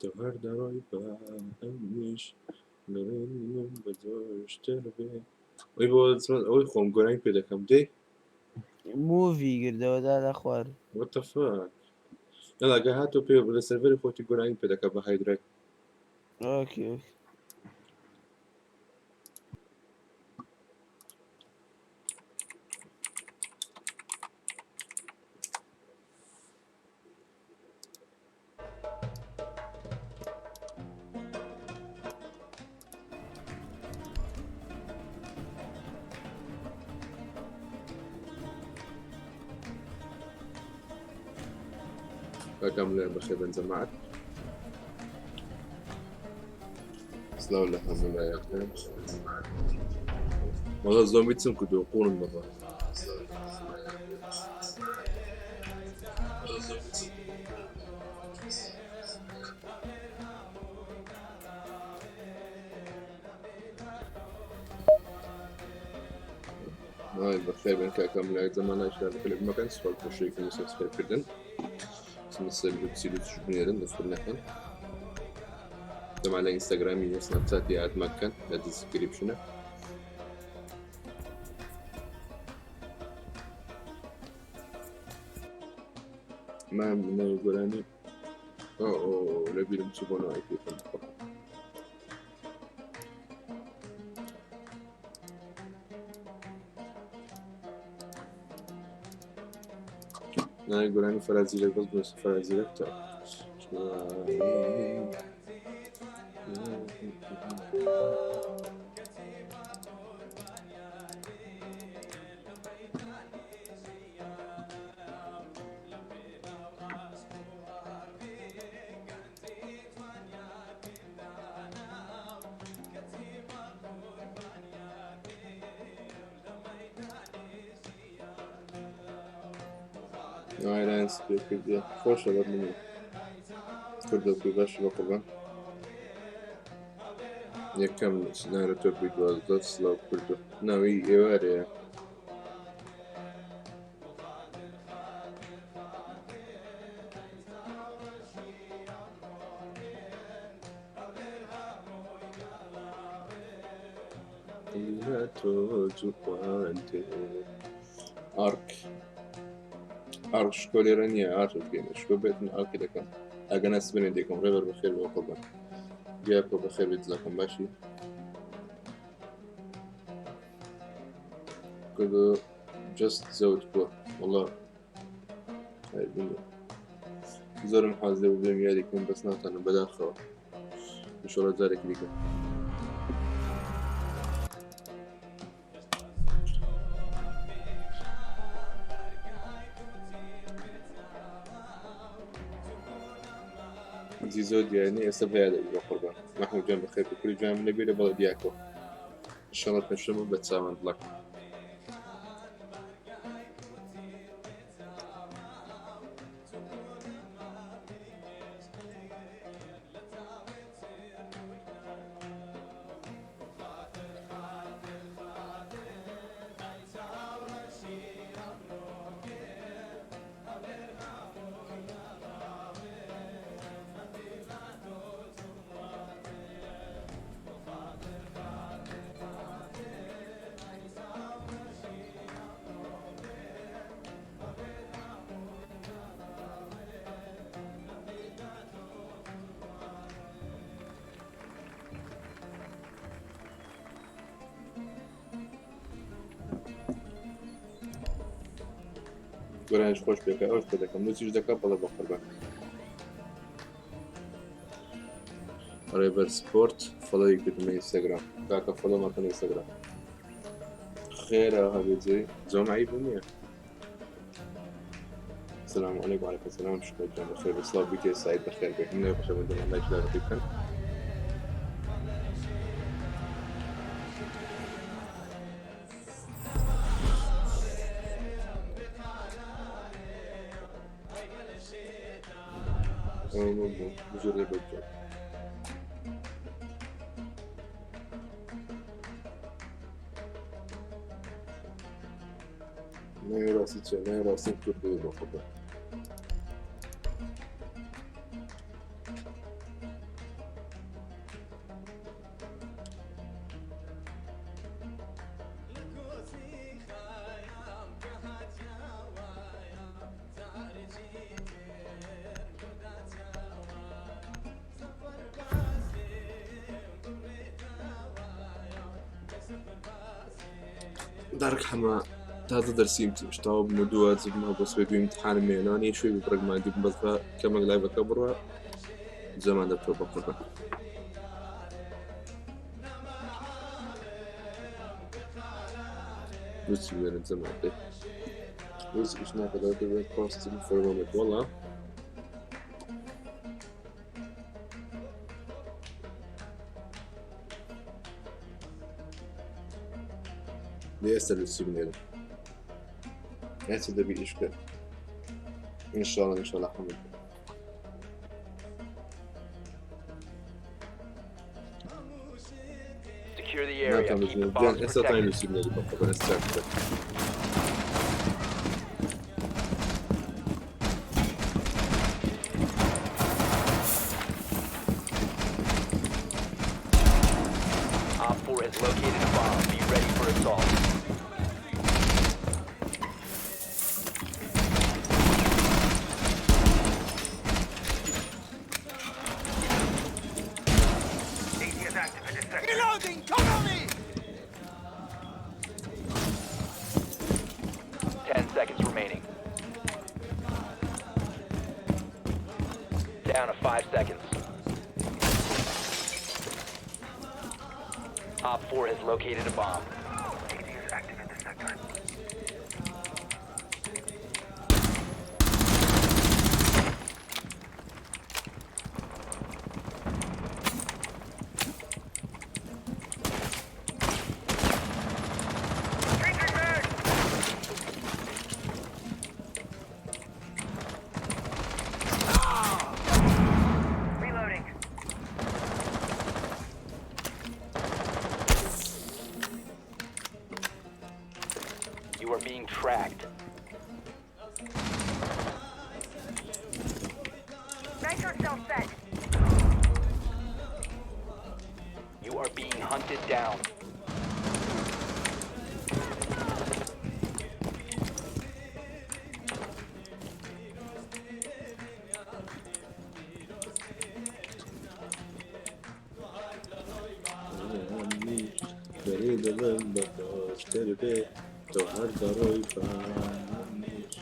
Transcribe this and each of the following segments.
تۆ هەر دەڕۆی با ئەمنیش گەڕێنم بە زۆشتر بێ. ئەوی بۆ ئەوەی خۆم گۆرانی پێ دەکەم دەی. مووڤی گردەوە دادا خوار. What the fuck. یاڵا گە هاتۆ پێ لە سەرڤەری خۆتی گۆرانی پێ دەکە بە هایدرای. ئۆکەی ئۆکەی. کاکام لێ بەخێر بن جەماعەت. سلاو لە هەموو لایەک. وەڵا زۆمبی چم کردووە قوڵم بڕە. هاي بەخێر بن کاکەم لای زەمان لای کلیک مەکەن سوپاس بۆ شەریکردن و سبسکرایب کردن. سەر لوکسی لوکسش بنێرن دەستپر نەکەن. دەما لە ئینستاگرامی و سناپچاتی ئاد مەکەن لە دیسکریپشنە. ما ناوی گۆرانی ئۆ ئۆ لەبیرم چوو بۆ ناو ئایپیەکەم. ناوی گۆرانی فەرازیرەک بەس بنووسە فەرازیرەک تا نایران سپێ کردیە خۆشە بەدڵ کوردە کوی باش بە قوربان. یەکەم نارە تۆپی 12 سلاو کوردو ناوی ئێوارەیە. تۆ جوانتێ ئارک ئارک شکۆ لێرە نییە ئارک بگەینە شکۆ بێتن ئارکی دەکەم ئەگەنا سبێنێ دەکەم ڕێبەر بەخێر بۆ قوربان دیاکۆ بەخێر بێت دڵەکەم باشی کردو جست زەوت بووە وەڵا زۆرم حاز لێ بوو بێم یاریکەم بەس ناتوانم بەداخەوە ئینشەڵا جارێکی دیکە. زیزۆ دیارنی ئێستا بە یادە بە قوربان مەحمود جان بەخێر بێ کوری جوان من لەبیرە بەڵێ دیاکۆ ئینشەڵا پێنجشەممە بە چاوان دڵەکەم. گۆرانیش خۆش پێکە ئەوش پێ دەکەم نووسیش دەکە بەڵێ بە قوربان. ڕێبەر سپۆرت فۆلۆی کردمە ئینستاگرام کاکە فۆلۆ مەکەن ئینستاگرام خێرە هەبێ جێ زۆم عیب نییە. السلام عليكم وعليكم السلام شكرا جان بخير بس سلاو بي تي سعيد بخير بي من بخير بدون الله يجزاك بكن. زۆر لێ ناوی ڕاستی چیە؟ ناوی ڕاستیم کوردی بۆ خۆ. دارک حەمە تازە دەرسیم تاو بم و دووە زبمە بۆ سوێ دوو امتحانم مێنانی شوێ بڕگماندی بم بەس بە کەمەک لایڤەکە بڕە زەمان دەتۆ بە قوربان. لوسی وێنە زەمان دێ لوسی ئیش ناکەدا دەبێت posting for a moment وەڵا لێ ئێستا لوسی بنێرم ئێستا دەبی ئیش بکەن ئینشاءڵڵا ئینشاءڵڵا حەمد Secure the area. ناتوانم Keep the بزنم گیان bombs ئێستا تای protected. لوسی بنێری بە خۆ بەرز چاک بکە Op 4 has located a bomb. Be ready for assault. Reloading! Cover me! 10 seconds remaining. Down to 5 seconds. Op 4 has located a bomb. Reloading. You are being tracked. Nitro cell set. You are being hunted down. بەرێ دەبم بە باشتر بێ تۆ هەر دەڕۆی بانیش.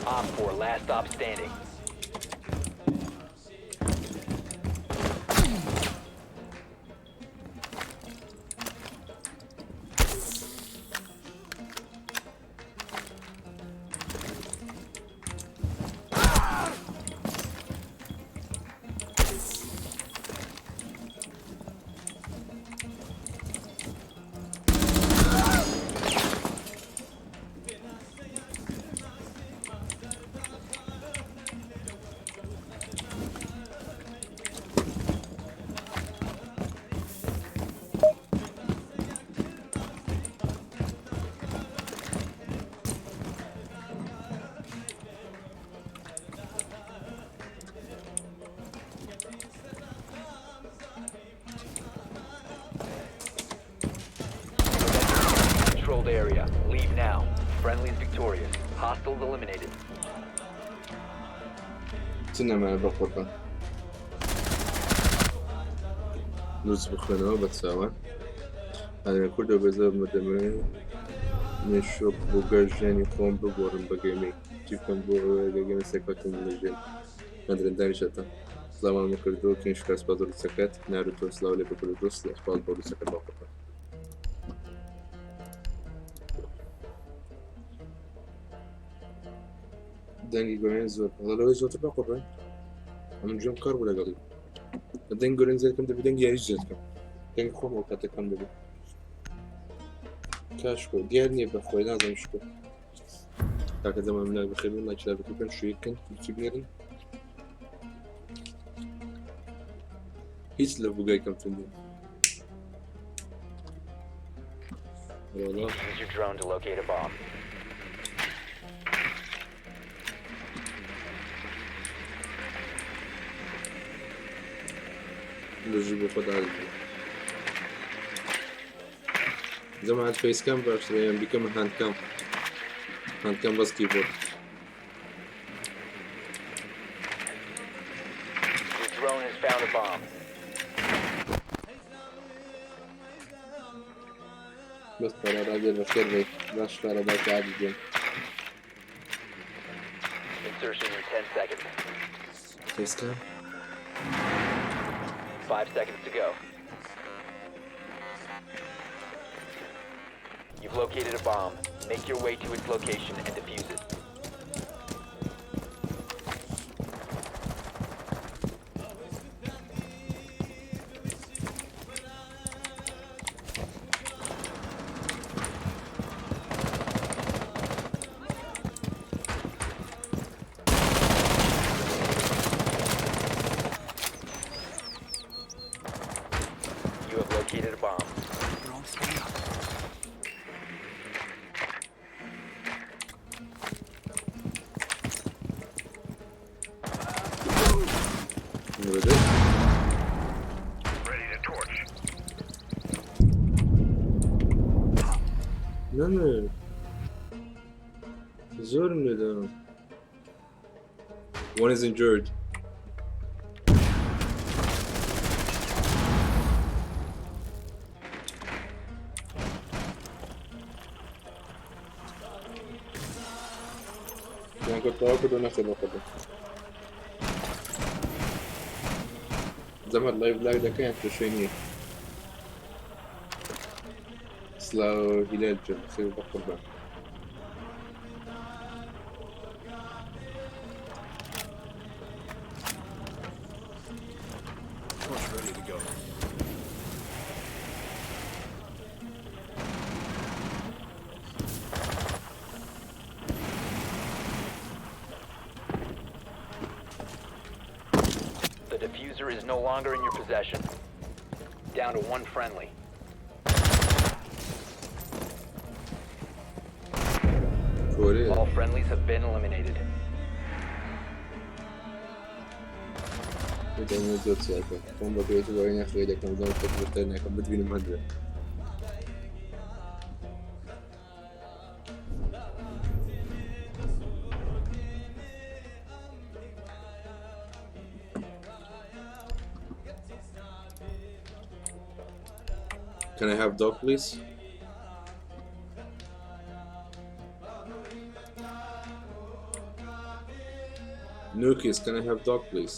Op 4, last stop standing. Controlled area. Leave now. Friendly's victorious. Hostiles eliminated. چ نەمایە بە قوربان نووس بخوێنەوە بە چاوان ئەگەر کوردە بێزە مردەمەوێ مێشۆک بۆ گەر ژیانی خۆم بگۆڕم بە گەمەی چی بکەم بۆ ئەوەیە گە گەمە سەرکەوتن لە ژیان مەدرەندانی شەتە سڵاوان کردو کین شکر سپاس بۆ لوسەکەت ناروتۆ سڵاو لێ بکردو سپاس بۆ لوسەکەت بە قوربان دەنگی گۆرانی زۆر بەڵێ لەوەی زۆرتر بە قوربان ئەمن گوێم کەڕ بوو لەگەڵی دەنگ گۆرانی زیاد کەم دەبی دەنگی یاریش زیاد کەم دەنگی خۆم ئەو کاتە کەم دەبی کاشکۆ دیار نییە بە خۆی نازانم شکۆ کاکە زەمان منای بخێبن لایک لا بکەن شوێ بکەن چی بنێرن هیچ لە بوگای کەمتر نییە وەڵا Use your drone to locate a bomb. بژی بۆ خۆت ئازیزم جەماعەت فەیس کام باشترە یان بیکەمە هاند کام هاند کام بەس کیبۆرد Your drone has bomb. بەس پەرە ڕاگەر بەخێر بێیت باش خارە باکە عادی گیان. Insertion in 10 seconds. Facecam. 5 seconds to go. You've located a bomb. Make your way to its location and defuse it. You have located a bomb. Ready? Ready to torch. نەمر زۆرم لێدام. One is injured. یان کە تەواو کردو نەخێ بەخۆ زەمەت لایڤ لاگ دەکەن یان کێشەی نییە. سلاو هیلال جان خێر بە قوربان. Torch ready to go. The defuser is no longer in your possession. Down to one friendly. کۆرێ All friendlies have been eliminated. دەمە زۆر چاکە خۆم بە پێش وای نەخێ دەکەم زۆر تەکبتر نەکەم بتبینم هەندێ. Can I have dog please? Nukis, can I have dog please?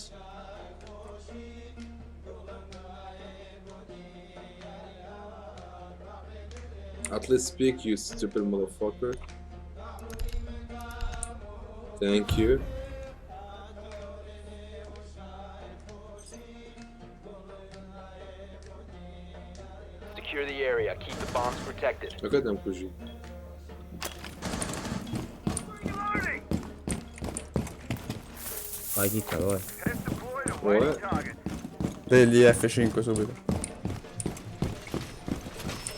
At least speak, you stupid motherfucker. Thank you. Secure the area. Keep the bombs protected. Look at them, Kuji. Reloading. Vai chicca, vai. Head deployed, awaiting What? target. Degli F5 subito.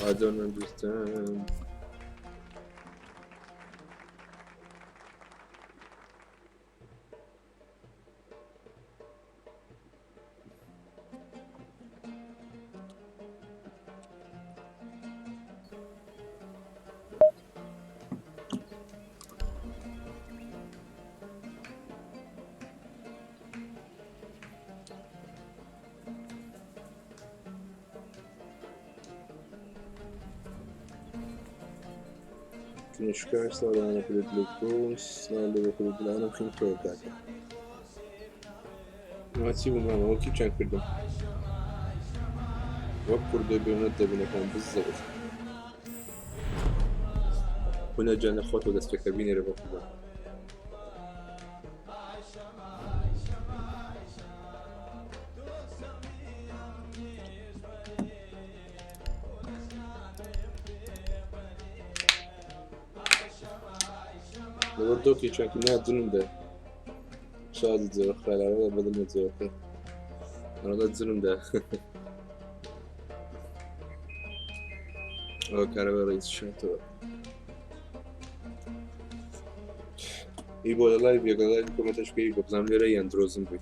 I don't understand. شکار سڵاو لەوانە کورد لە گۆم سڵاو لەوە کورد لەوانە خیم تۆ کاکە ما چی بوو مامە وەکی چەند کردم وەک کوردە بێونەت دەبینەکان بالضبط هنا جانا خۆتەوە دەست پێکە بینێرە بۆ کوردان. لەبەر دۆکی چاکی نا جنم دە شادی زۆر خەراوە بەدڵمە زۆرکە ئەوە جنم دە ئەوە کارەبا ڕئیس شاتەوە ئی بۆ لە لایڤ یەکە لایڤ کۆمەتەش بکەی بۆ بزانم لێرە یان درۆزن بووی.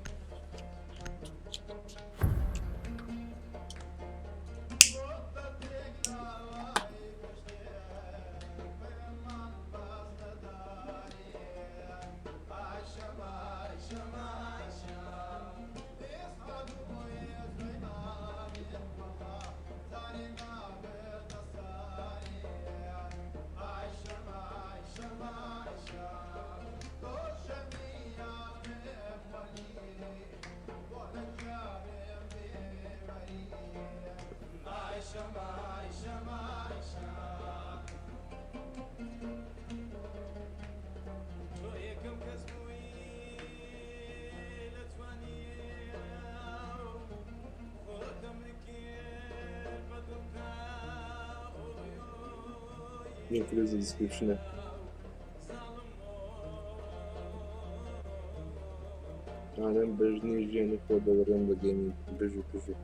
لینک لە description ە. ئالەم بەژنی ژیانی خۆ دەگەڕێم بە gaming. بژی بژی.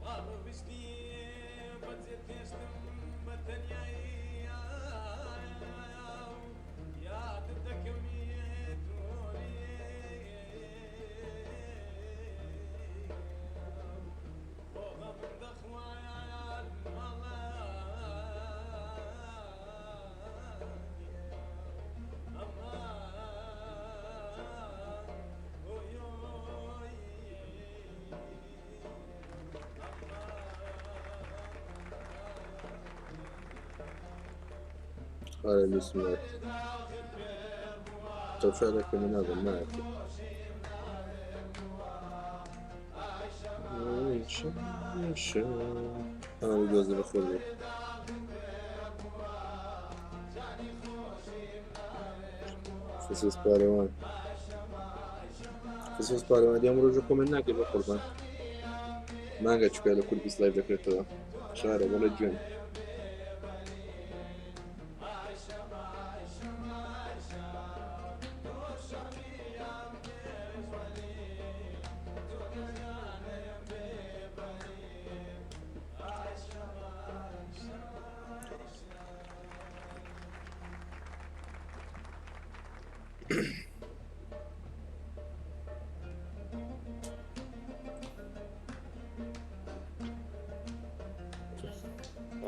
خارە لوسمات تەوشارەکە من نازم نایەتی. ئەمە دۆزە بە خۆی بوو. فسوس پارەوان فسوس پارەوان دیام ڕۆژە کۆمێنت ناکەی بە قوربان. مانگە چکە لە کوردی سلایڤ دەکرێتەوە شارە بەڵێ جوێن.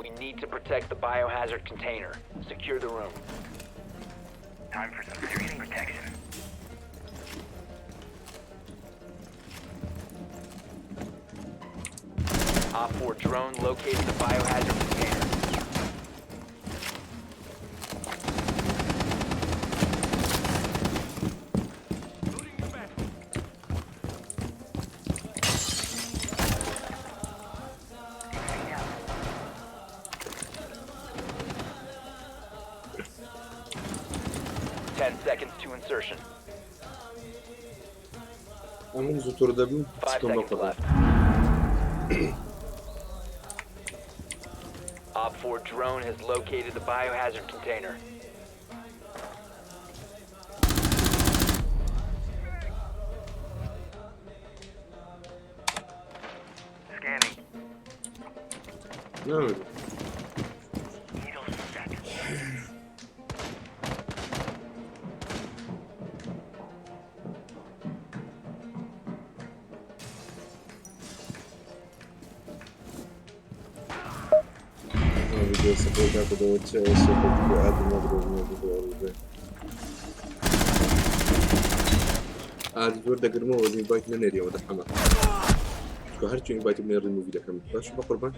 We need to protect the biohazard container. Secure the room. Time for some serious protection. OpFor drone located the biohazard container. 10 seconds to insertion. ئەمن زوو توڕ دەبم 5 چکم بە seconds قوربان. left. OpFor drone has located the biohazard container. Scanning. نامرد. Needle set. ڤیدیۆ سەکەی کاکە چ ئادی نەدرۆ ئادی زۆر دەگرمەوە invite نەنێریەوە دەحەمە چکە هەرچی invite بنێ ڕیموڤی دەکەم باش بە قوربان.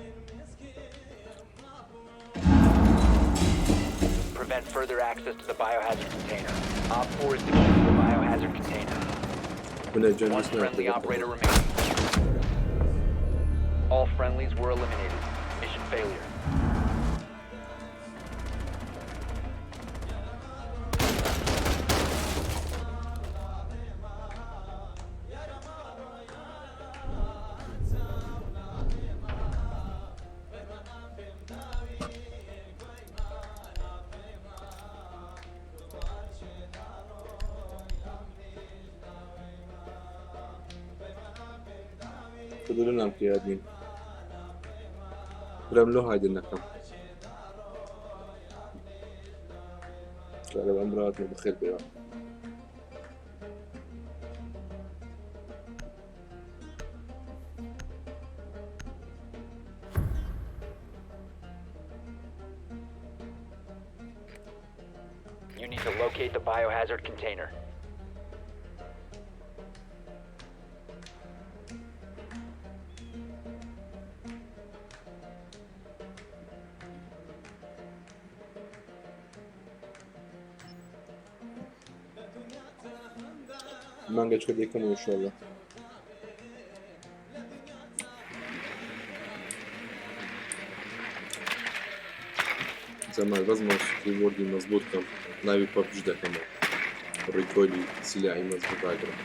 Prevent further access to the biohazard container. OpFor is securing the biohazard container. هنا جان One friendly operator remaining. All friendlies were eliminated. Mission failure. خذوا لنا قيادين برام لو هايدي النكم قالوا أمرات بخير بيا. You need to locate the biohazard container. مانگە چکە دەکەم ئینشاءالله. زەمان بەس ماوس keyboard ی مەزبوط کەم ناوی PUBG دەکەمەوە recoil ی سیلاحی مەزبوط ئاگرم.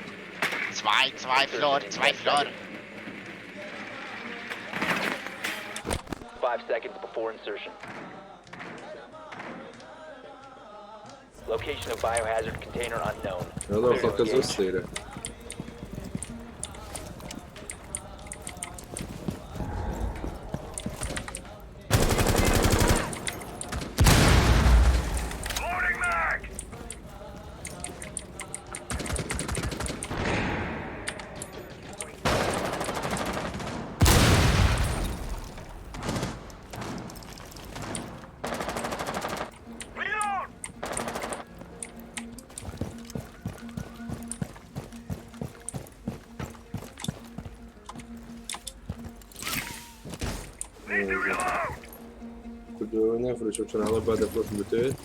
Zwei, zwei Floor, zwei Floor. 5 seconds before insertion. Location of biohazard container unknown. هەڵۆ Clear to خەڵکە زۆر engage. سەیرە. Loading mag! Reload! Need to reload! کوردەوە نافرۆشم چەناڵە با دەفرۆشم بتەوێت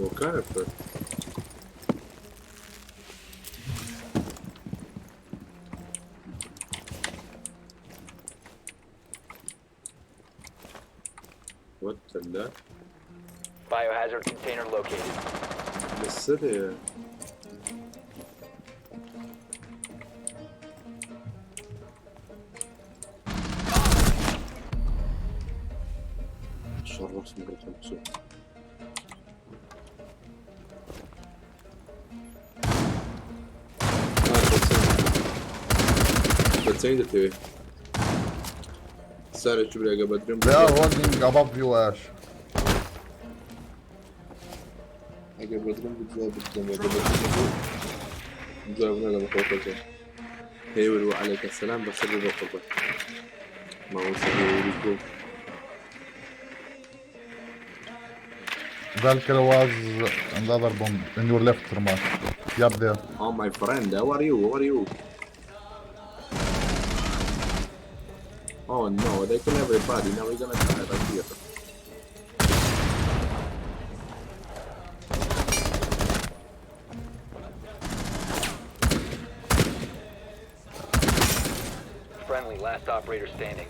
وەکارە. What the Biohazard container located. لەسەرەیە. شرفت مرة خمسة. بتسين دەتەوێت سارە چ برێگە بەدرم. They are holding above you, Ash. ئەگەر بەدرم بجواب بدەم، ئەگەر بەدرم جواب نادەم. خۆخۆتە هێور و عەلەیکە سەلام، بەسەر بە قوڕبان مامۆستا هێوری گوڵ. Valkyrie was another bomb in your left, Ramar. Yep, there. Oh my friend, how are you? How are you? Oh no, they kill everybody. Now we're gonna die right here. Friendly, last operator standing.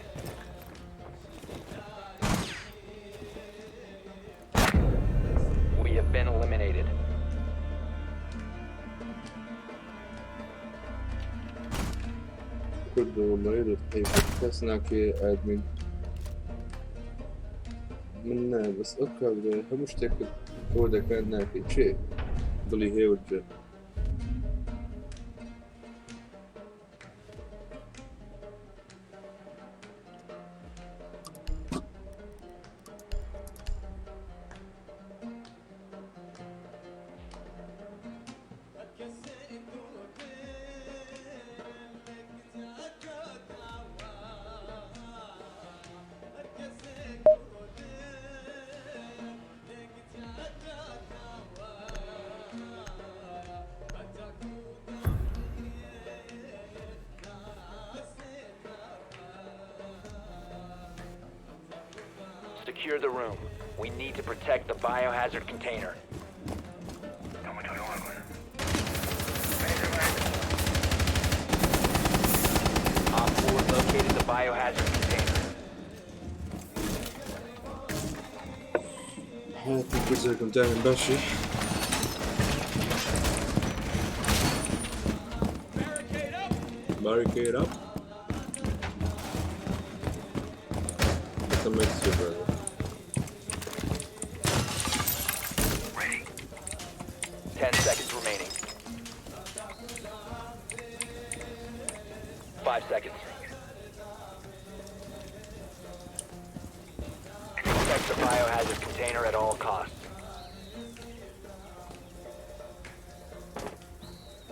We have been eliminated. كله والله يرد کەس ناکێ ئادمین من نا بەس ئەو کابرا هەموو شتێکت بۆ دەکات ناکەی چێ دڵی هێور جە. Secure the room. We need to protect the biohazard container. Op 4 located the biohazard container. حياتي كلكم دائما باشي. Barricade up. What makes you brother? Ready. 10 seconds remaining. 5 seconds. Protect the biohazard container at all costs.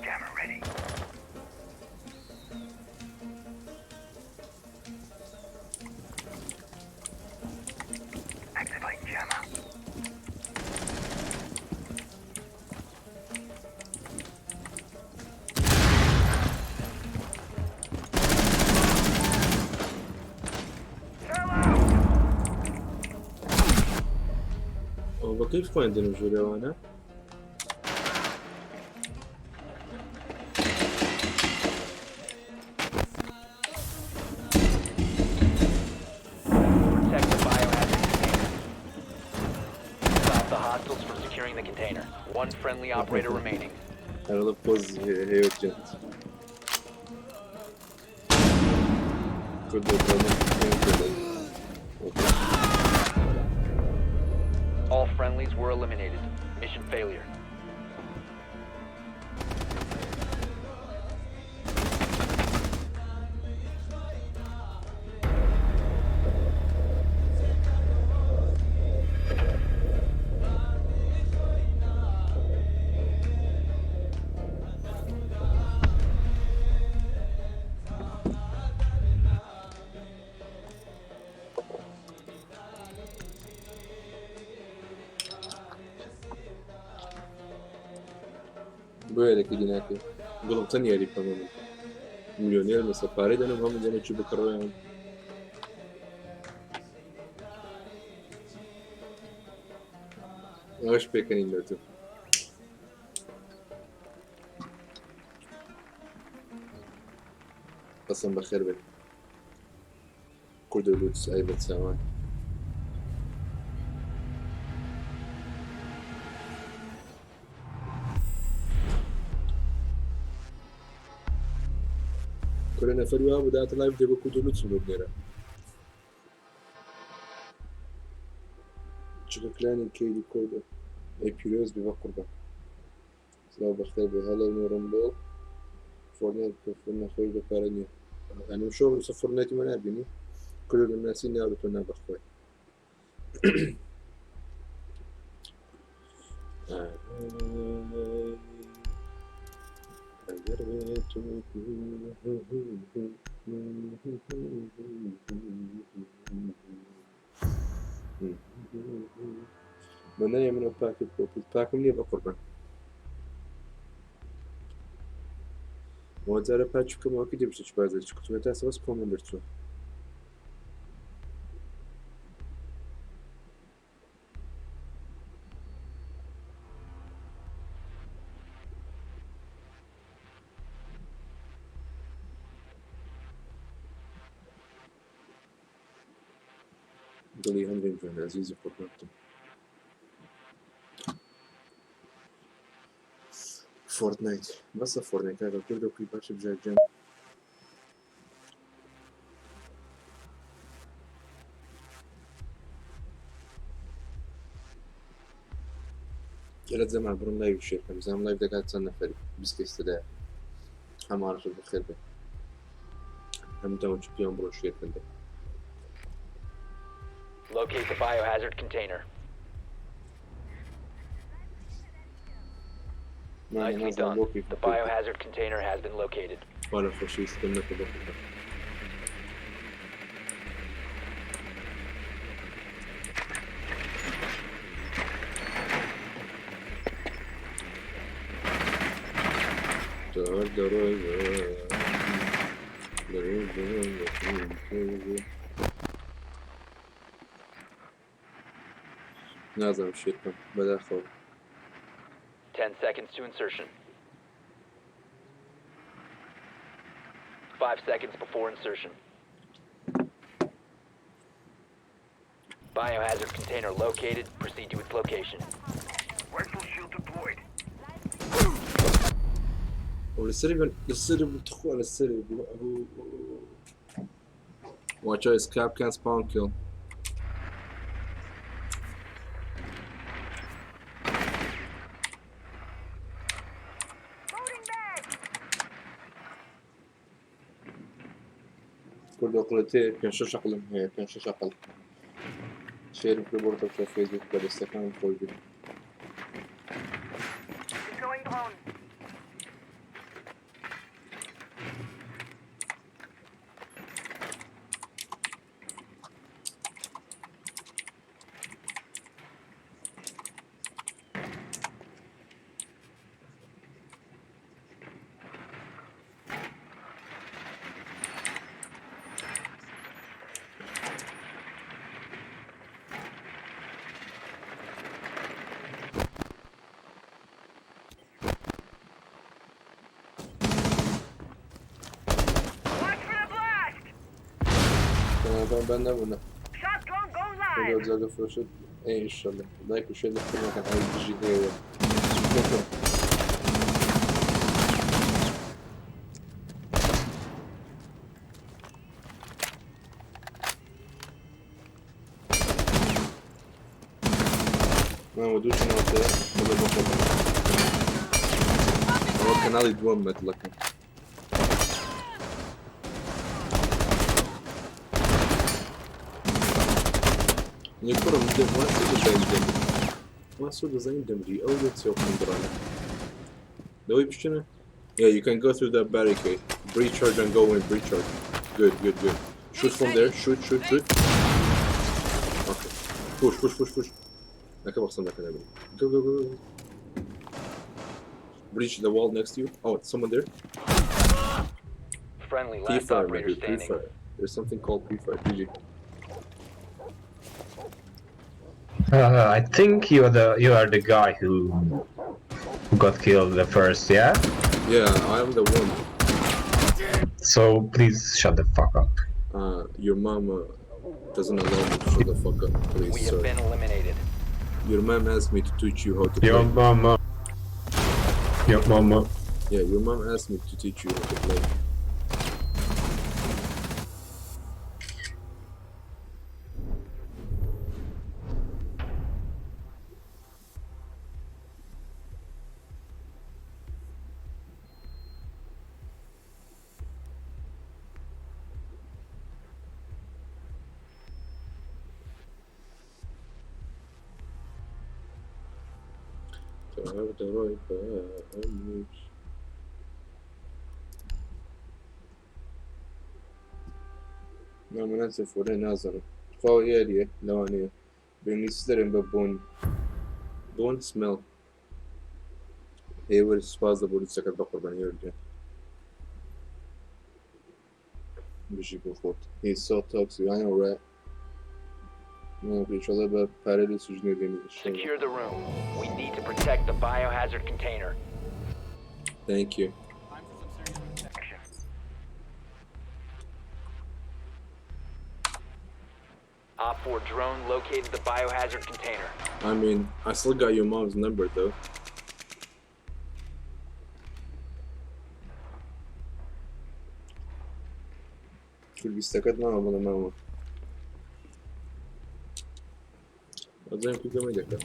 Jammer ready. Activate jammer. Sell out! ئەو بە کەیف خۆیان دێنم ژوورەوانە. Protect the biohazard container. Stop the hostiles from securing the container. One friendly operator remaining. هەرڵە پۆز هەیە جێت کردو. Okay. All friendlies Friendlies were eliminated. Mission failure. بۆیە لەکی دیناکەی گوڵم چەند یاری بکەم من ملیۆنێر مەسە پارەی دەنم هەموو دەنە چی بکڕێن ئەوش پێکەنین لە تۆ قسم بەخێر بێت کوردە لوتس ئەی بە چاوان. کورە نەفەری وا بوو داتە لایڤ دێ بە کوردە لوتسم بۆ بنێرە. چکە کلانی کەیلی کۆدە ئەی پیرۆز بێ بە قوربان. سڵاو بەخێر بێ هەڵۆ نۆرم لۆ فۆرنێت بکە فۆرنە خۆش بە پارە نییە ئەنم شۆ سە فۆرنێتی مە نابینی کورە دەمناسی ناوە تۆ نابەخوای. بەنایە منەوە پاکت بۆ پاکم نییە بە قوربان. وەجارە پاچ بکەمەوە کە دەبچێت چ بازێ چ کوتمە تا سەبەس کۆمە دەرچووە. دڵی هەندێک جوان ئازیزی قوربانتم. فۆرتنایت بەسە فۆرتنایت کاکە کوردە کوی باشە بژار گیان. لە جەما بڕم لایڤ شێر بکەم بزانم لایڤ دەکات چەند نەفەری 20 کەس تێدایە. هەمان ڕۆژ بەخێر بێن. هەمووتان چ پێیان بڕۆ شێر بکەن دەی. Locate the biohazard container. مانە Nicely نازانم done. بۆ کەی The biohazard container has been located. خوا لە خۆشەویستم نەکە بۆ قوربان. نازانم شێت بکەم بەداخەوە. 10 seconds to insertion. 5 seconds before insertion. Biohazard container located. Proceed to its location. Rifle shield deployed. ولسري لسري بتخو لسري Watch out, it's Kapkan spawn kill. Loading bag. کوردە قڵەتێ پێ شەش عەقڵم هەیە پێ شەش عەقڵ. شێرم کرد بۆ تۆ فەیسبوک بە دەستەکانم خۆش بێ. Deploying drone. Watch for the blast. بەن نەبوونە. Shock drone go لەگەڵ live. جادە فرۆشت ئەی ئینشەڵڵا لایک و شێر لە ئەی دژی ئێوە. مامە دوو چەناڵتە بڵێ بۆ خۆم. ئەوە کەناڵی دووەم مەتڵەکە. نیە کوڕم دەم وا سوور دەزانی دەمری وا سوور دەزانی دەمری ئەو لێ چێ قندڕانە لەوەی بشتنە. Yeah, you can go through that barricade. Breach charge and go in. Breach charge. Good, good, good. Shoot from there. Shoot, shoot, shoot. Okay. Push, push, push, push. نەکە بەخسم نەکە نەبێ. Go, go, go, go. Breach the wall next to you. Oh, it's someone there. Friendly last Pre-fire, my operator dude. standing. Pre-fire. There's something called pre-fire. GG. I think you are the guy who got killed the first, yeah? Yeah, I am the one. So please shut the fuck up. Your mom doesn't allow me to shut the fuck up, please, We have sir. been eliminated. Your mom asked me to teach you how to Your play. mama. Your mama. Yeah, your mom asked me to teach you how to play. نامناسب ولا نازم خوا یاریە لەوانەیە بە ئینگلیزی دەرێن بە bone bone smell. هێوەر سوپاس لە بۆلیسەکەت بە قوربان هێوەر گیان. بژی بۆ خۆت. He's so toxic. I know, right? ئیشەڵڵا بە پارە لە سوژنێ دێنی. Secure the room. We need to protect the biohazard container. Thank you. OpFor drone located the biohazard container. I mean, I still got your mom's number though. کول بیستەکەت ماوە بڵێ ماوە. ئەزانم کوی گەمەی دەکات.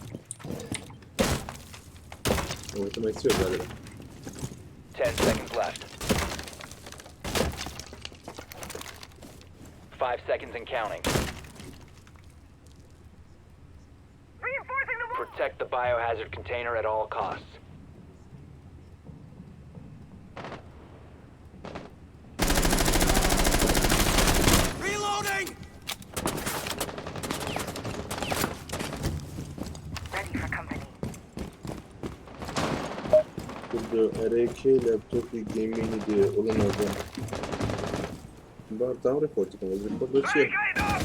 ئەوە تەمای چیە برادەرم؟ 10 seconds left. 5 seconds and counting. Reinforcing the wall. Protect the biohazard container at all costs. Reloading! Ready for company. کوردۆ ئەرێ کێ لاپتۆپی gaming ی دێ وەڵا نازانم. با دام record ەکەم بەس record بۆ چییە؟ Barricade up!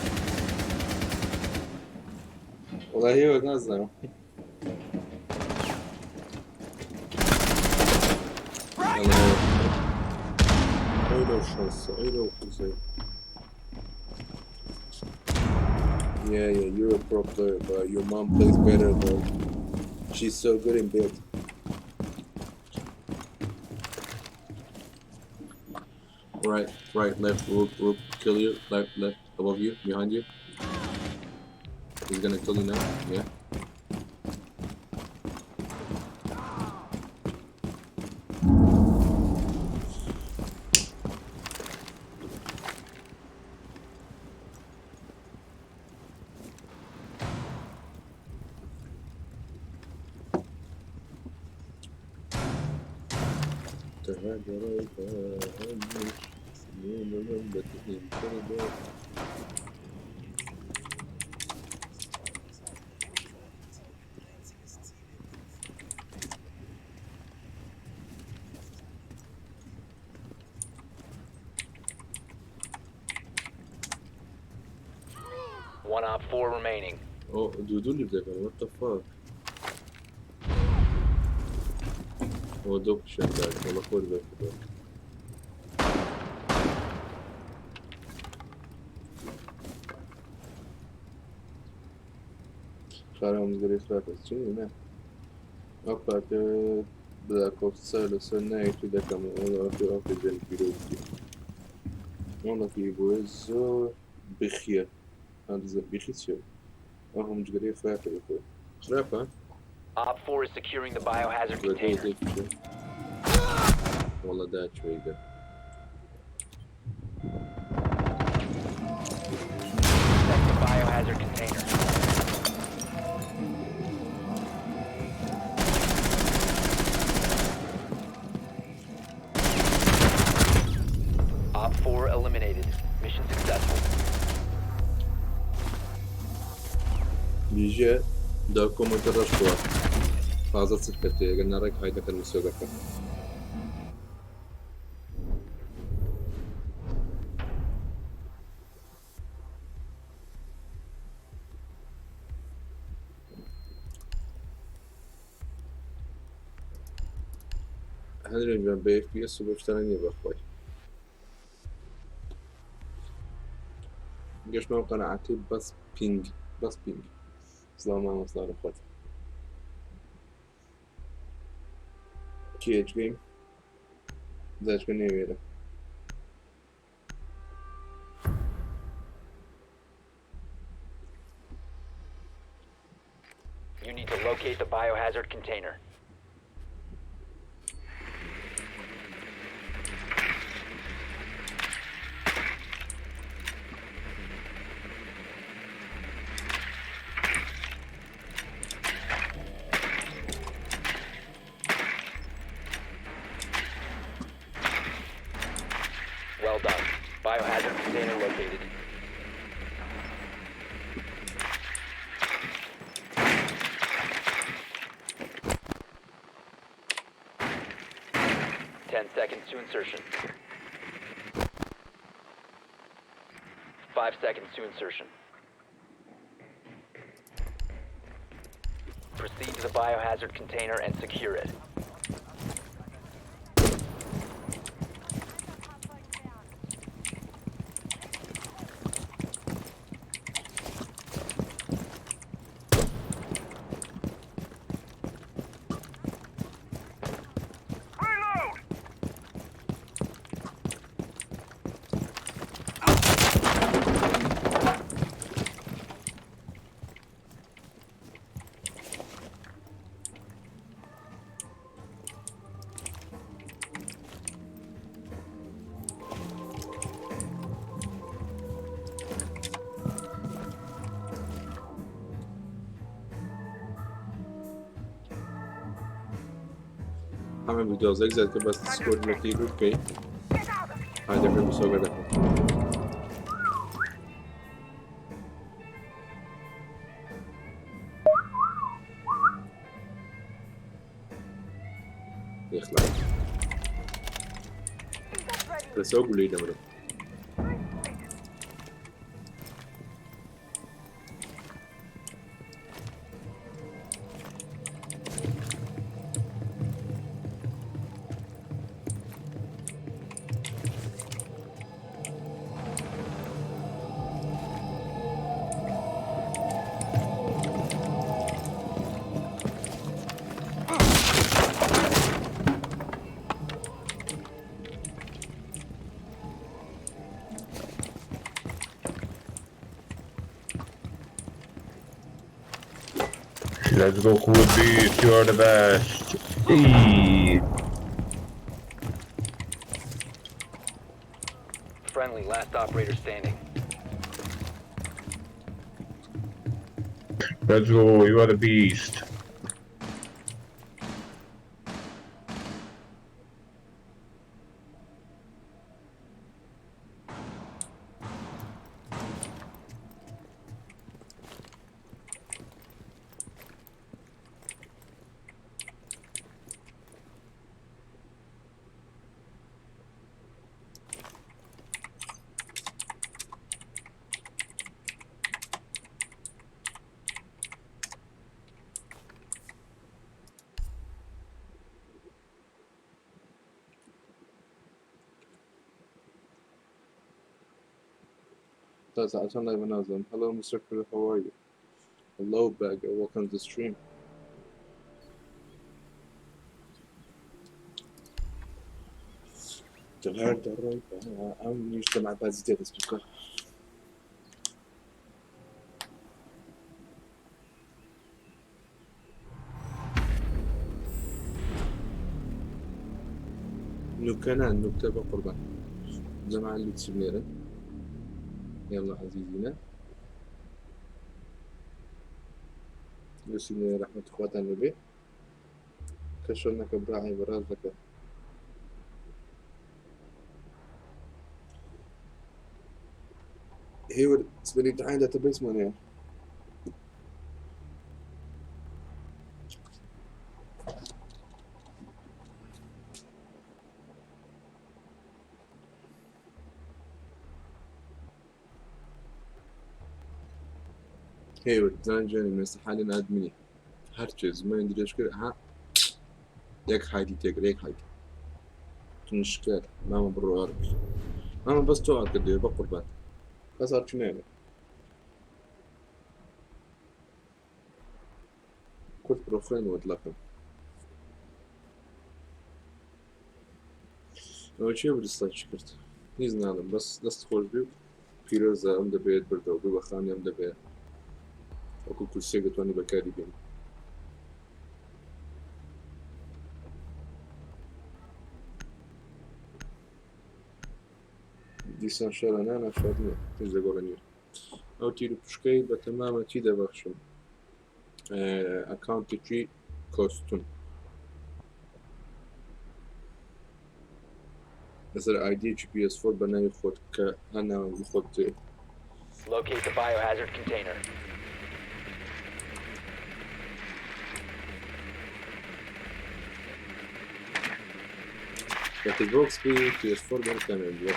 وەڵا هێوە نازانم. يلا هێوە. ئەی لەو شانسە ئەی لەو قوزەی. Yeah, yeah, you're a pro player, but your mom plays better though. She's so good in bed. Right, right, left, rook, rook, kill you. Left, left, above you, behind you. He's gonna kill you now. Yeah. One OpFor remaining. Oh, دوو دوو دەکەن what the fuck. ئەوە دۆ پیشاندار وەڵا خۆت بەردەوە. خارام گەرێ خراپە چی نە ئەو کاتە Black Ops لەسەر ناوی دەکەم وەڵا ئەو جەن پیرۆزی وەڵا پێی بۆیە زۆر بخیە هەندزە بخی چیە ئەو هەموو جگەرەی خراپە بخۆی. خراپە Op 4 is securing the biohazard لە container. دۆزێک چوو. وەڵا داچووی گە. Protect the biohazard container. Op 4 eliminated. Mission successful. بیژێ دا کۆمەنتە ڕەش بووە. تازە چت کردێ ئەگەر ناڕێک هایدەکەن مسۆگەکە. هەندێک جوان بە FPS و بۆ شتانە نییە بەخۆی. گەشتمەوە قەناعەتی بەس پینگ بەس پینگ. سڵاو مامۆستا لە خۆت. KH game. زاچکە نێوێرە. You need to locate the biohazard container. Well done. Biohazard container located. 10 seconds to insertion. 5 seconds to insertion. Proceed to the biohazard container and secure it. Reload! هەمە بدۆزێک زیاتر بەس سکۆرد لەکی بوو بکەی Get out of here! هایدەکەن مسۆگە دەکەن. يخلع Get ready! بس هو قولي دمره. Let's go cool beat, you are the best. Eee. Friendly, last operator standing. Let's go, you are the beast. That's I don't even know them. Hello, Mr. Critter, how are you? Hello, Beggar. Welcome to the stream. ئەم نیشتەمان بازی تێ دەست بکە. نوکە نا نوکتە بە قوربان جەماعە لوتسی بنێرن يلا عزیزینە لوتسی بنێرن رەحمەتی خواتان لێبێ کە شۆن نەکە براعی بەڕاز دەکە هێور سبەری امتحان داتابەیسمان هەیە. هێور زان جانی مێستا حالی نادمنی هەرچێ زمانی درێژ کرد ها یەک هایدی تێکرد یەک هایدی تونشکەر مامە بڕۆ ئەرک مامە بەس تۆ ئەرکە دەوێ بە قوربان بەس ئەرکی نایەوێ کورد بڕۆ خوێن وەدڵەکەم ئەوە چیە بریسڵای کرد هیچ ناڵم بەس دەست خۆش بێ و پیرۆزە ئەم دەبێت بردەوە بوو بە خانی ئەم دەبێت وەکو کورسێک دەتوانانی بەکاری بێنی. دیسان شەرە نانا شەر نییە هیچ دەگۆڕە نییە ئەو تیر و پشکەی بە تەمامە چی دەبەخشم ئەکاونتێکی کۆستون لەسەر ئایدیەکی PS4 بە ناوی خۆت کە هەر ناوەندی خۆت تێ Locate the biohazard container. ئێکس بۆکس بی PS4 بەر کامێن بووە.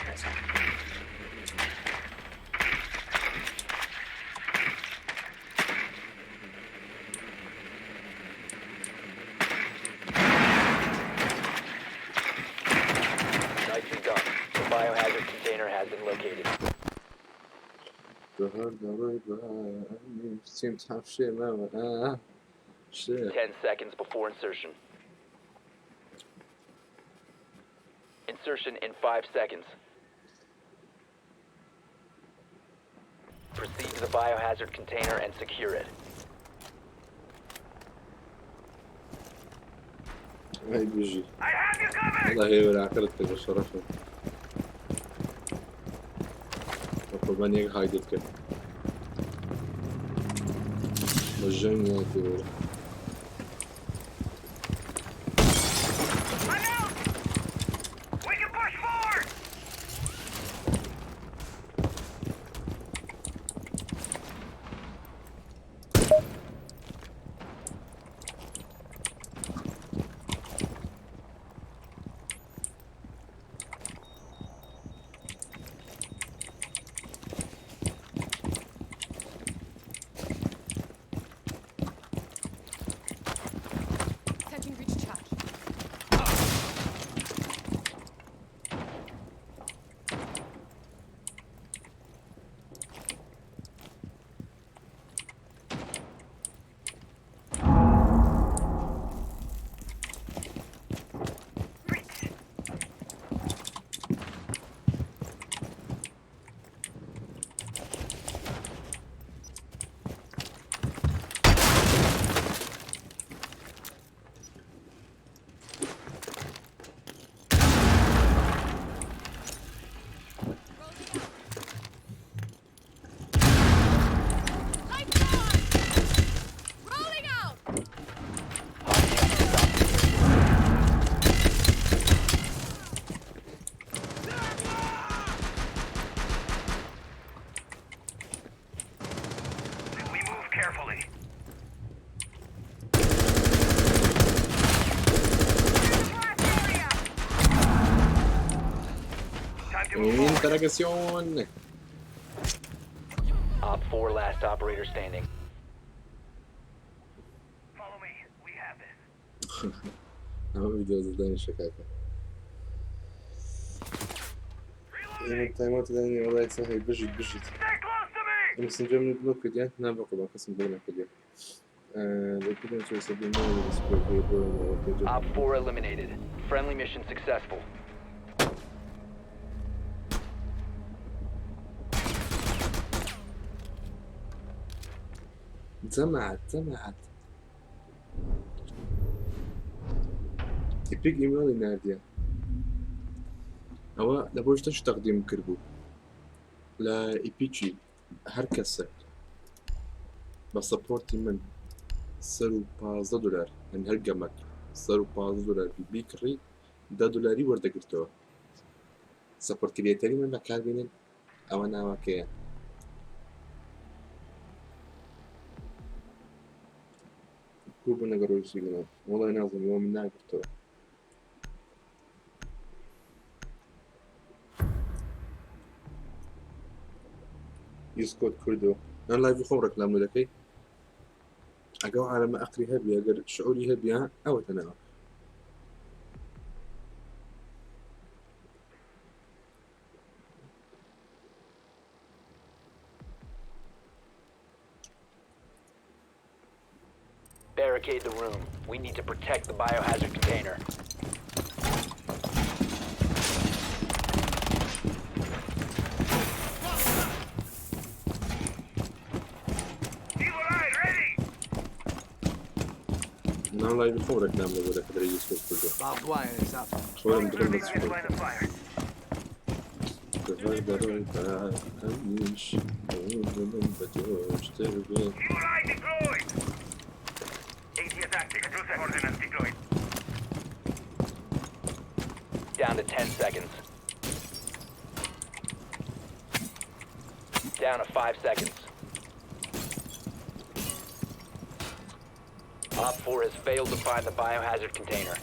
Nicely done. The biohazard container has been located. شێ مامە شێ 10 seconds before insertion. Insertion in 5 seconds. Proceed to the biohazard container and secure it. هاي بيجي I have you covered! والله هي عقلتك بشرفك قربان یەک هایدت کرد مەژەنگ I'm out! We can push forward! Setting breach charge. Breach! Lights on! Rolling out! We move carefully. Clear the blast area! Time to move forward. Interrogación. Op 4 last operator standing. Follow me. We have this. ئەمە ڤیدیۆ دانیشە کاکە ئێمە تایمەت دانی وڵای سەهی بژیت بژیت Stay close to me! ئەم سنجە من بلۆک کردیان نا بە قوربان کەسم بۆ نەکردیان Op 4 eliminated. Friendly mission successful. جمعت جمعت ئیپیک ئیمێڵی ناردیە. ئەوە لە بۆ شتەش تەقدیم کردبوو لە ئیپیچی هەر کەسێک بە سەپۆرتی من سەر و 15 دلار هەن هەر گەمەک سەر و 15 دلار بیکڕی 10 دلاری وەردەگرتەوە سەپۆرت کرێتەری من بەکاربێنن ئەوە ناوەکەیە کو بوو نەگە ڕۆژ سیگناڵ وەڵای نازم ئەوە من ناگرتەوە یوز کۆد کوردۆ نان لایڤ خۆم ڕێکلام دەکەی ئەگەر عالەمە ئەقلی هەبی ئەگەر شعوری هەبیە ئەوە تەنەوە Barricade the room. We need to protect the biohazard container. Evil Eye, ready! نان لایڤ خۆم ڕێکلام لەبۆ دەکە دەرێ یوز کۆد کوردۆ Barbed wire is up. خۆم درم Moving this line of fire. بە Evil Eye deployed! ATS active. Cruiser ordnance deployed. Down to 10 seconds. Down to 5 seconds. Op 4 has failed to find the biohazard container.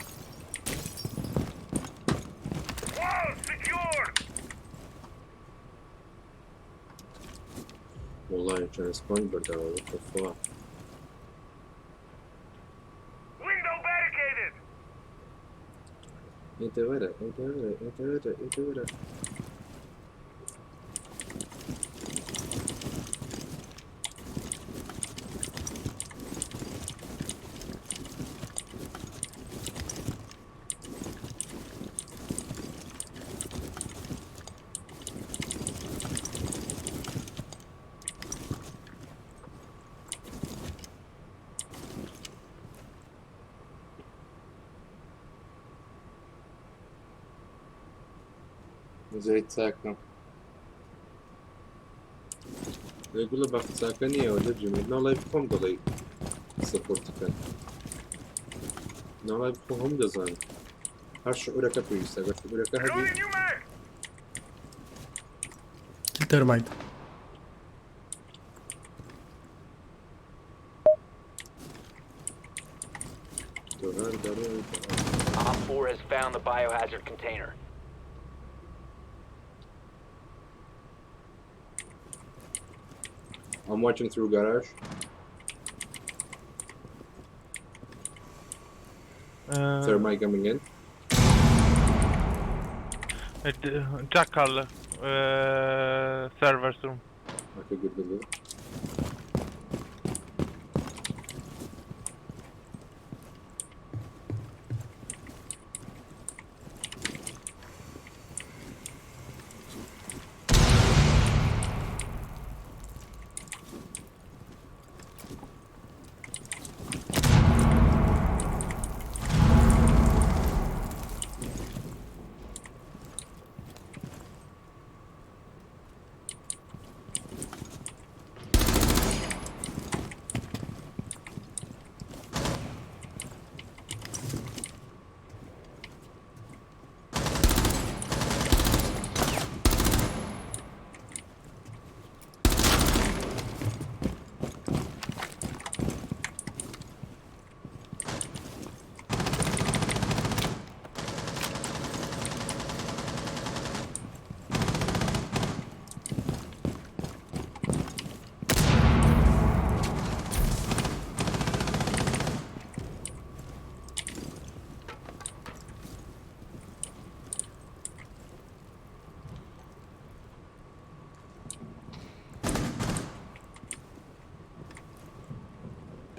Wall secured! والله ترانسبوين برداوە what the fuck Window barricaded! انت ورا انت ورا انت ورا انت ورا زي تساكن يقول له باخذ ساكنية ولا جميل لا لايف خۆم دەڵێ سەپۆرتەکەن ناڵای خۆ هەم دەزانن هەر شعورەکە پێویستە گەر شعورەکە هەبی Loading new mag! Kill termite. تۆ هەر دەڕۆی Op 4 has found the biohazard container. I'm watching through garage. Thermite coming in. Jackal, servers room. Okay, good, good, good.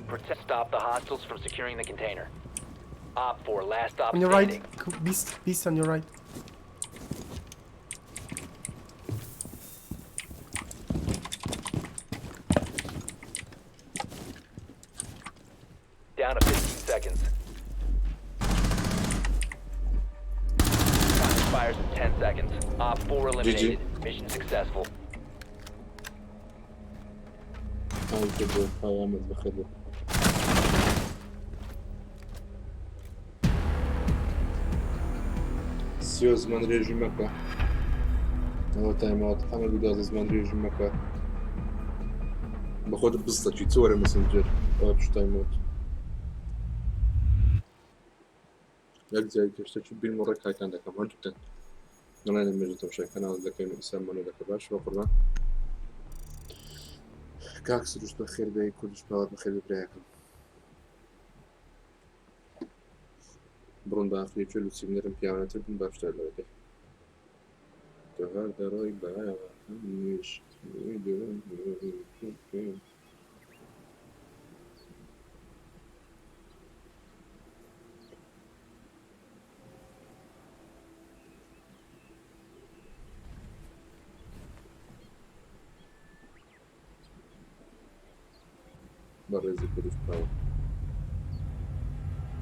Protect, stop the hostiles from securing the container. Op 4, last stop On your right. standing. Beast, beast on your right. Down to 15 seconds. Time Expires in 10 seconds. Op 4 eliminated. Mission successful. های کردو های ئامەد بەخێر بێ. سیۆ زمان درێژی مەکە ئەوە تایمەوە حەمە 12 زمان درێژی مەکە بەخۆت بستەکی چ وەرە مەسنجەر ئەوە پشت تایمەوت یەک جای کەشتەکی بیم و ڕێک هایتان دەکەم هەردووتان دەڵێن لە مێژە تەمشای کەناڵ دەکەین و ئیسلام دەکە باش بە قوربان کاک سروشت بەخێر بێ کوردش پاوەر بەخێر بێ برایەکەم بڕۆن بە ئاخری کوێ لوسی بنێرم پیاوانەتر بن باشتر لەوە دێ تۆ هەر دەڕۆی بە بەڕێزی کوردش پاوە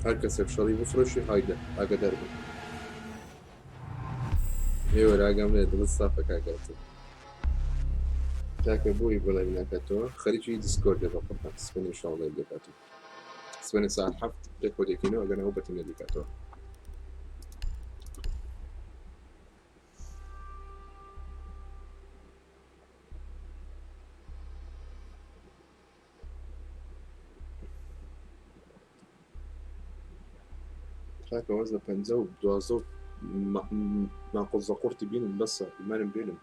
هەر کەسێک شەڕی بفرۆشی هایدە ئاگادار بن ئێوە ئاگام لێ دڵت سافە کاکەتە کاکە بۆی بەڵێ ناکاتەوە خەریکی دیسکۆردێ بە قوربان سپێنی شاڵێ دەکاتەوە سپێنی ساعت 7 پێکەوە دەکەینەوە ئەگەر ئەو بەتەنیا دەکاتەوە. کاکە وەز لە پەنجە و 12 و ماقۆزە قورتی بینم بەسە ئیمانم بێنم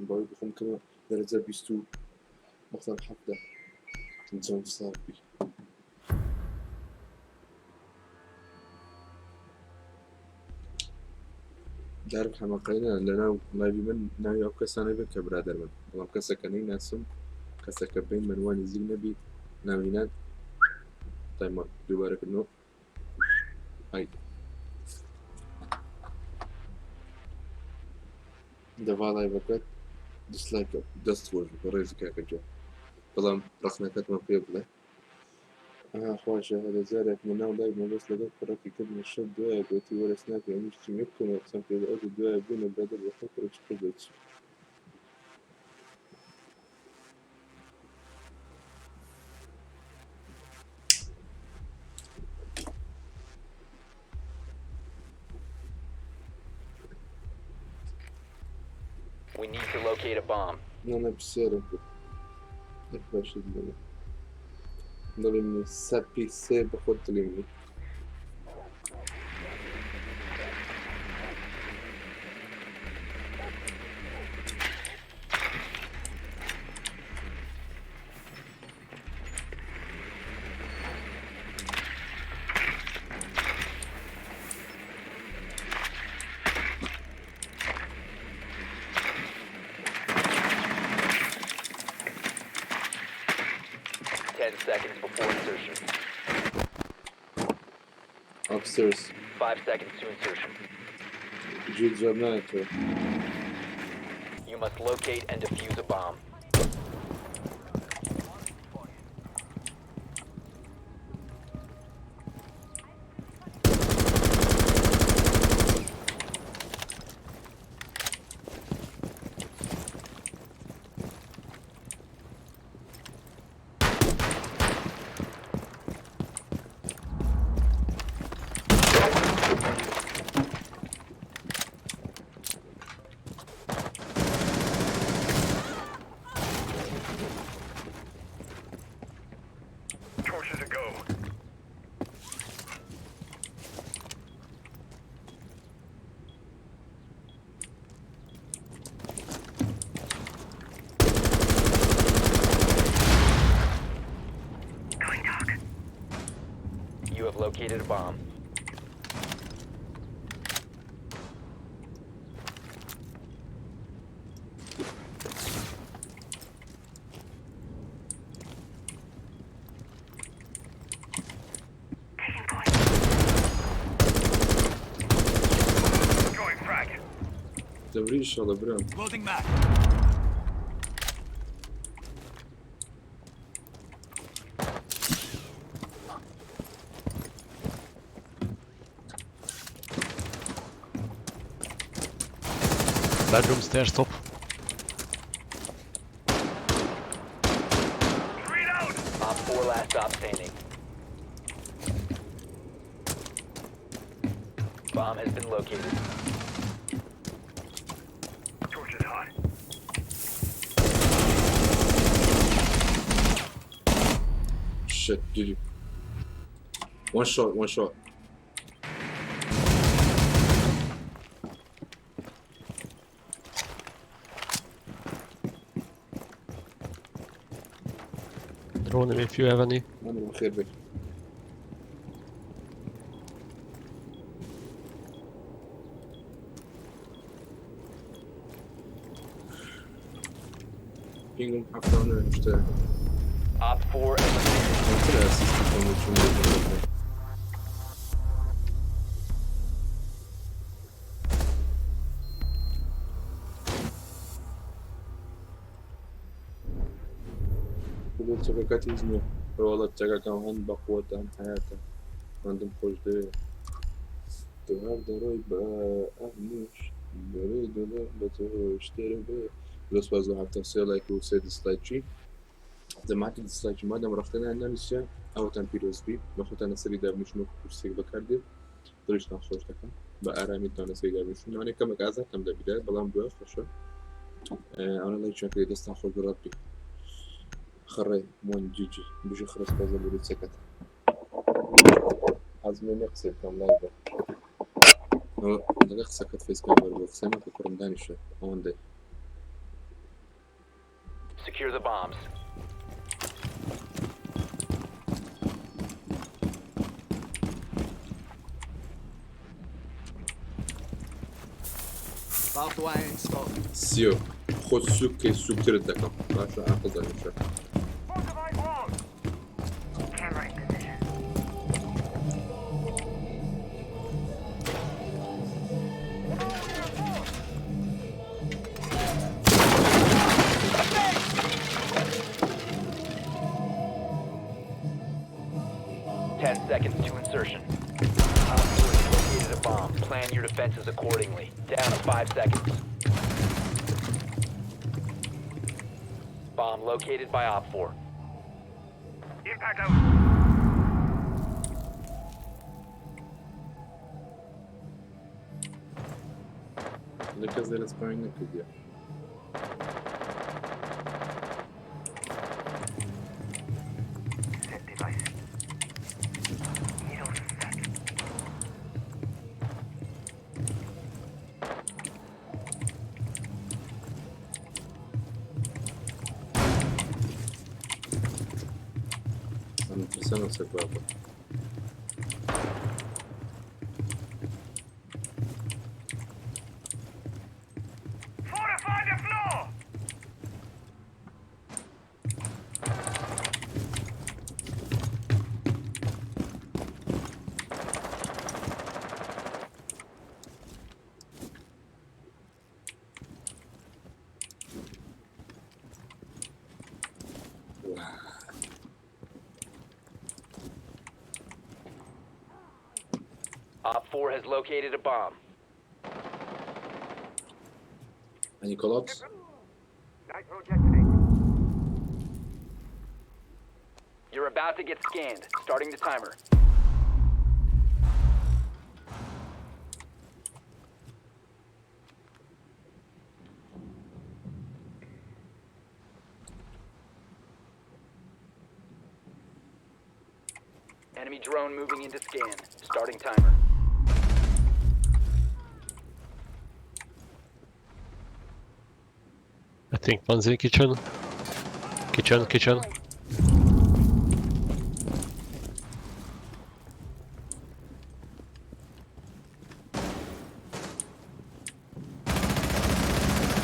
باوی بخۆم کەمە دەرەجە 20 و مەسەن 17 جەم ساڵ بی. دارم حەمەقەینە لەناو لایڤی من ناوی ئەو کەسانە بێت کە برادەر من بەڵام کەسەکە نەیناسم کەسەکە بین من وا نزیک نەبی ناوینان تایمە دووبارەکردنەوە ئای دەڤا لایڤەکەت دیسلایکە دەست خۆش بەڕێزی کاکە گیان بەڵام ڕەخنەکەتمان پێ بڵێ. ئەها خواشە هەرە جارێک من ناو لای مەبەست لەگەڵ کوڕەکی کردمە شەو دوایە گۆتی وەرە سناپی ئەمیش چیم یەک کۆمەڵ قسەم پێ بوو ئەوجە دوایە بووینە برادەر بەخۆ کوڕەکی کرد بە چی. We need to locate a bomb. نا پرسیارم کرد هەر باشە دڵێ دڵی منی سەپی سێ بەخۆت دڵی منی. 10 seconds before insertion. Upstairs. 5 seconds to insertion. جوید جواب نایەتەوە. You must locate and defuse a bomb. Torches a go. Going dark. You have located a bomb. Taking point. Throwing frag. دەوری ئیشەڵە برام. Loading mag. Bedroom stairs top. Op 4 last stop standing. Bomb has been located. Torch is hot. Shit, GG. One shot, one shot. Drone if you have any. أنا بخير بك. بينجوم حفلة مشترك. Op 4 eliminated. قلت لها اسيست. چەکەکەتی نییە ڕۆڵە چەکەکان هەن بە قوتان حیاتە مادەم خۆش دەوێ تۆ هەر دەڕۆی بە ئەمنیش دەرێ دڵێ بە تۆ شتێرە بێ. زۆر سوپاس بۆ 73 لایک و سێ دیسلایکی جەماعەتی دیسلایکی مادەم ڕەخنەیان نەنووسیە ئەوەتان پیرۆز بی بە خۆتان لەسەری دابنیشن وەکو کورسێک بەکاردێت دڵیشتان خۆش دەکەم بە ئارامیتان لەسەری دابنیشن لەوانەیە کەمێک ئازارتان دەبیدات بەڵام دوای خۆشە ئەوە لایکیان کرد دەستان خۆش بێ ڕەبی خڕێ مۆن جیجی بژی خڕە سوپاس لە بروسەکەت حەزم لێ نییە قسەی بکەم لای بە لەگە قسەکەت فەیسکام بەربوو قسەی مەکە کوڕم دانیشە ئەوەندەی. Secure the bombs. Barbed wire installed. سیۆ خۆت سوک کەی سوکترت دەکەم باشە ئاقڵ دانیشە. Fortified walls. Camera in position. Ten seconds to insertion. Op 4 has located a bomb. Plan your defenses accordingly. Down to 5 seconds. Bomb located by Op 4. Impact out. لە کەس لە سپای نەکردیە. Set device. Needle set. ئەم ترسەنە سەر بابە. Fortify the floor! Op 4 has located a bomb. Any callouts? Nitro detonate. You're about to get scanned. Starting the timer. Enemy drone moving into scan. Starting timer. I think one's in kitchen. Kitchen, kitchen.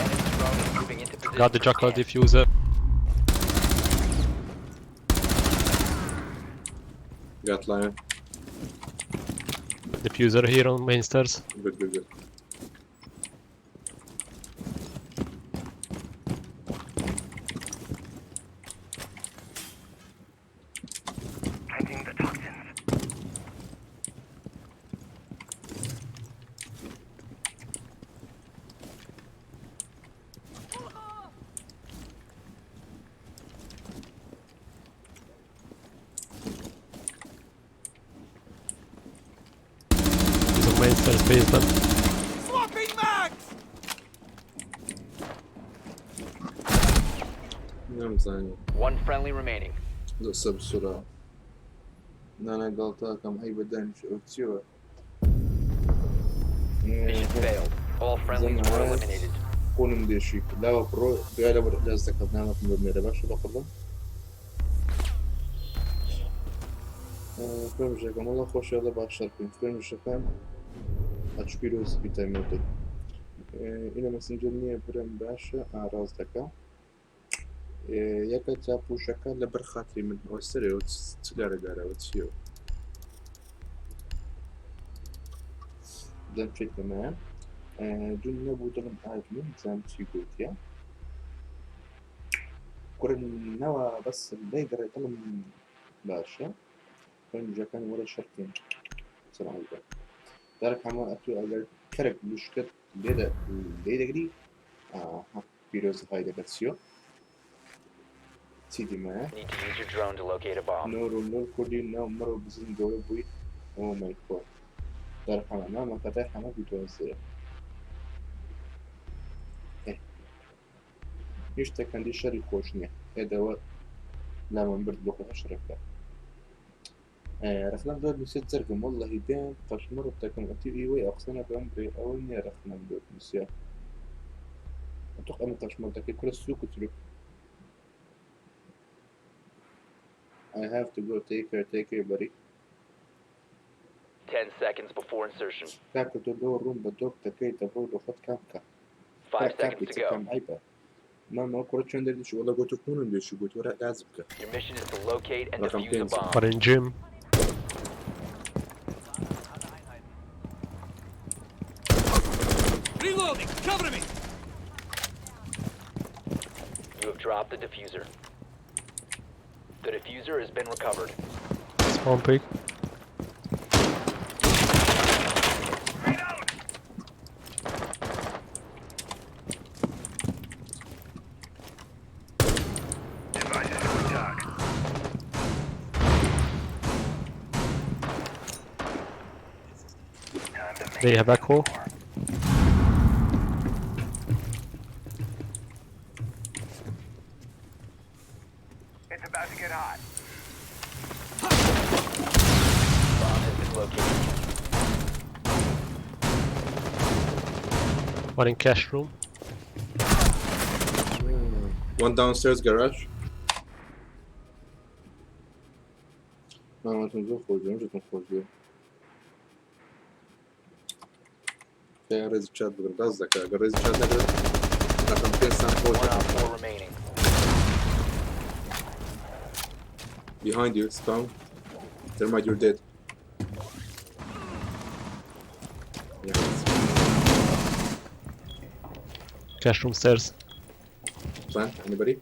Enemy drone is moving into position. Got the for jackal scan. diffuser. Got lion. Diffuser here on main stairs. Good, good, good. Planting the toxins. Main stairs basement. Swapping mags! نەمزانی One friendly remaining. زۆر بسوورە نانە گاڵتاکەم ئەی بەدانیش ئەو چیەوە Mission failed. All friendlies were eliminated. قونم دێشی لاوە بڕۆ دوای لە بەر دەست دەکەم نامەکەم بمێرە باشە بە قوربان خوێنژەکەم وەڵا خۆشە لە باشتر بکەین خوێنژەکان ئەچ پیرۆز بیتایمەوتێ ئینە مەسنجەر نییە برم باشە ئاراز دەکە یەکە تا پوشەکە لە بەر خاتری من ئەوە سەرەوە چ گارەگارەوە چیەوە دەم چێکەمە دوون نەبوو دڵم ئاگرم زان چی گوتیە کوڕ نەوە بەس لێ گەڕێ دڵم باشە خوێنژەکان وەرە شەرکەین سلام علیکم دارک هەموو ئەتو ئەگەر کەرێک لوشکت لێ لێ دەگری ئاها پیرۆز های دەگەر چیۆ چی دیمایە Need to use your drone to locate a bomb. نۆر و نۆر کوردی ناو مەرۆ بزن گەورە بووی ئەو مای خۆ دارک هەمە نامە کەتای حەمە بیتۆزێ هیچ تەکەندی شەری خۆش نییە ئێدەوە لامان برد بۆ خۆ شەرەکە رەخنەم دۆت نووسێت جەرگم واللهی دێم قەشمەڕ دەکەم ئەتی ئیوەی ئەو قسە نەکەم برێ ئەوە نییە رەخنەم دۆت نووسێ ئەتۆ ئەمە قەشمەڕ دەکەی کورە سوک و ترک I have to go take care take care buddy 10 seconds before insertion. کاکە تۆ لەوە ڕوون بە دۆک دەکەی دەبڕۆ لە خۆت کام بکە 5 کاکی seconds چ to go. کام عیبە مامە کوڕە چۆن دەردیش وەڵا گۆتو قونم دێشی گوت وەرە لاز بکە Your mission is to locate and رقم defuse a پێنج. bomb. One in gym. Reloading! Cover me! You have dropped the diffuser. The diffuser has been recovered. Spawn peek. Device is going dark. Time to make They have echo. It's about to get hot. Bomb has been located. One in cash room. One downstairs garage. مامەتون زۆر خۆش بێ ئەمجتون خۆش بێ تیا ڕێزی چات بگرن ڕاست دەکا ئەگەر ڕێزی چات نەگرن ڕقم پێستان خۆش One op 4 remaining. Behind you, spawn. Thermite, you're dead. Yeah. Cash room stairs. Plan, anybody?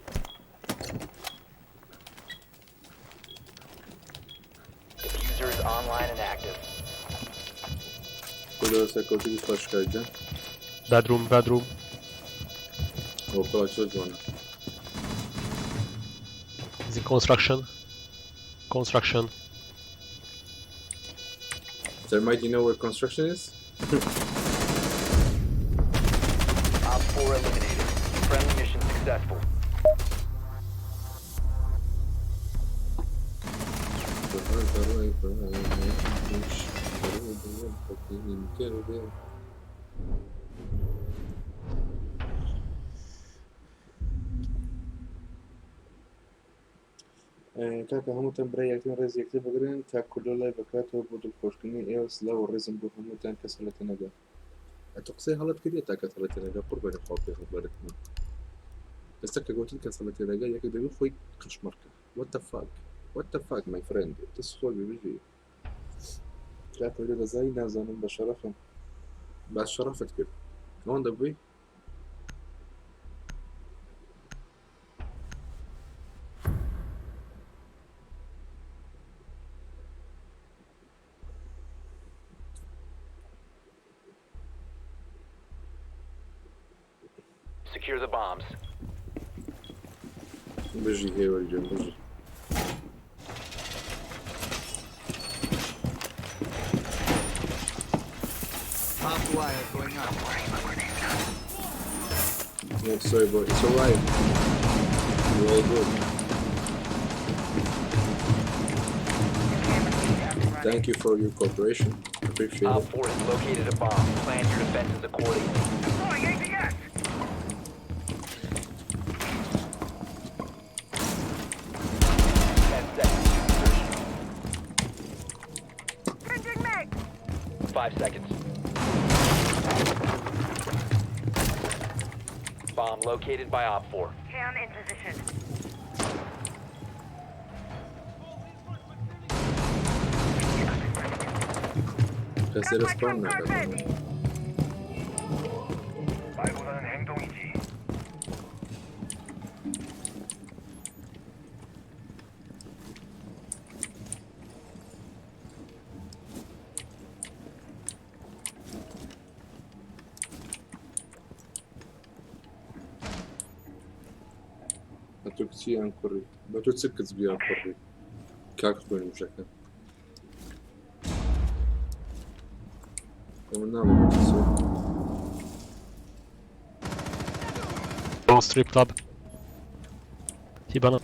Diffuser is online and active. کجا سکوتی فلاش کردن Bedroom, bedroom. او فلاش جوانا Is in construction. Construction. Thermite, you know where construction is? Op 4 eliminated. Friendly mission successful. کاکە هەمووتان برای یەکترین ڕێز یەکتر بگرن تا کوردۆ لای بکاتەوە بۆ دڵخۆشکردنی ئێوە سلاو و ڕێزم بۆ هەمووتان کەس هەڵەتە نەگا ئەتۆ قسەی هەڵەت کردیە تا کەس هەڵەتە نەگا قوربانی خوا پێغەمبەرت من ئێستا کە گوتت کەس هەڵەتە نەگا یەکە دەبی خۆی قەشمەڕکە what the fuck what the fuck my friend دەست خۆش بێ بژی کاکە لێ دەزانی نازانم بە شەرەفم باس شەرەفت کرد ئەوەندە بووی Secure the bombs. بژی هێوەر گیان بژی Barbed wire going up. No, sorry, bro. It's alright. We're all good. Thank you for your cooperation. Appreciate Op it. 4 has located a bomb. Plan your defenses accordingly. Deploying ADS. 10 seconds to insertion. Changing mag! 5 seconds. Bomb located by Op 4. Cam in position. کەسێ رێسپۆن ناکات. 말보다는 행동이지. بە تۆ کچی یان کوڕی؟ بە تۆ چ کچ بی یان کوڕی؟ کاک خوێن وشەکە. ئەمە ناڵێم بە چ. Go strip club. Hibana.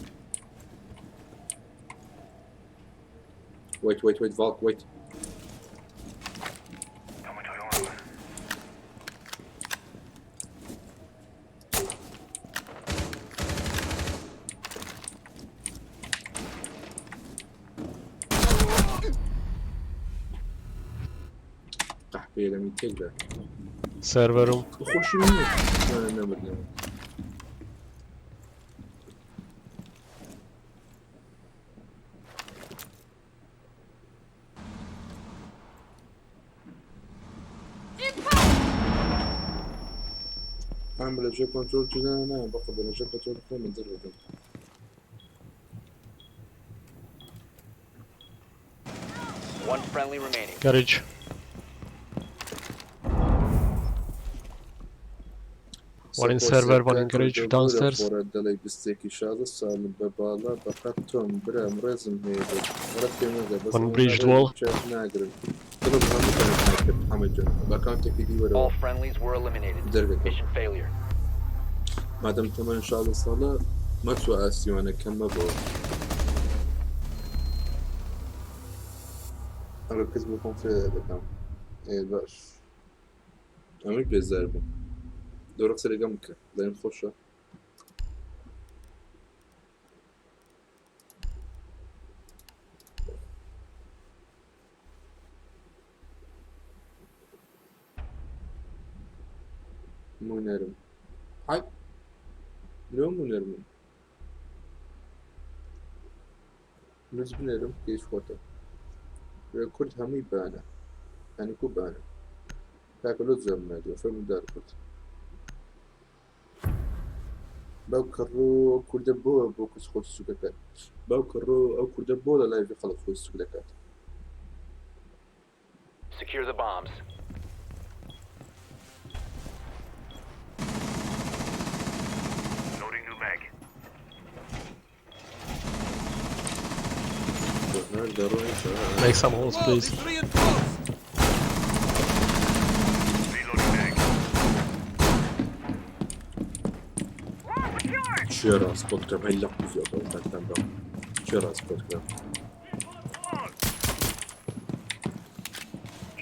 Wait, wait, wait, Valk, wait. 너무 조용하군. قەحپەیە لە من تێکدا. Server room. خۆشی نییە. نەمردنەوە. ئەم لەژێ کۆنترۆل جودا نا بەقە بە لەژێ کۆنترۆل خۆم دەردەم. One friendly remaining. Garage. One in server, one in garage, downstairs. دەڵێ بستێکی 16 ساڵم بە باڵا بەقەت تۆم برام ڕێزم هەیە بۆت. ڕەت پێ مەگە بەس One ئەوە breached wall. چاک ناگرم. دڵم هەموو کەمت ناکرد حەمە جان. بە ئەکاونتێکی دی وەرەوە. All friendlies were eliminated. دەرگەکە. Mission failure. مادەم تەمەن 16 ساڵە مەچوە ئاسیوانە کەم مەبەوە. ئەگەر کەس بۆ خۆم فرێ دەکەم. ئێ باش. ئەمەش بێزار بووم. دۆرە قسە لەگەڵم بکە. دەنگم خۆشە؟ مونەرم. های لۆ مونەرمم. منیش بنێرم کە هیچ خۆتە. کورد هەمووی بانە. یانی کو بانە؟ کاکە لۆ جواب نادەوە فەرموو دار کورد. باوکە ڕۆ ئەو کوردە بۆ بۆ کچ خۆت سوک دەکات. باوکە ڕۆ ئەو کوردە بۆ لە لایڤی خەڵک خۆی سوک دەکات. Secure the bombs. Loading new mag. هەر دەڕۆی Make some holes, Wall please. is reinforced! Reloading mag. Wall secured! چێرا سپۆت کەم هەی لە قوزیەکە تەکتەم بە چێرا سپۆت کەم. Wall.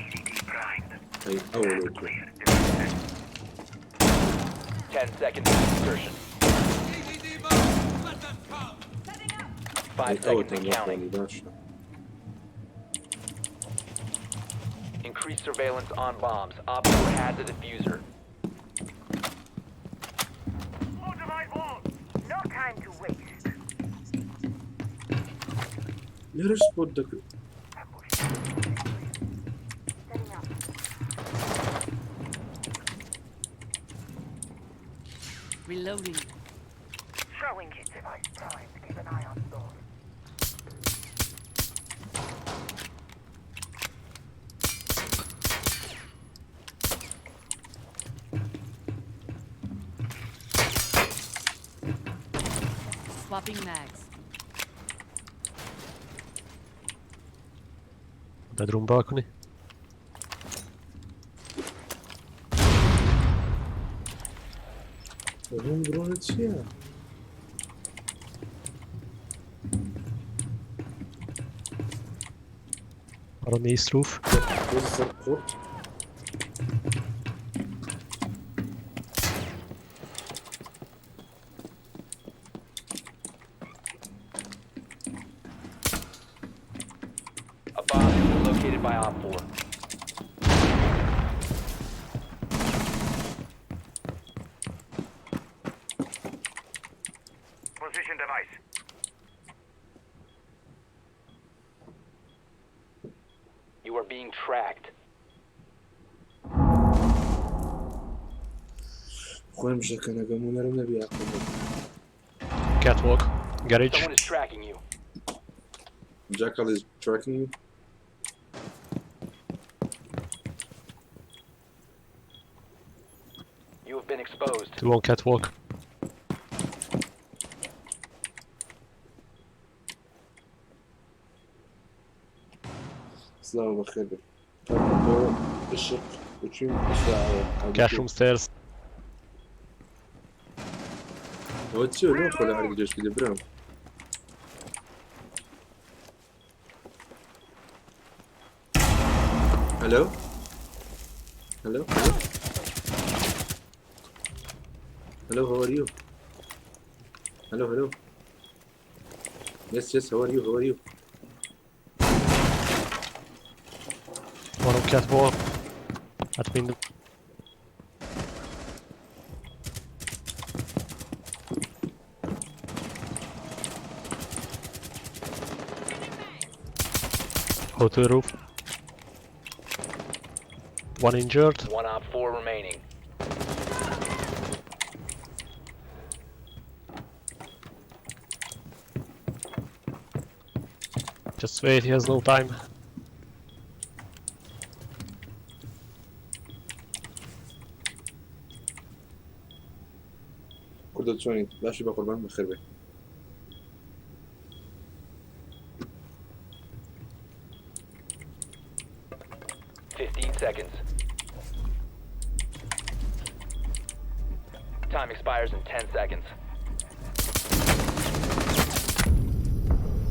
EDD primed. هەی ئەوە لۆ تۆ. Clear. Defenses. 10 seconds to insertion. EDD mode! Let them come! 5 هەی ئەوە seconds and تەنیا counting. خۆنی باشە. Increase surveillance on bombs. Op 4 has a diffuser. Fortified wall. No time to waste. لێرە سپۆت دەکرێت. Setting up. Reloading. Throwing it. Device primed. Keep an eye on door. Swapping mags. Bedroom balcony. هەم درۆنە چییە؟ On east roof. سەر قوڕ. A bomb has been located by Op 4. Position device. You are being tracked. خۆم ژەکەنەکەم و نەرم نەبی عەقڵ. Catwalk. Garage. Someone is tracking you. Jackal is tracking you. You have been exposed. Two on catwalk. سڵاو بەخێر بێت. تاکو عشق وچیم Cash room stairs. ئەوە چییە لۆ خۆ لە عەرگ جێشکی دەبرام؟ Hello? Hello? Hello? Hello, how are you? Hello, hello. Yes, yes, how are you? How are you? One on catwalk. At window. Hotel roof. One injured. 1 Op 4 remaining. Just wait, he has no time. کوردە چۆنیت؟ باشی بە قوربان بەخێر بێ. 15 seconds. Time expires in 10 seconds.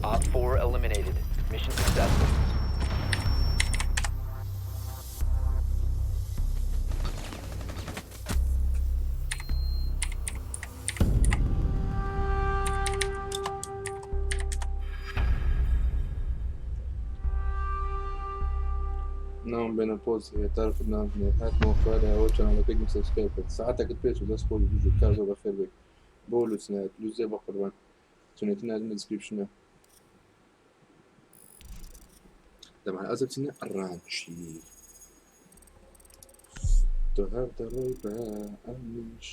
Op 4 eliminated. Mission successful. ناوم بێنە پۆست هەیە تارکت ناوم هاتمەوە خوارە ئەوە چەناڵەکەی سبسکرایب کرد ساعتێکت پێچ و دەست خۆش بژوو کار زۆر بەخێر بێت بۆ لوچنایەت لوزێ بە قوربان چونێتی نادم لە دیسکریپشنە دەمان ئەزە بچینە ڕانچی تۆ هەر دەڕۆی بە ئەمیش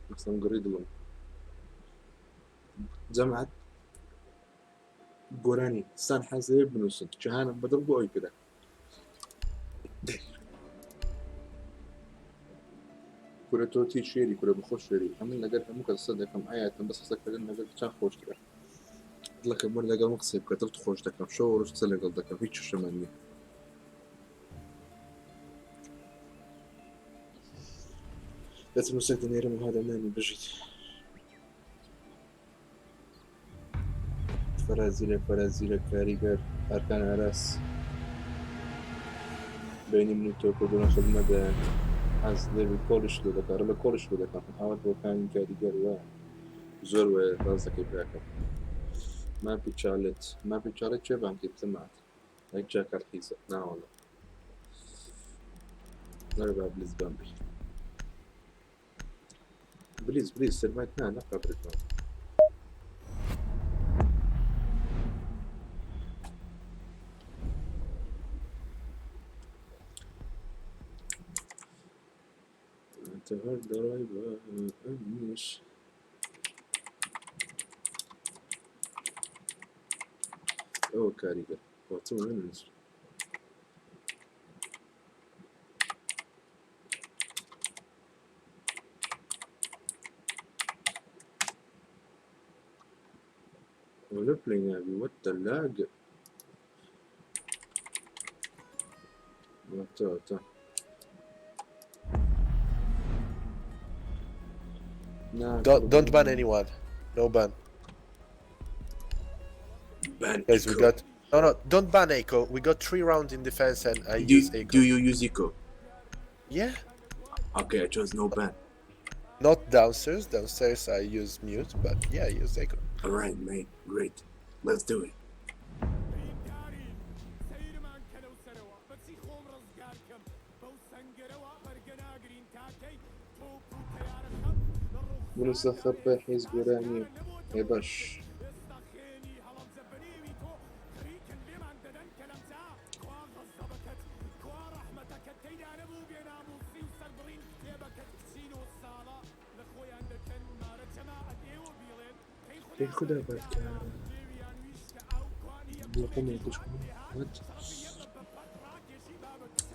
مەسەم گڕی دڵم جەماعەت گۆرانی سان حەزەیە بنووسن جیهانم بەدڵ بۆ ئەوی پێدا کورە تۆ تی شێری کورە بخۆ شێری ئەمن لەگەر هەموو کەس قسە دەکەم ئایاتم بەس قسەکردن لەگەر کچان خۆشترە دڵەکەم وەرە لەگەڵ من قسەی بکە دڵت خۆش دەکەم شەو ڕۆژ قسە لەگەڵ دەکەم هیچ کێشەمان نییە دەچم نووسێک دەنێرم و هادەنانی بژیت فەرازیرە فەرازیرە کاریگەر ئارکان ئاراس بینی من و تۆ کۆبوونە خدمەتە حەز لێ کۆڵیش لێ دەکات لە کۆڵیش لێ دەکەم ئاوات بۆکانی کاریگەر وایە زۆر وایە ڕاست دەکەی براکەم ماپی چالت ماپی چالت چێ بانکی بتمات لایک جاکار حیزە ناوەڵە نەربا بلیز بامبی بلیز بلیز سەرمایت نا نەقا برێتەوە. تهر دەڕای بە ئەمنیش ئەوە کاریگەر واتە منیش ولا بلاي what the lag تا تا. نا Don't ban anyone. No ban. Ban Guys, we Echo. got no, don't ban Echo. We got 3 rounds in defense and I Do, use Echo. do you use Echo? Yeah. Okay, I chose no ban. Not downstairs. Downstairs I use mute, but yeah, I use Echo. Alright, mate. Great. Let's do it. منوسخة حزب راني باش خدا بك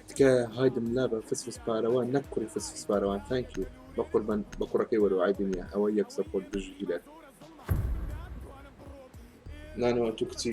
تکایە هایدم لابە فسفس پارەوان نەک کوڕی فسفس پارەوان ثانک یو بە قوربان بە کوڕەکەی وەرەوە عیبی نییە ئەوە یەک سەپۆرت بژی هیلال نانەوە تو کچی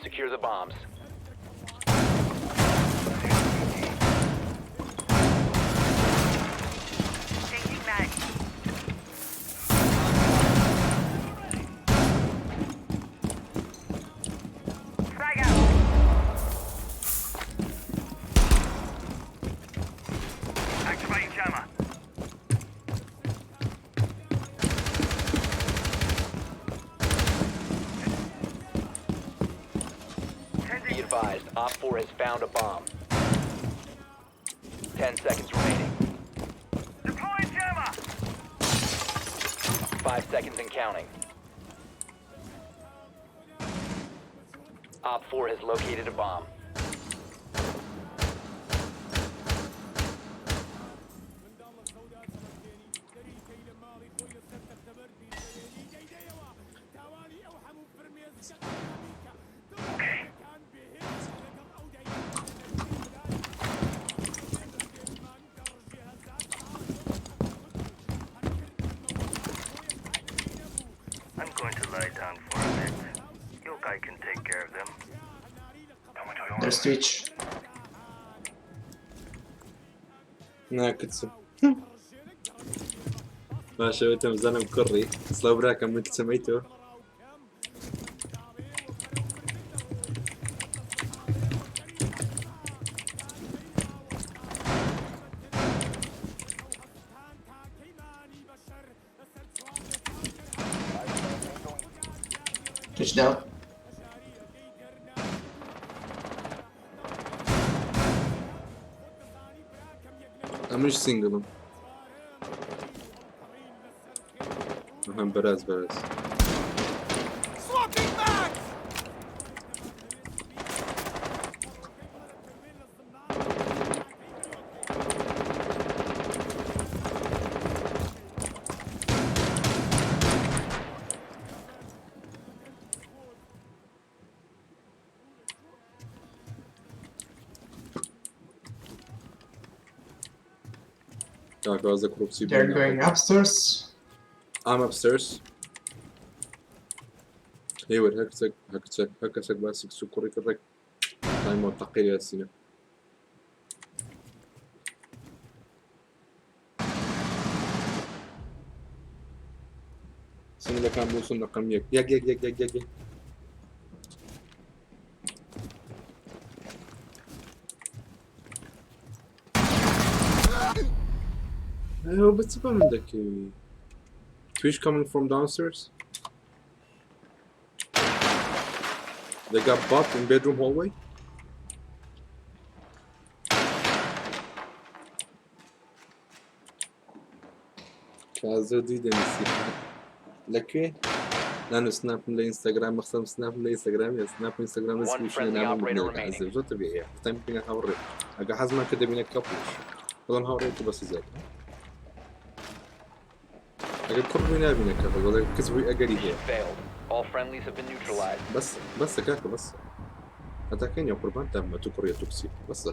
Secure the bombs. Changing mag. Frag out. Activating jammer. Be advised, Op 4 has found a bomb. 10 seconds remaining. Deploying jammer. 5 seconds and counting. Op 4 has located a bomb. I'm going to lie down for a bit. Your guy can take care of them. There's Twitch. نا کچم باشە وتم زانم کوڕی سڵاو براکەم من کچەمەی تۆ Twitch down. ئەمنش سینگڵم ئەهم بەراز بەراز Swapping mags! کاکە کوڕ They're going upstairs. I'm upstairs. هێوەر هەر کچێک هەر کچێک هەر کەسێک باسی کچ و کوڕی کرد ڕێک تایمەوە تەقیر یاسینە سنگەکان بۆ سن رقم یەک یەک یەک یەک یەک یەک یەک ئەوە بە چ بە من دەکەوی Twitch coming from downstairs. They got bot in bedroom hallway. کازۆ دوی دەنووسی لەکوێ نانو سناپم لە ئینستاگرام مەخسەم سناپم لە ئینستاگرام یا سناپ ئینستاگرام One اسمی friendly نامم operator remaining. زۆر تەبیعیە تایم بینە هاوڕێ ئەگە حەزمان کرد دەبینە کەپڵش بەڵام هاوڕێ تو بەس زیاتر ئەگەر کوڕ بووی نابینە کەپڵ بەڵێ کچ بووی ئەگەری هەیە Mission failed. All friendlies have been neutralized. بەس بەسە کاکە بەسە هەتاکەین یا قوربان تا بمە تو کوڕیە تو کچی بەسە.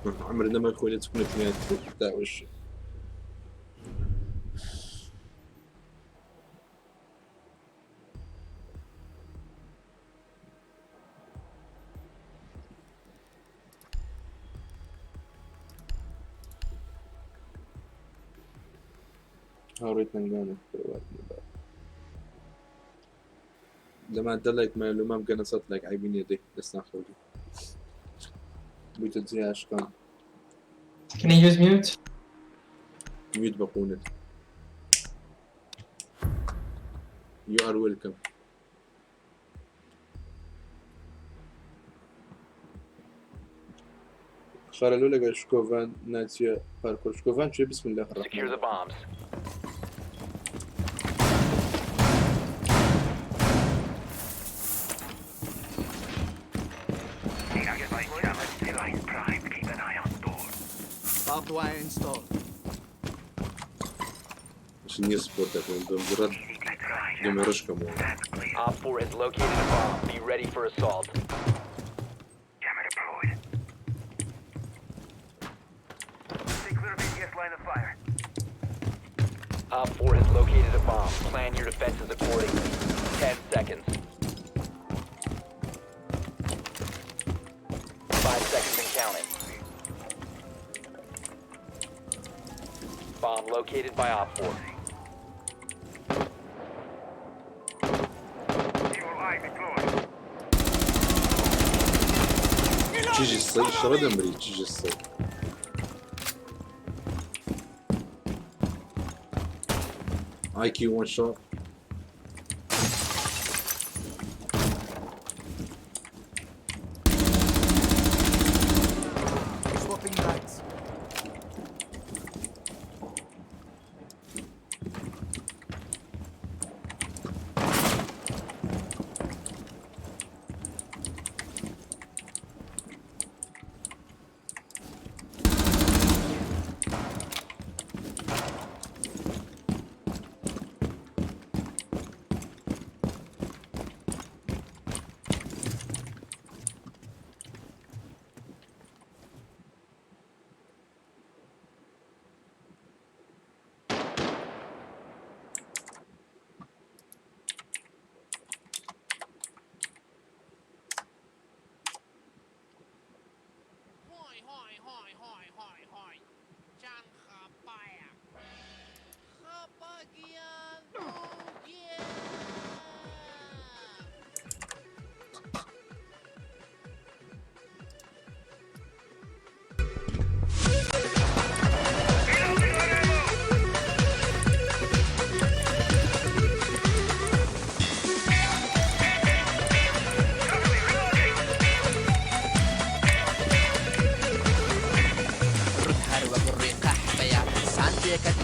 عمرنا ما خويا تكون تاع وش هاوريت لما دلك ما لو ما بقى صوت لك عيبين يدي بس ناخذ بيت اشكال. Can I use mute? ميوت بقونة. You are welcome. خرلو لك شكوفان ناتيا باركور شكوفان شو بسم الله Secure الرحمن the bombs. Barbed wire installed. عشان يسبورت بمجرد دمرشكم. Op 4 has located a bomb. Be ready for assault. Jammer deployed. Stay clear of ATS line of fire. Op 4 has located a bomb. Plan your defenses accordingly. 10 seconds. 5 seconds and counting. Bomb located by Op 4. Evil eye deployed. تيجي الصيد شرد مري تيجي الصيد IQ one shot. Swapping mags.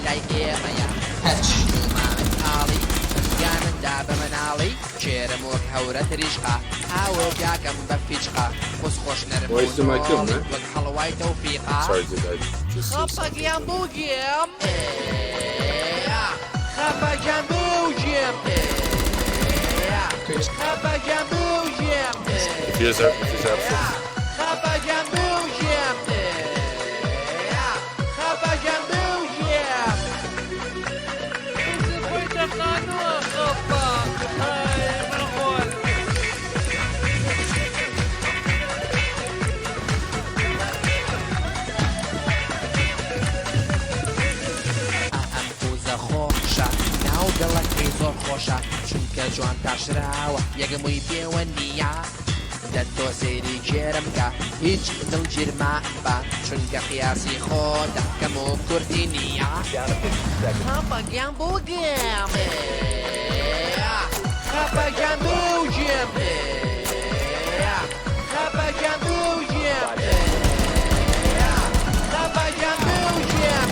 لای ئێمەیە Hatch. ئاڵی گیانمدا بە مناڵی کێرم وەک هەورە تریشقا ئاوە پیاکەم بە فیچقا خۆش خۆش نەرم Why is my kill, man? وەک حەڵوای تەوفیقا Sorry, dude. I just see خەپەگیان بووگێم خەپەگیان بووگێم خەپەگیان بووگێم If he is out, if he's absent. خەپەگیان بووگێم خەپەگیان بووگێم ئەم قوزە خۆشە ناو دڵەکەی زۆر خۆشە چونکە جوان تاشراوە یەکەمووی پێوە نییە دە تۆ سەیری گێرم کە هیچ دڵگیرما بە چونکە قیاسی خۆتە کەم و کورتی نییە. Down to 15 seconds. خەپەگیان بووگێم خەپەگیان بووگێم خەپەگیان بووگێم خەپەگیان بووگێم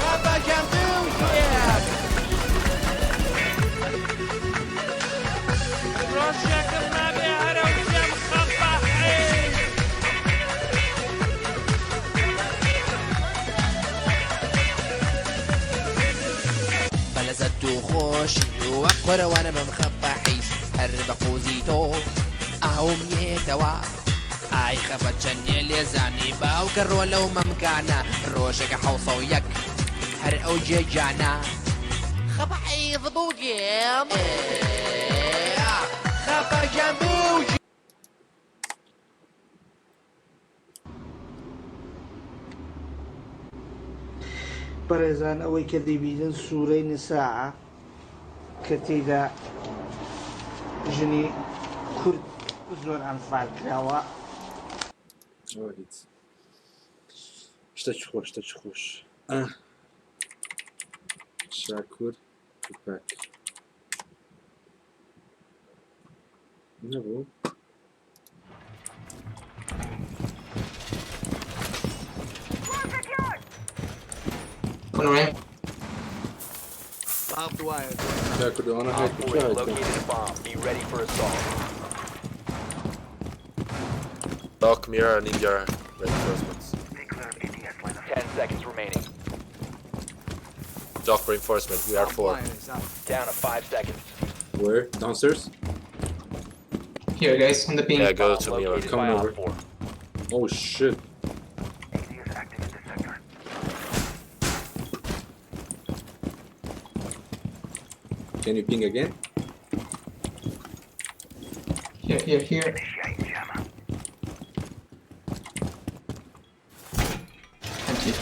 خەپەگیان بووگێم. بەلەزەت و خۆشی وەک قۆرەوانە بەم خەپەحیش هەر بە قوزی تۆ ئاوم یێتەوە. ئای خەفە چەندێ لێزانی باوکە ڕۆ لەو مەمکانە ڕۆژێکە حەوسەو یەک هەر ئەو جێگانە خەفە حیز بوو گێم خەفە گیان بوو بەڕێزان ئەوەی کە دەیبینن سورەی نساء کە تێیدا ژنی کورد زۆر ئەنفال کراوە. ئەوە هیچ شتێکی خۆش شتێکی خۆش ئاه شاکور توپاک نەبوو One ramp. Barbed wire. شاکور دەوانە Op هەیە 4 has located a bomb. Be ready for assault. Doc, Mira, I need your reinforcements. 10 seconds remaining. Doc, reinforcement. We are Barbed four. wire is out. Down to 5 seconds. Where? Downstairs? Here, guys, on the ping. Yeah, go Bomb to Mira. located Coming by over. Op 4. Oh shit. ATS active in this sector. Can you ping again? Here, here, here. Initiate jammer. Thank you.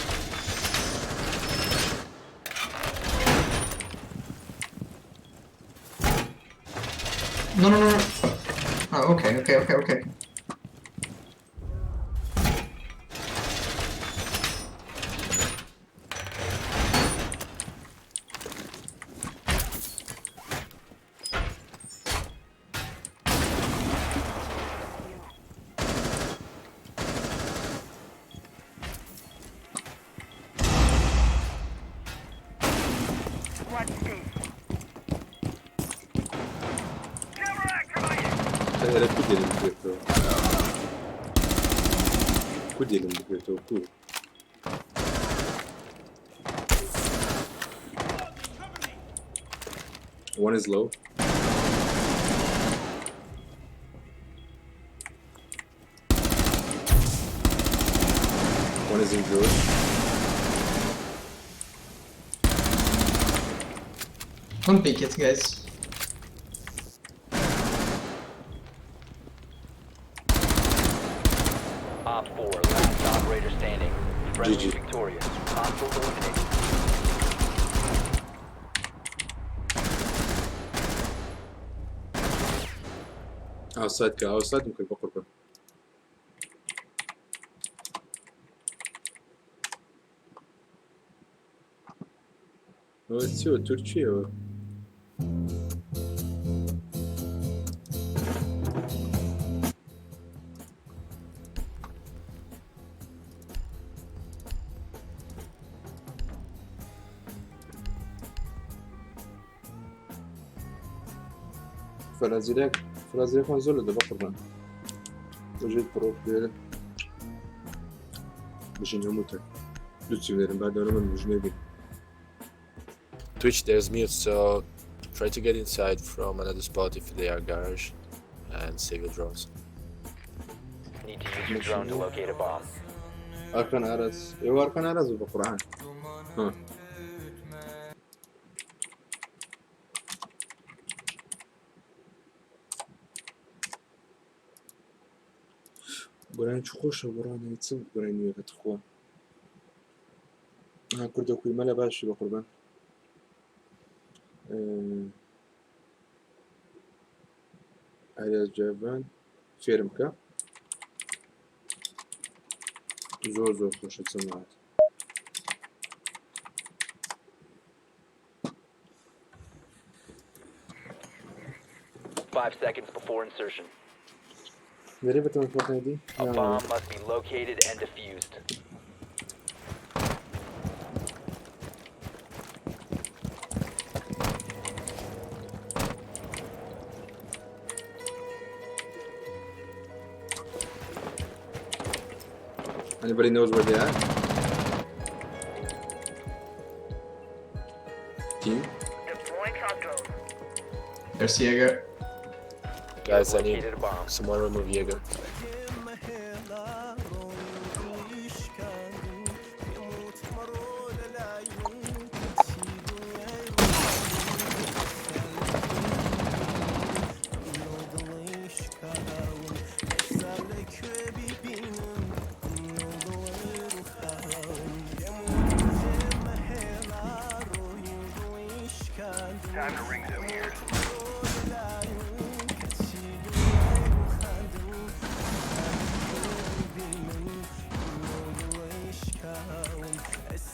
No, no, no, no. Oh, okay, okay, okay, okay. Watch this. Jammer activated. ئێرە کو دێلم بکرێتەوە کو دێلم بکرێتەوە کو One is low. One is injured. Don't pick it, guys. Op 4, last operator standing. Friendly GG. victorious. Hostiles eliminated. Outside کە outside مکرد بە قوربان. ئەوە چیەوە تورکیەوە؟ فەرازیرێک فەرازیرەکان زۆر لە دەبە قوربان. ڕۆژێک پڕۆ لێرە بژین هەمووتان. دوو چی لێرم با دەورە من بژنێ بین. Twitch, there's mute, so try to get inside from another spot if they are garage and save your drones. Need to use your drone to locate a bomb. ئەرکان ئاراز ئێوە ئەرکان ئاراز بە قورئان. ها. گۆرانی چ خۆشە گۆرانی چ گۆرانی نوێکە تخوا. ها کوردە کوی مەلە باشی بە قوربان. ئاراز جاڤان فێرم بکە. زۆر زۆر خۆشە جەماعەت. 5 seconds before insertion. لێرە بەتەمە فۆرتنایتی؟ A bomb must be located and defused. Anybody knows where they are? Team? Deploying shock drone. There's Jaeger. Guys, I need Located a bomb. someone remove Jaeger.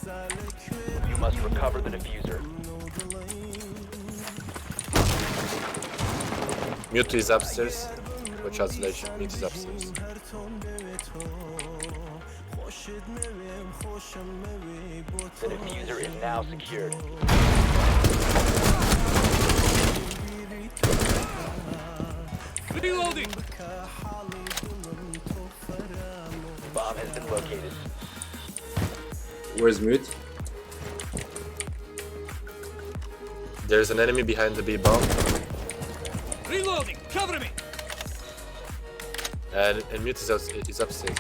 You must recover the defuser. Mute is upstairs. Watch out, Sledge. Mute is upstairs. The defuser is now secured. Reloading! Bomb has been located. Where's mute? There's an enemy behind the B bomb. Reloading! Cover me! And mute is, out, is upstairs.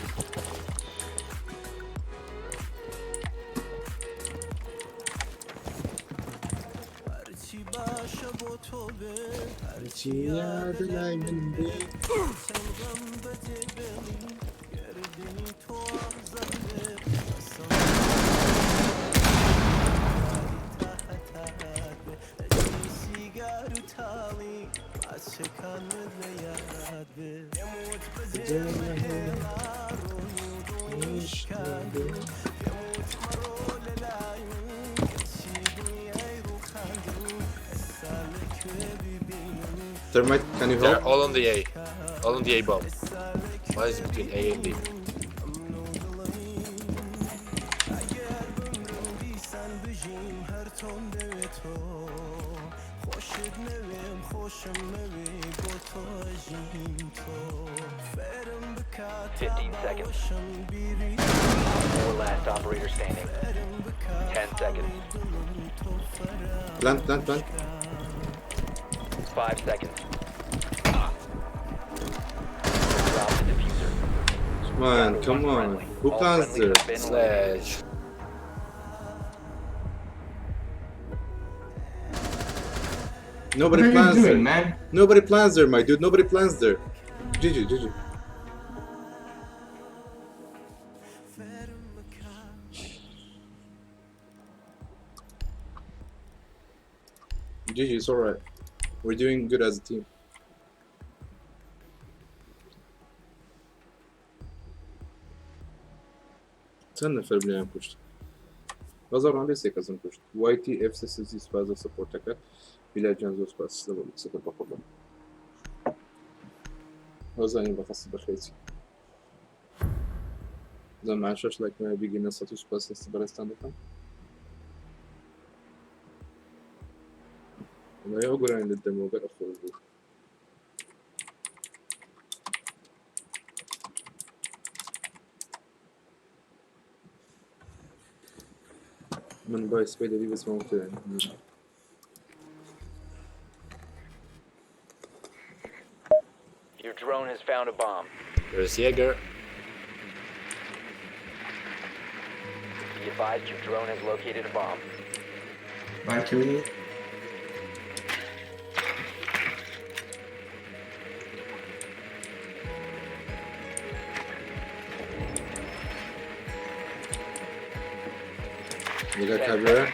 Thermite, can you They're help? all on the A. All on the A bomb. One is between A and B. 15 seconds. Four last operator standing. 10 seconds. Plant, plant, plant. 5 seconds. Drop the defuser. Man, come on. Who All plants friendlies there? have been eliminated. Sledge. Nobody What are you plans doing, there. man? Nobody plans there, my dude. Nobody plans there. GG, GG. GG, it's alright. We're doing good as a team. چەند نەفەر بلیان کوشت؟ بەزار ڕاندەی سێ کەسم کوشت. YTFCCC سوپاس لە سەپۆرتەکەت. بیلال گیان زۆر سوپاس لە قسەکەت بەقوڕبان. هۆزانین بەقەستی بەخێرچی. زەمان شەش لایک مایە بیگەینە سەد و سوپاس دەستی بەڕێزتان دەکەم. وەڵای ئەو گۆرانی لە دەمەوە بەر خۆش بوو. من بای سبەی دەبی بەسمەوە Your drone has found a bomb. There's Jaeger. Be advised your drone has located a bomb. Valkyrie. لەگەڵ کابرا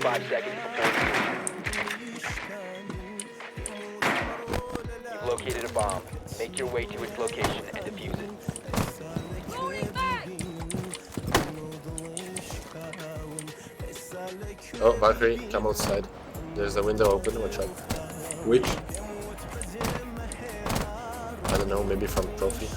5 seconds before insertion. You've located a bomb. Make your way to its location and defuse it. Loading back! Oh, Valkyrie, come outside. There's a window open, watch out. Which? I don't know, maybe from trophy.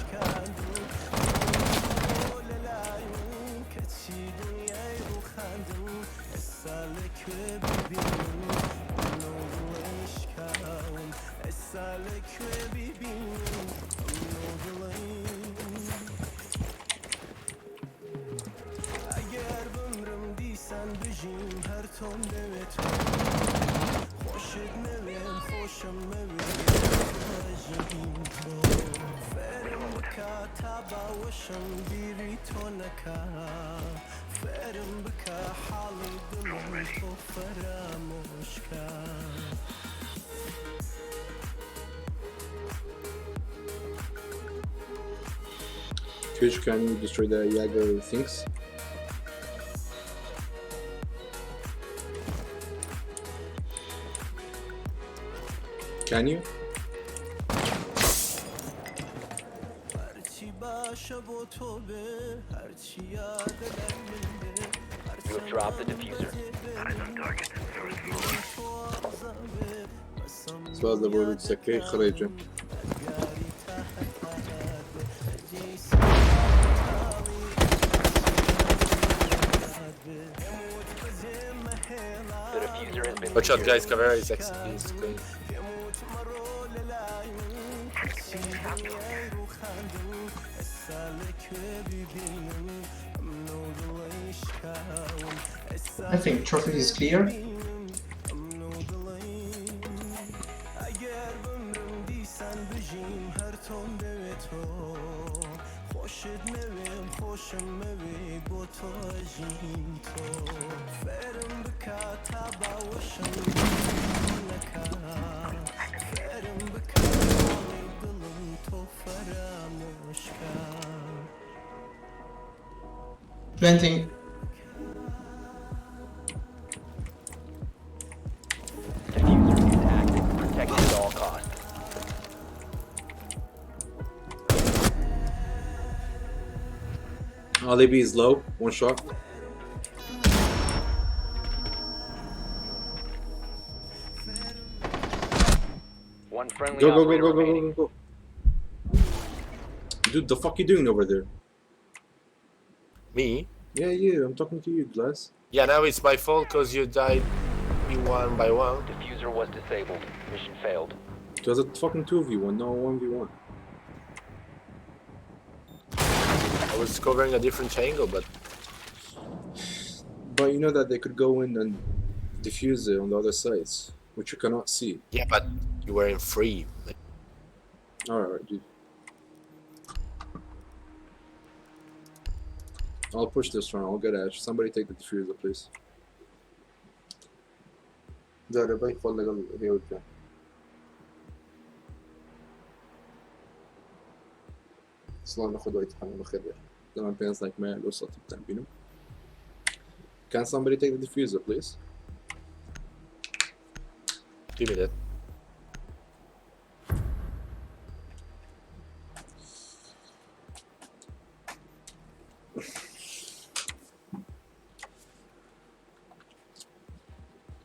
Twitch, can you destroy the Jaeger things? Can you? You have dropped the defuser. Eyes on target. First floor. سواز لە بۆ سەکەی خڕێجە. The defuser has been Watch out, secured. guys. Caveira is is going. I think trophy is clear. Planting. Defuser is active. Protect it at all costs. Ali B is low, one shot. One friendly Go, go, go, operator go, go, go, remaining. go, go. Dude, the fuck you doing over there? Me? Yeah, you. I'm talking to you, Glass. Yeah, now it's my fault because you died me one by one. Defuser was disabled. Mission failed. It was a fucking 2v1, no 1v1. I was covering a different angle, but But you know that they could go in and defuse it on the other sides, which you cannot see. yeah, but you were in free. Like, Alright, dude. I'll push this round. I'll get Ash. Somebody take the defuser, please. جرب يدخل لقى هي وجه. سڵاو لە خۆی تحمل بەخێر بێت. دەمان پێنج لایک مایە لۆ سەد بتان بینم. Can somebody take the defuser, please? give me that.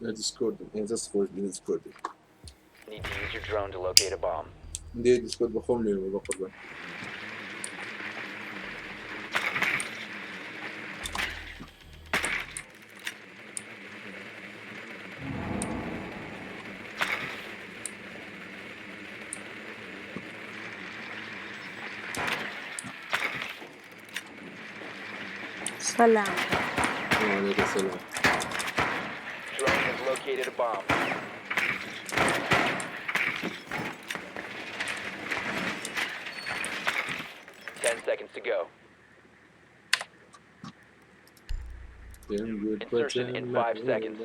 لە Discord yeah, Discord Discord. Need to use your drone to locate a bomb. دێ Discord بەخۆم لێ بە قوربان. سلام. وعليكم السلام. Drone has located a bomb. 10 seconds to go. Damn good, Insertion in 5 seconds.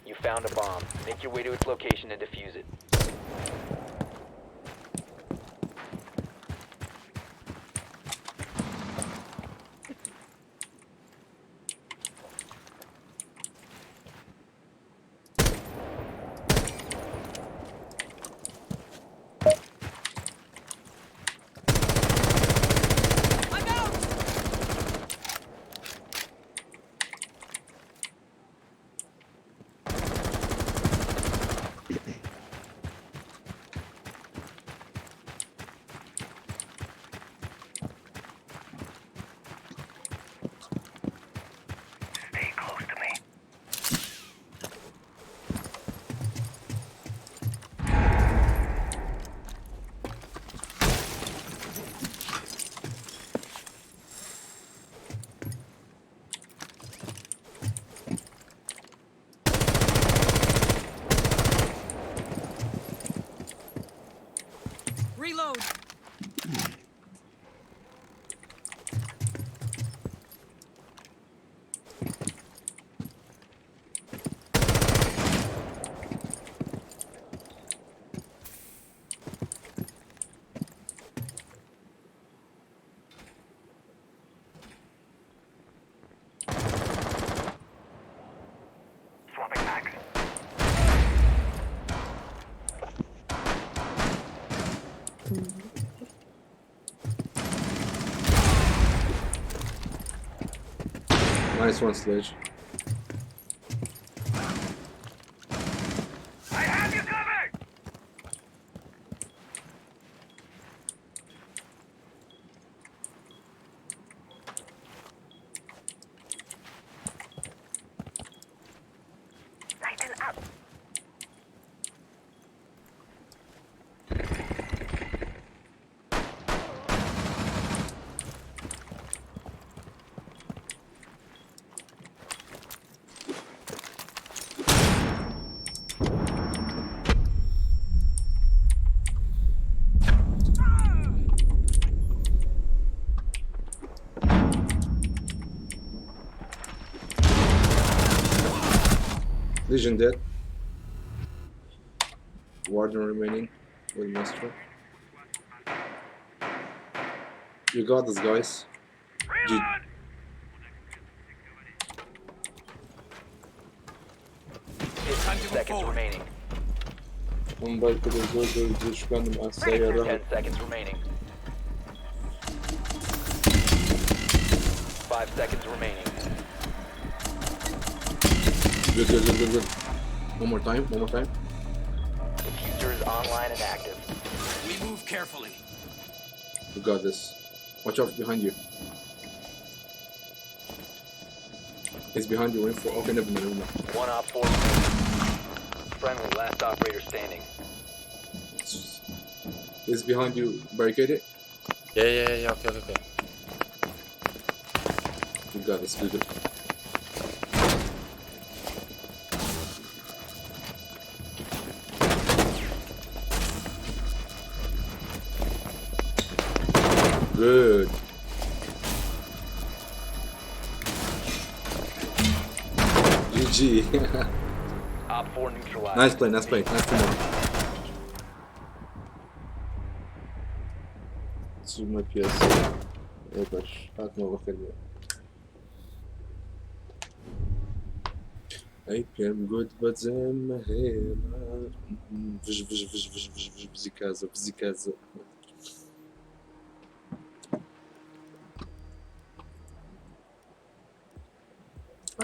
You found a bomb. Make your way to its location and defuse it. I'm out! Stay close to me. Reload! Swapping mags. Nice one, Sledge. I have you covered! Lighten up. Legion dead. Warden remaining with Maestro. You got this, guys. G 15 seconds remaining. موبایل کە زۆر زۆر درێژکانم ئاسایە 10 seconds remaining. 5 seconds remaining. Good, good, good, good, good. One more time, one more time. Defuser is online and active. We move carefully. You got this. Watch out behind you. It's behind you. Wait for. Okay, never mind, never mind. 1 op 4 remaining. Friendly, last operator standing. It's behind you. Barricade it. Yeah. Okay. You got this. Good, good. Good. GG. Op 4 neutralized. Nice play, nice play, nice teamwork. To my PS. باش هات ما بخلي. ئەی پێم گوت بەجێم مەهێڵە ڤژ ڤژ ڤژ ڤژ ڤژ ڤژ بزیکازە بزیکازە.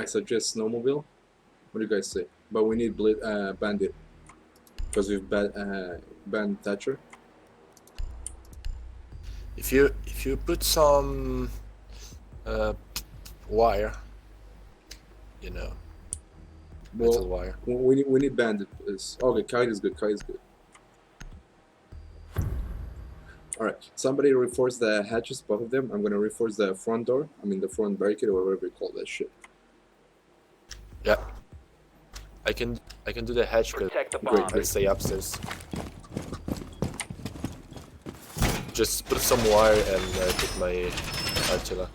I suggest snowmobile. What do you guys say? But we need bandit because we've banned Thatcher. If you put some wire, you know, metal wire. We need bandit. Okay, Kite is good. Kite is good. All right, somebody reinforce the hatches, both of them. I'm going to reinforce the front door. I mean the front barricade or whatever you call that shit. Yeah, I can do the hatch, but Protect the Great, bomb. I stay upstairs. Just put some wire and put my Artilla.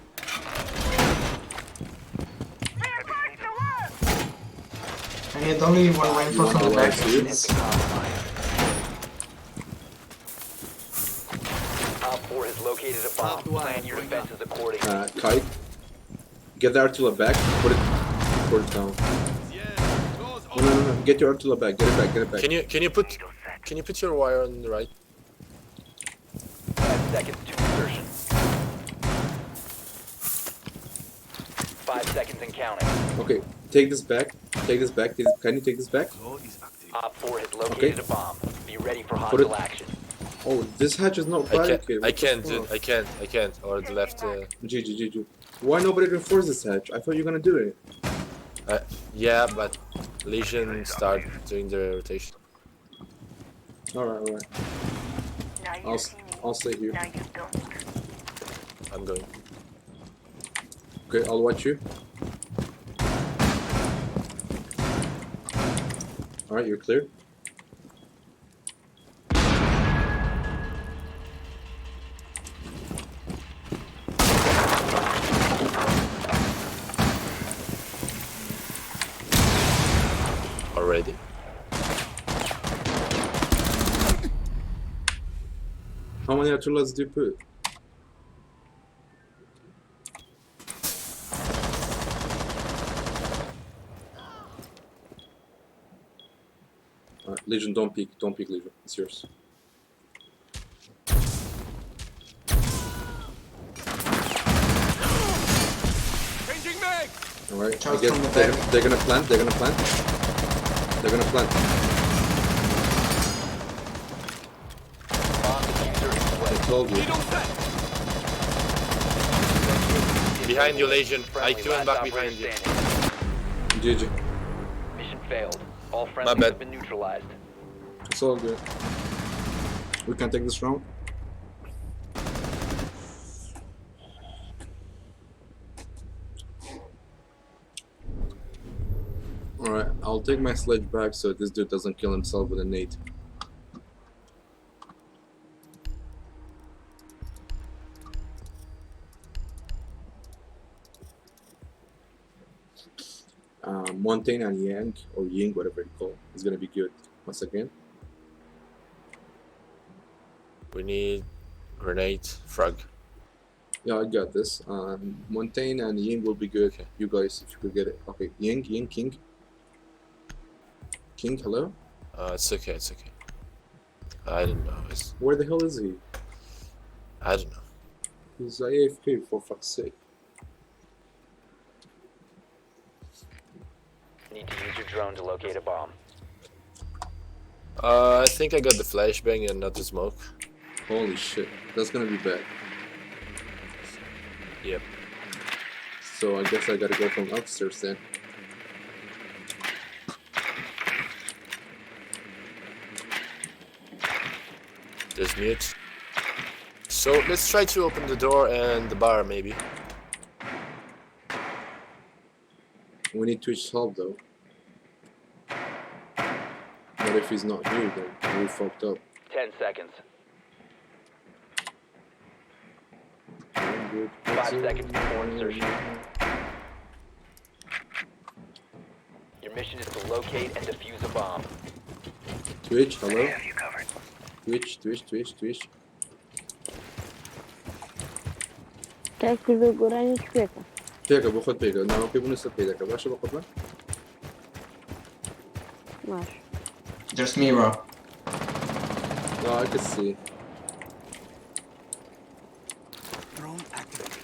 I need only one reinforce on the back. Op 4 has located a bomb. Plan your defenses accordingly. Kite, get the Artilla back. Put it down. No. Get your Artilla back. Get it back. Get it back. Can you put your wire on the right? 5 seconds to insertion. 5 seconds and counting. Okay, take this back. Take this back. Can you take this back? Op 4 has located a bomb. Be ready for Put it- hostile action. Oh, this hatch is not I can't. barricaded. I What the can't. Dude, fuck? I can't. I can't. Or the left. GG GG. Why nobody reinforced this hatch? I thought you were gonna do it. Yeah, but Legion start doing the rotation. All right, all right. I'll stay here. Now you don't. I'm going. Okay, I'll watch you. All right, you're clear. Already. How many Artillas do you put? All right, Legion, don't peek. Don't peek, Legion. It's yours. Alright, I Charles guess from the they're, back. they're gonna plant, they're gonna plant. They're gonna plant. Bomb diffuser in I place. told you. Behind you, Legion. Friendly, IQ and last back operator behind you. standing. GG. Mission failed. All friendlies bad. have been neutralized. It's all good. We can take this round. Alright, I'll take my sledge back so this dude doesn't kill himself with a nade. Montaigne and Yang, or Ying, whatever you call, is gonna be good once again. We need grenade, frag. Yeah, I got this. Montaigne and Ying will be good. Okay. You guys, if you could get it. Okay, Ying, Ying, King. King, hello? It's okay, it's okay. I don't know. It's, Where the hell is he? I don't know. He's AFK, for fuck's sake. Need to use your drone to locate a bomb. I think I got the flashbang and not the smoke. Holy shit, that's gonna be bad. Yep. So I guess I gotta go from upstairs then. There's mute. So let's try to open the door and the bar maybe. We need Twitch's help though. But if he's not here, then we fucked up. 10 seconds. 5 seconds before insertion. Your mission is to locate and defuse a bomb. Twitch, hello? Have you covered. Twitch, Twitch, Twitch, Twitch. کاک کوردۆ گۆرانی پێکە. پێکە بۆ خۆت پێکە ناوەکەی بنووسە پێدەکە باشە بۆ خۆتمان باش. There's Mira. No, I could see. Drone activated.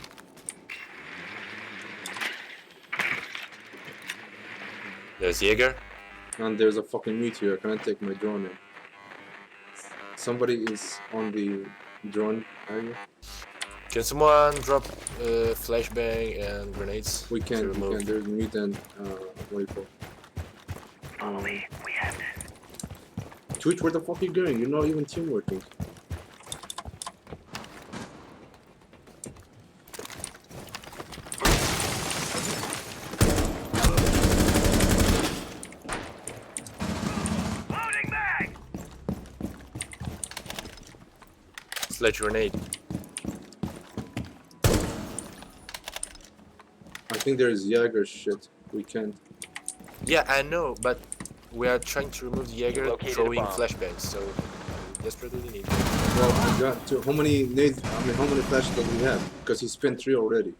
There's Jaeger. And there's a fucking meteor. I can't take my drone in. Somebody is on the drone area. Can someone drop flashbang and grenades? We to can, we remove? can. There's mute and what do you call? Follow me. We have this. Twitch, where the fuck are you going? You're not even team working. Loading mag! Sledge grenade. I think there is Jaeger shit. We can't. Yeah, I know, but we are trying to remove the Jaeger Located a throwing bomb. flashbangs, so we desperately need. Well, we got to. How many nades? I mean, how many flashes does he have? Because he spent 3 already.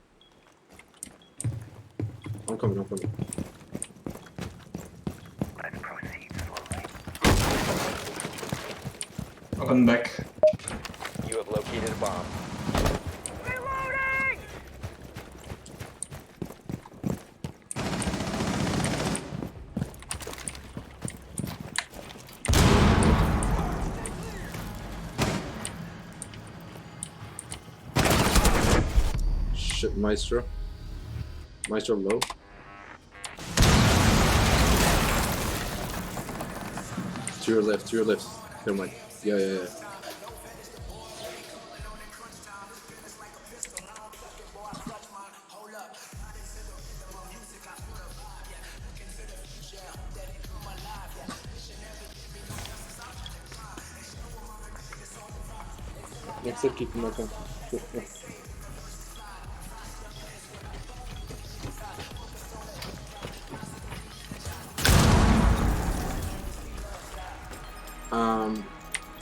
I'm coming. I'm coming. Let's proceed slowly. Open back. You have located a bomb. Reloading! Shit, Maestro. Maestro low. To your left, to your left. Never mind. Yeah, yeah, yeah. Next up, keep him up.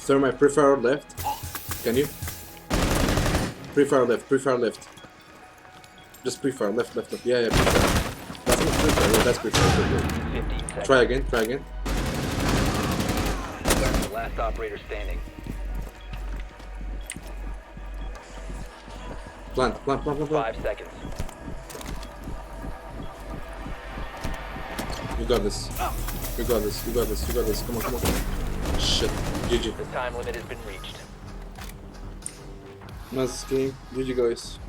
Thermite, pre-fire left. Can you? Pre-fire left, pre-fire left. Just pre-fire, left, left, left. Yeah, yeah, pre-fire. That's not pre-fire, yeah, that's pre-fire. Good, good. 15 seconds. Try again, try again. Last operator standing. Plant, plant, plant, plant, plant. 5 seconds. You got this. You got this. You got this. You got this. Come on, come on, come on. Shit. GG. The time limit has been reached. Nice game. GG guys.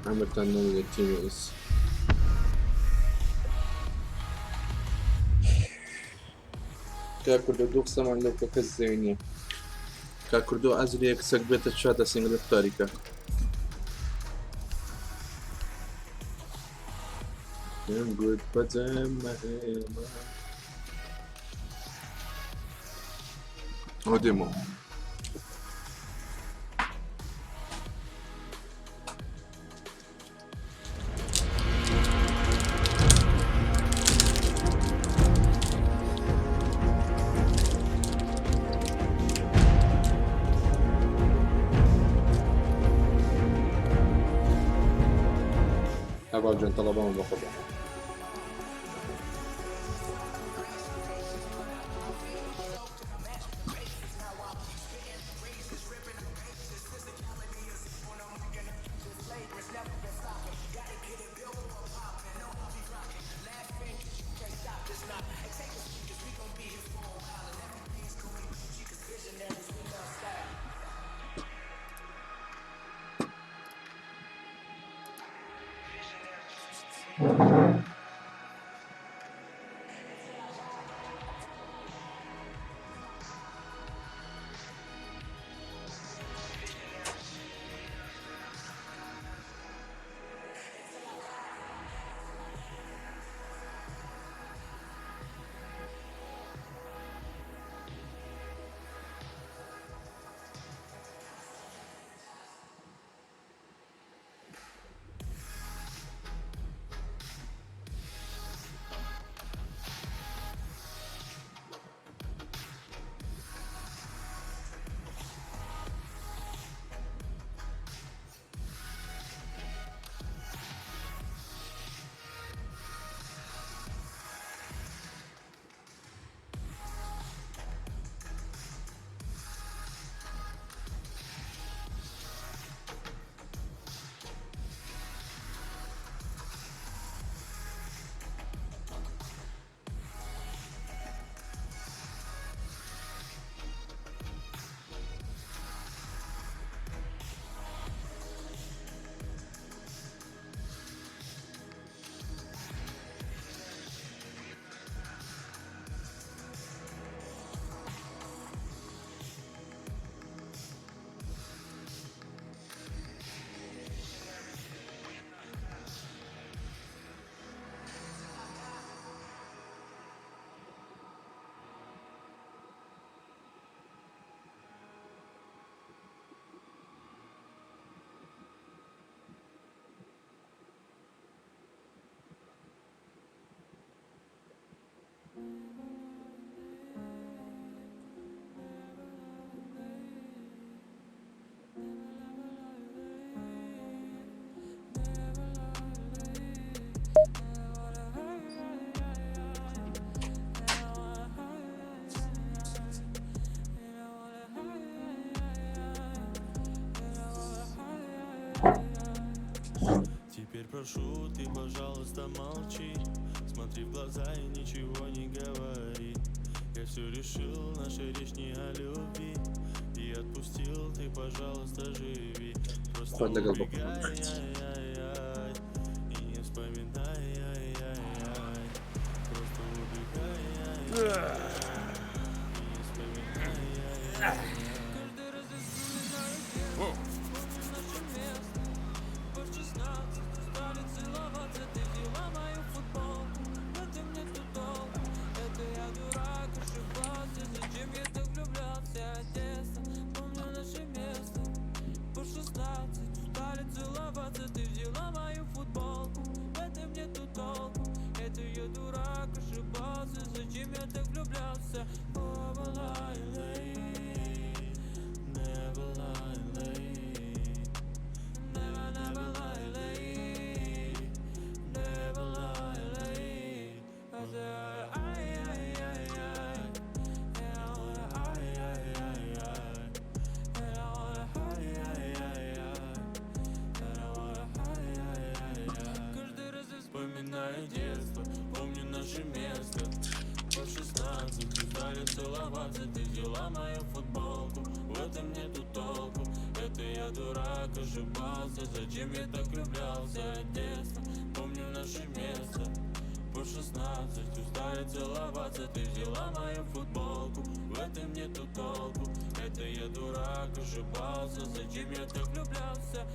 عملت unknown teammates. کاک کوردۆ دوو قسەمان لەو کە کەس زەوی نییە کاک کوردۆ ئەزری کچەک بێتە چاتە سینگلە تاریکە پێم گوت بەجێم مەهێمە ئەوە دێمەوە. هەڤاڵ گیان تەڵەبەمە بەقوربان. Теперь прошу, ты, пожалуйста, молчи. Смотри в глаза и ничего не говори. Я все решил, наша речь не о любви. И отпустил, ты, пожалуйста, живи. Просто خۆت لەگەڵ بکەم. убегай, ай, и не вспоминай, ай, ай, ай. Просто убегай, ай, и не вспоминай, ай, ай. целоваться Ты взяла мою футболку, в этом нету толку Это я дурак, ошибался, зачем я так влюблялся от детства Помню наше место по 16 устали целоваться Ты взяла мою футболку, в этом нету толку Это я дурак, ошибался, зачем я так влюблялся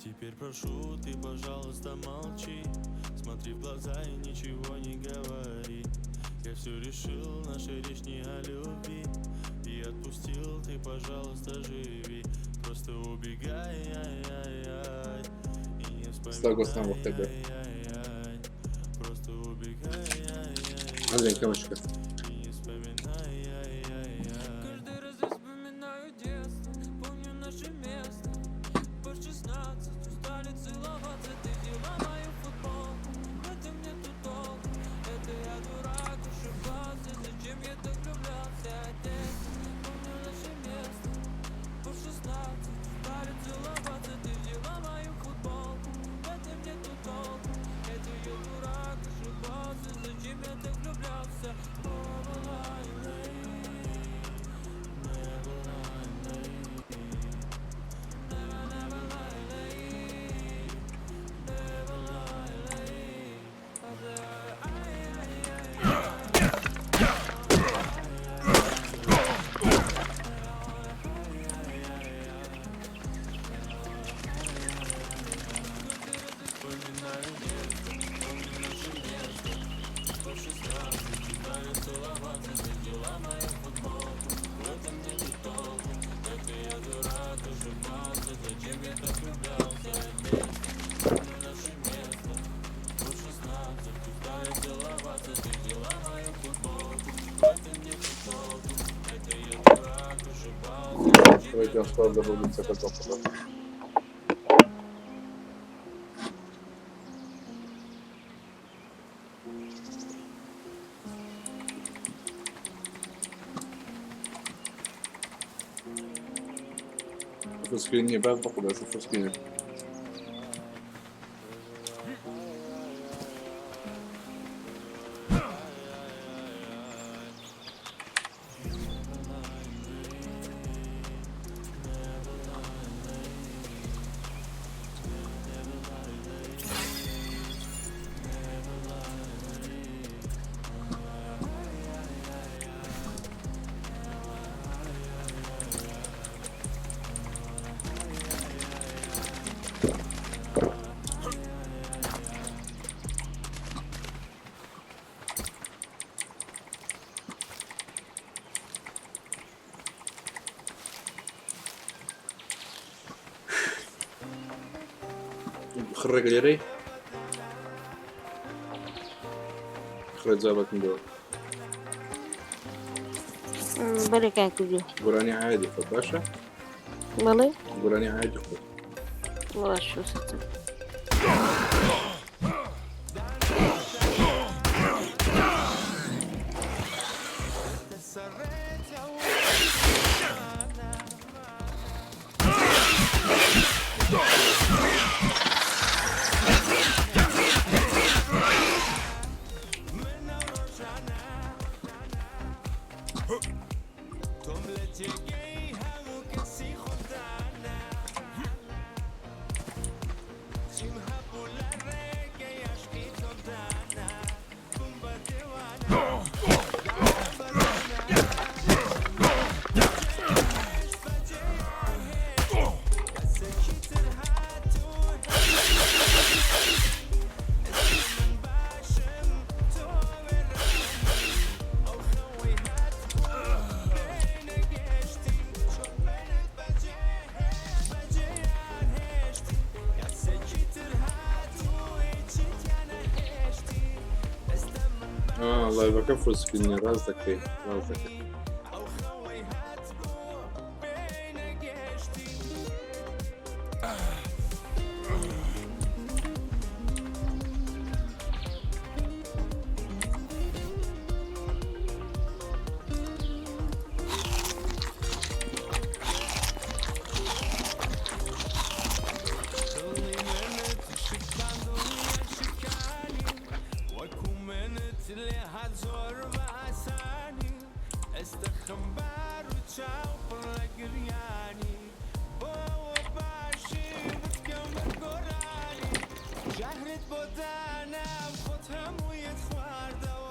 Теперь прошу, ты, пожалуйста, молчи Смотри в глаза и ничего не говори Я все решил, наша речь не о любви И отпустил, ты, пожалуйста, живи Просто убегай, ай, ай, ай И не سلاو گۆستان вспоминай, وەختە بێ ай, ай, ай Просто убегай, ай, ай, هەندێک کەمە شکە и не вспоминай, ай, ай, ай Каждый раз я вспоминаю детство Помню наше место По 16 устали целоваться Ты взяла мою футболку В этом нету толку Это я дурак, ошибался Зачем я так влюблялся отец Помню наше место По 16 устали целоваться Ты взяла мою футболку В этом нету толку Это я дурак, ошибался Зачем я так влюблялся ڕێکیان سوپاس لە بۆ سەکەتەوە. فول سكرين نییە باز بەخۆ بەس فول سکرینە. خڕێک لێرەی خڕێ جابەکم بۆ. بەرێ کاک کردو. گۆرانی عادی خۆ باشە. بەڵێ. گۆرانی عادی خۆ. باش وستم. لایڤەکە full screen ە ڕاست دەکەی ڕاست دەکەی.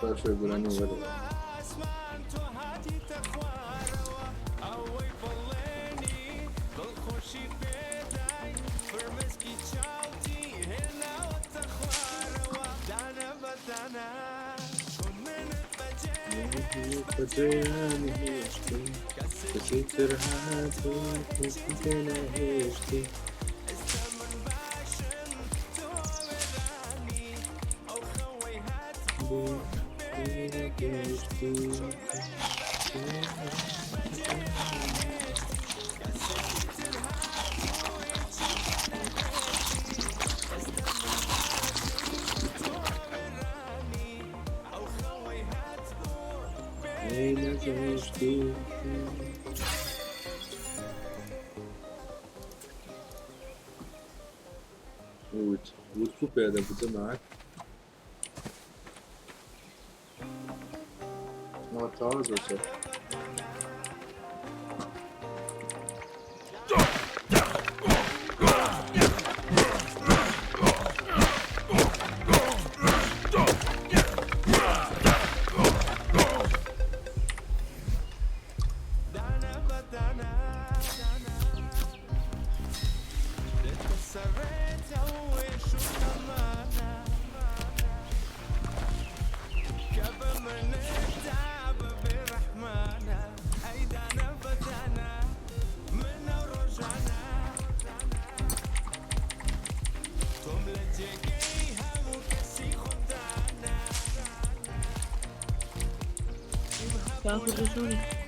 باشە گۆرانی وەرە. وت وت کو پێدە بوتە معك ما تازە.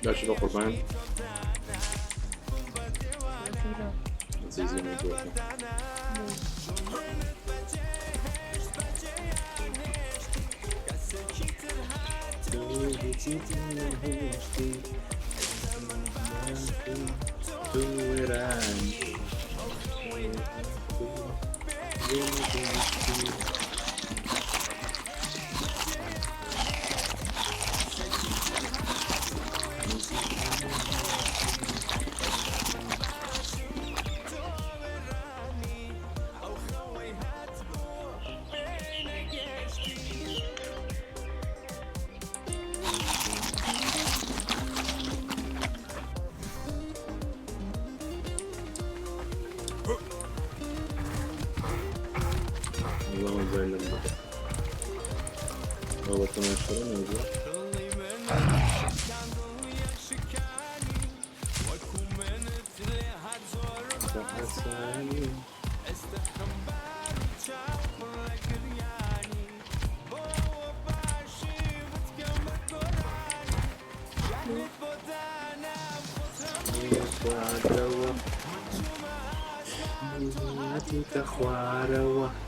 باشە بە قوربان عزیزی من زۆر. اللهم زين لنا والله 18 نزل. خوارەوە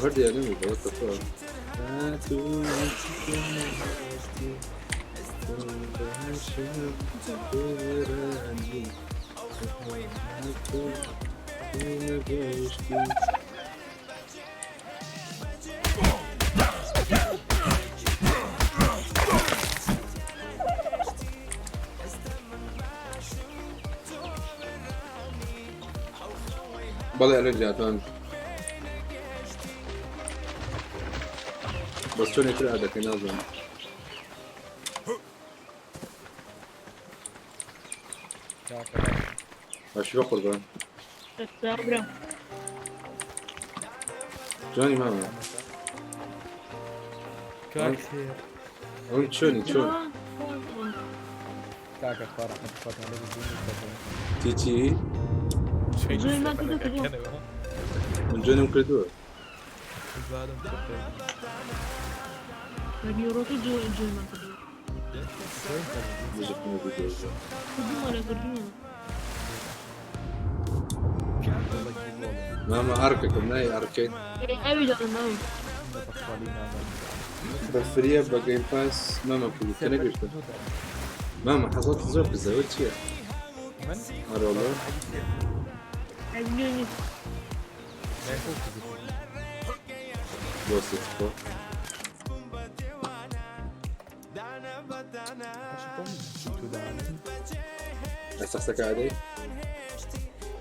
هەر دیارە what the fuck. بەڵێ ئەرێ جاتان بەس چۆنێ تر ئادەکەی نازانم. باشی بە قوربان. جوانی مامە. ئەون چۆنی چۆن؟ کاکە خوا ڕەحمەتی خواتان لێ بێت جوێنی کردووە. چی چی؟ من جوێنم کردووە. مامە ئەرکەکەم نای ئەرکەی بە فریە بە گەیم پاس مامە کوردی تێ نەگەشتم مامە حەزەت زۆر بزەوە چییە؟ ئەرۆڵە بۆ خۆ ئێستا قسەکە ئەدەی؟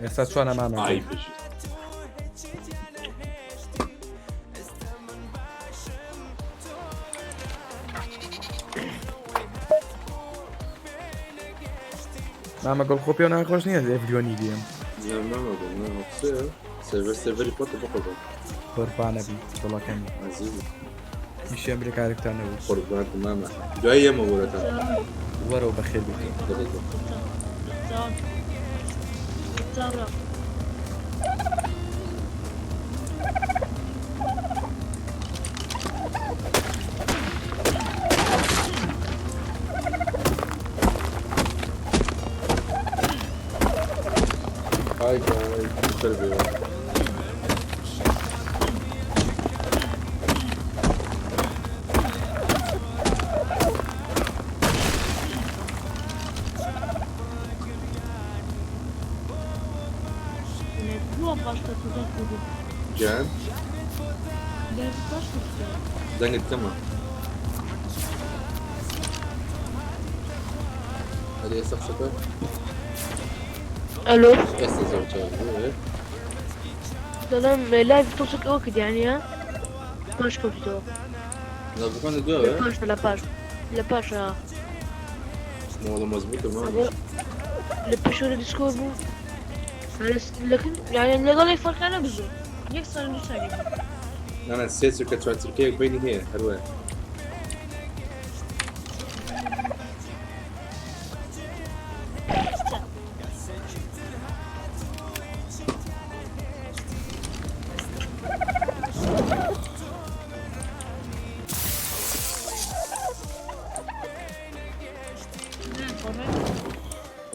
ئێستا چۆنە مامە؟ ئای بژی. مامە گوڵ خۆ پێو ناخۆش نییە ئێڤلیۆنی دێم. نا مامە گوڵ نا قسەیە سێرڤەر سێرڤەری خۆتە بخۆ. قوربانە بی دڵەکەمی. عەزیزم. هیچ ئەمریکارێکتان نەبوو. قوربانت مامە دوای ئێمە وەرەتان. وەرەوە بەخێر بێیت. های گایز سەر بێ. گیان دەنگت کەمە ئەرێ ئێستا قسەکە ئەلۆ ئێستا زۆر چاک بوو ئێ. دەڵێم لایڤ تۆسک ئەوە کرد یعنی ها پاش کەوتیتەوە لەڤەکان لە لە دواوە پاش لە پاش لە پاش ها ماڵە مەزبوطە مامە ئەگەر لە پێشەوە لە دیسکۆر بوو لەکن یعنی لەگەڵی فەرقیان نەبزۆ یەک سانیە دوو سانیە بوو. نا نا سێ چرکە چوار چرکەیەک بینی هەیە هەر وایە.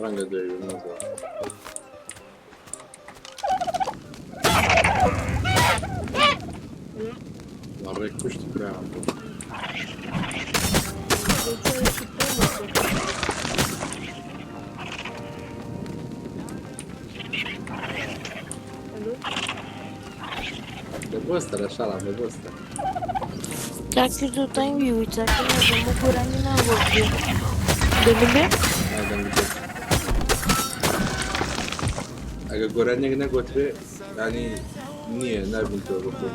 ڕەنگە دوای بێ نازانم. ڕێک پشتی براوە بوو. دەبۆستە لە شەڕا دەبۆستە. چاکردو تەنگی وی چاکردو گۆرانی ناگۆترێ دەنگم بێ؟ نا دەنگت بێ. ئەگەر گۆرانیەک نەگۆترێ یانی نییە نابینتەوە بە خۆی.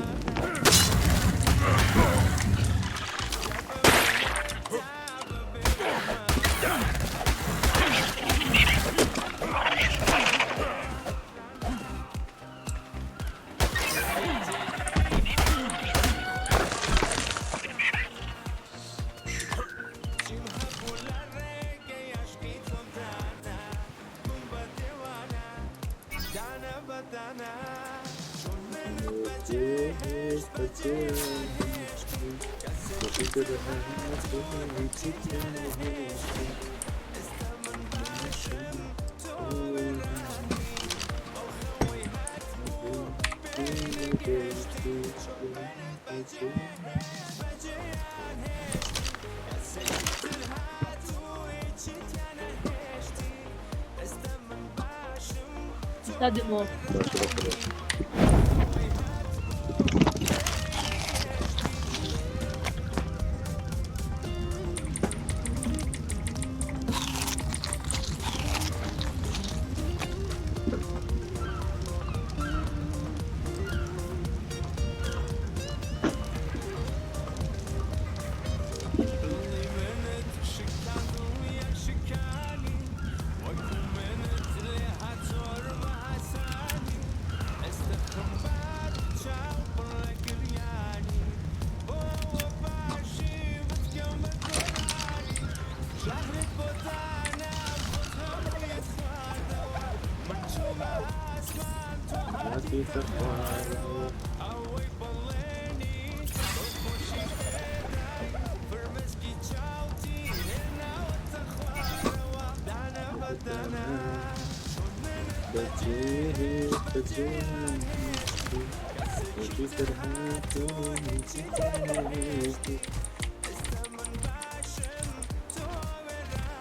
ئێستا دێمەوە. باشە بەقوربان.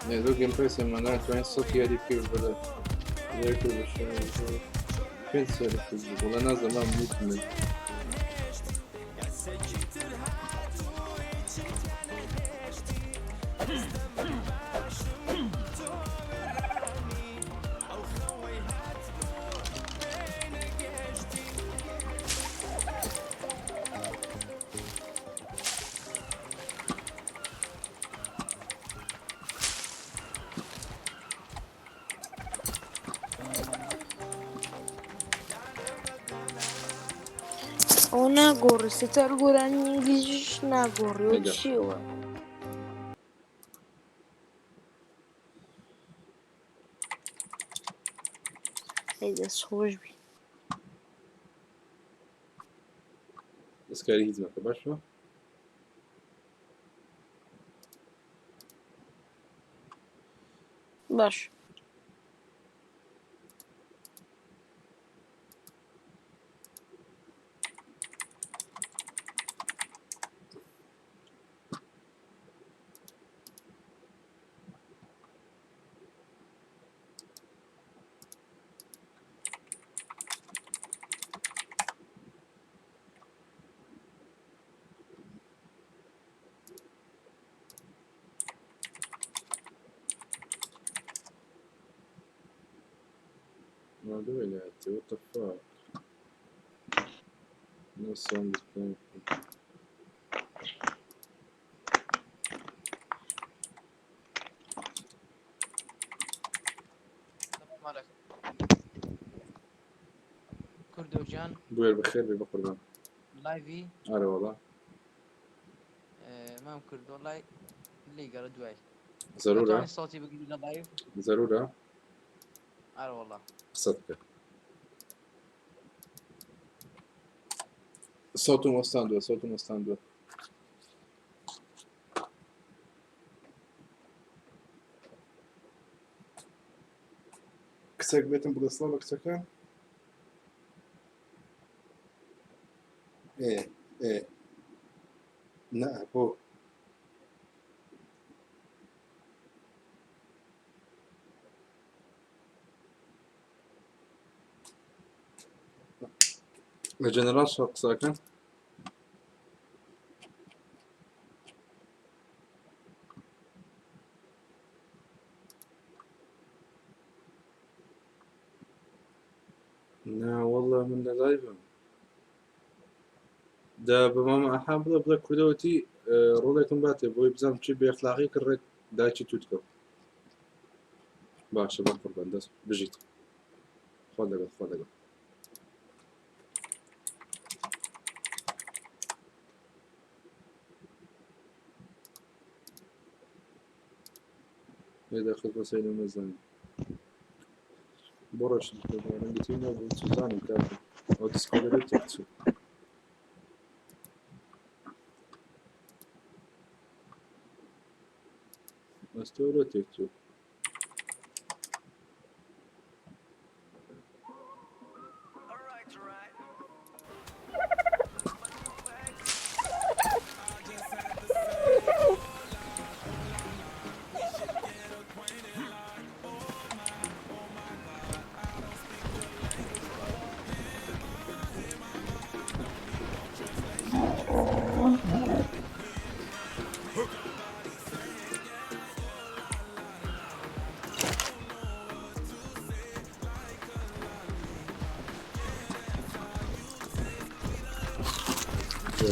نێ زۆر گەیم پلەی سێمانە توانین سەد یاری بکەی بەلە یەک و پێنج سەر کرد وڵا نازانم وتم ئەوە ناگۆڕی ستار گۆرانی ئینگلیزیش ناگۆڕی و نەگەڕ. چیوە؟ ئەی دەست خۆش بی. دەستکاری هیچ مەکە باشە؟ باش. ما doing that? What the fuck? No song is playing. کوردۆ گیان بوێر بەخێر بێ بەقوربان. لایڤی ئارە وەڵا. مام کوردۆ لای لێی گەڕە دوای زەرورە ئەتوانی سەوتی بگری لە live زەرورە ئارە وەڵا قسە بکە. سەوتم وەستاندووە سەوتم وەستاندووە. کچێک بێتم بڵێ سڵاو لە کچەکان ئێ ئێ نا بۆ لە جەنەراڵ شەڕ قسەکەن نا والله من لە لایڤم دا بە مامە ئەحا بڵێ بڵێ کوردەوەتی ڕۆڵێکم باتێ بۆی بزانم چی بێخلاقی کڕێک دایکی تووتکەم باشە بە قوربان دەست بژیت خۆ لەگەڵ خۆ لەگەڵ لێ دەخت بە سەیر و نەزانم بۆ ڕەشت ڕەنگی نەبوو چزانم کاکە ئەو دەستکۆلەرە تێکچوو ئەستۆرە تێکچوو.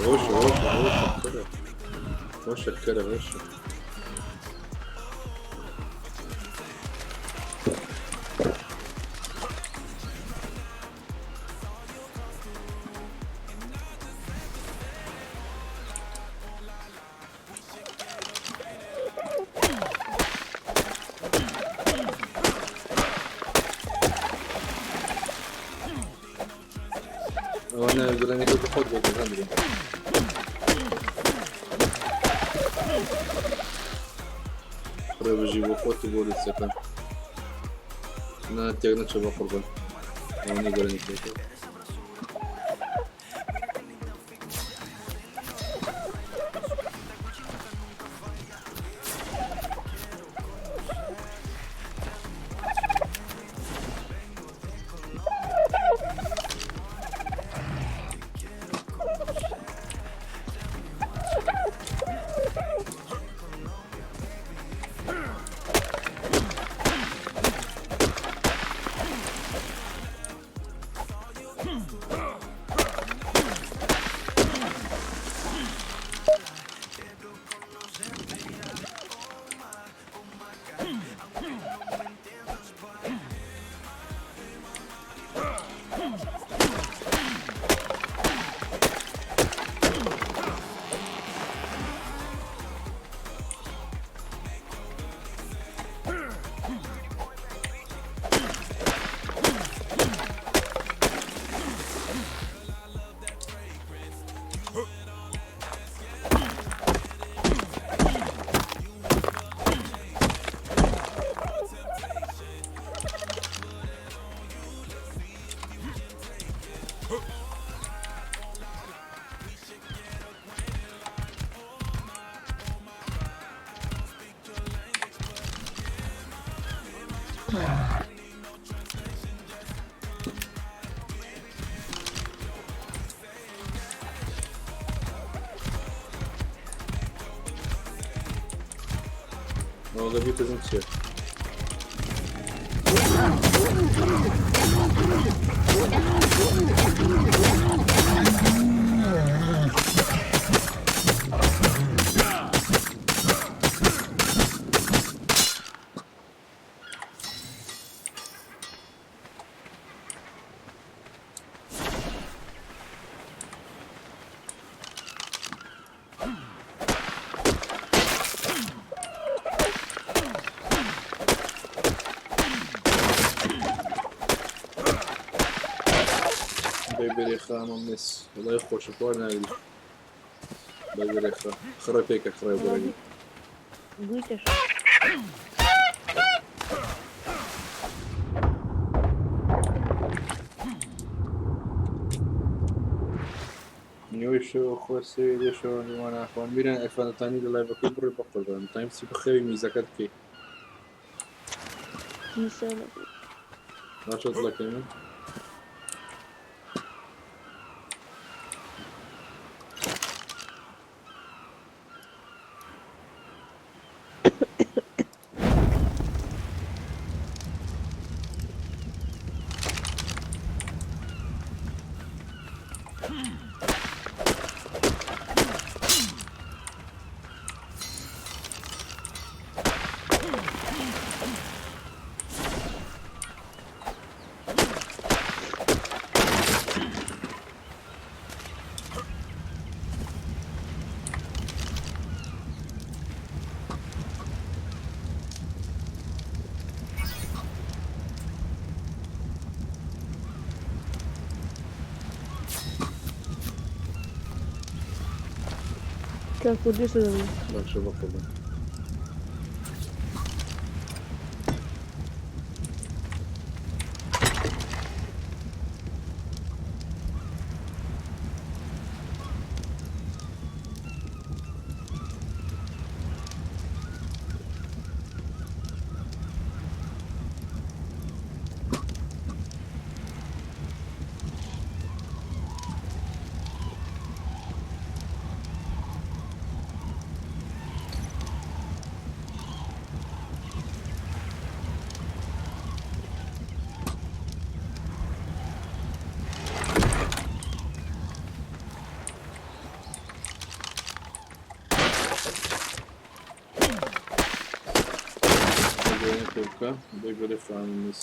هۆشە هۆشە هۆشە کەرە هۆشە کەرە هۆشە. ئەوە ناوی گەرانەکە بە خۆت بۆ هەندرێ. خڕێ بژی بۆ خۆت و بۆ لوتسەکە. نا تێک نەچە بە قوربان. ئەوە نیگەرانیکە. ئەوە بیکوژم چییە؟ بەی بەرێخا مەمنس وڵای خۆشە پوار ناگری. بەی بەرێخا خڕە پێکە خڕێ بەرەگی. بوویتەش. نیوەی شەوە خۆ سێ لێ شەوە میوان ئاخوان میران ئەفانەتانی لە لایڤەکەی بڕێ بە قوربان تایم سی بخەوی میزەکەت بکەی. باشە دڵەکەی من. کاک کوردی سەدەم. باشە بە قوربان. بکە بێ فرانس.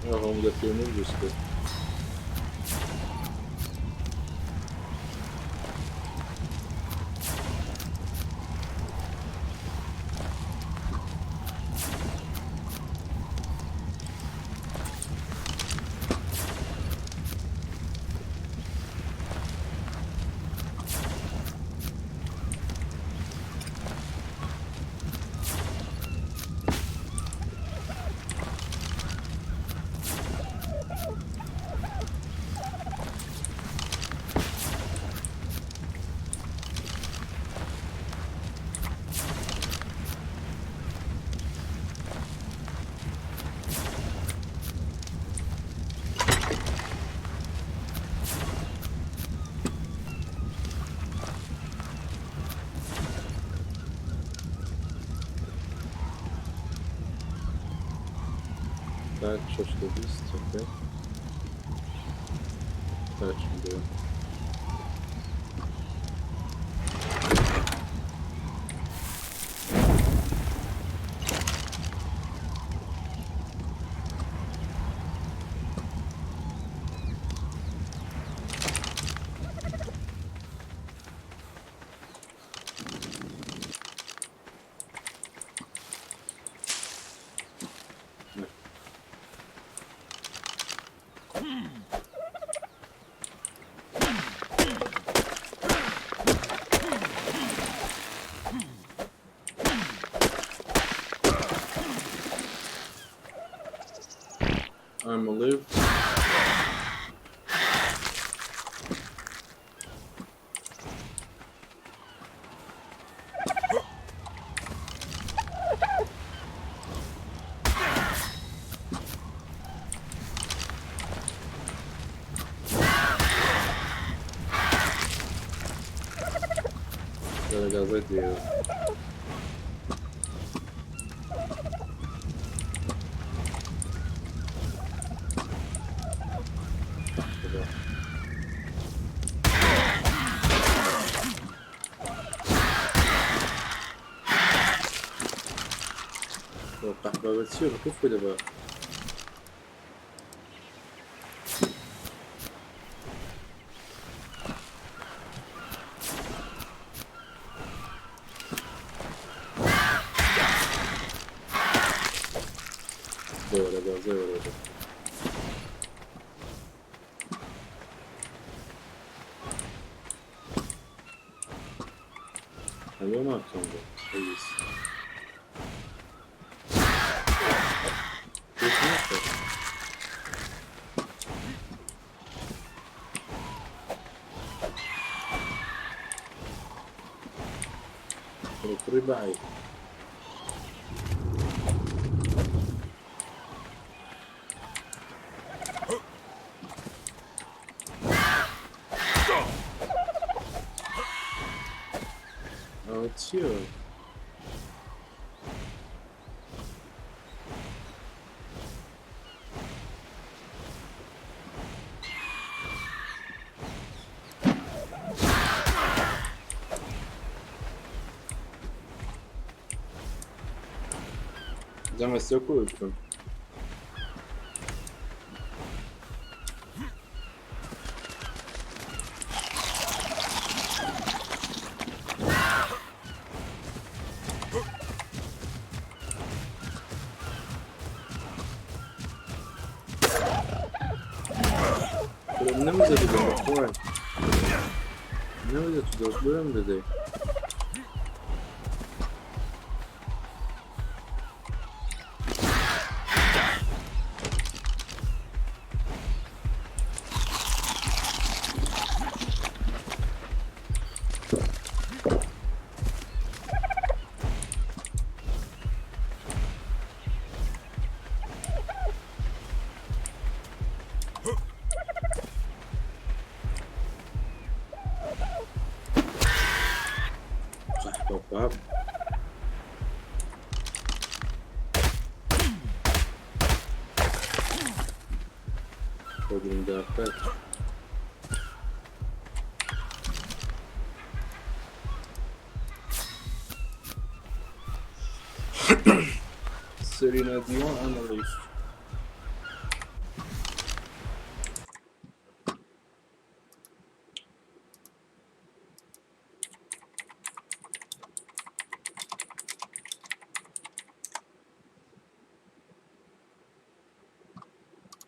Ja, waarom dat hier nu dus? Tak, 620, okej. Tak, było. I'm alive. لە گازای دێ. قەحبە بە چییە بە کوف دەبە؟ وەرە گازای وەرە. هەلۆ ناکەم بۆ ئەیس. پێش ناکات. کوڕی بەعی. ئەوە چییە؟ زعما سكوت. نەمزە دەبێت بەخوای نەمزە تو دەست بۆم دەدەی. باب خۆ بریندارکات. سيرينا ديون انا ليف.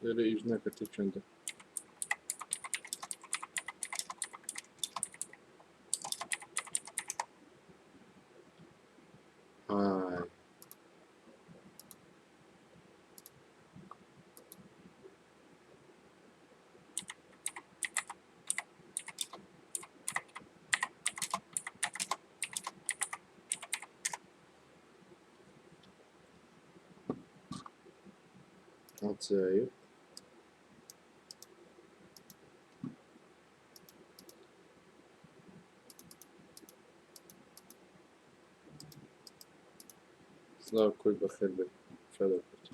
لێرە ئیش ناکرد چەندە. های عجایب. سڵاو کورد، بەخێر بێ شادە کورد.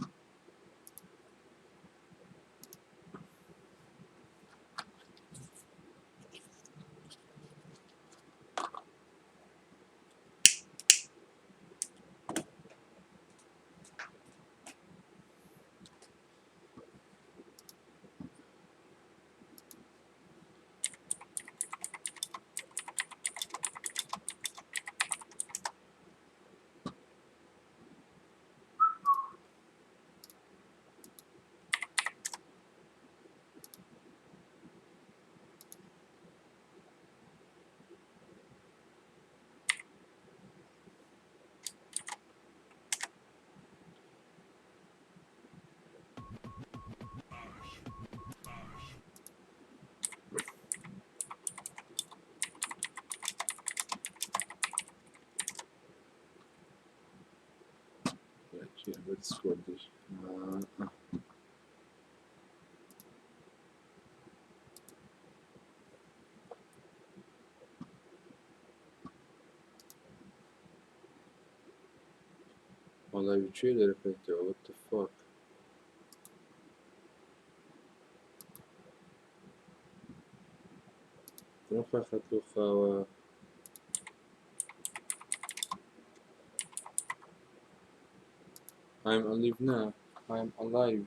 دیسکۆردیش. وەڵای کێ لێرە کەوتەوە؟ What the fuck؟ خۆی خەتلو خاوە. I'm alive now. I'm alive.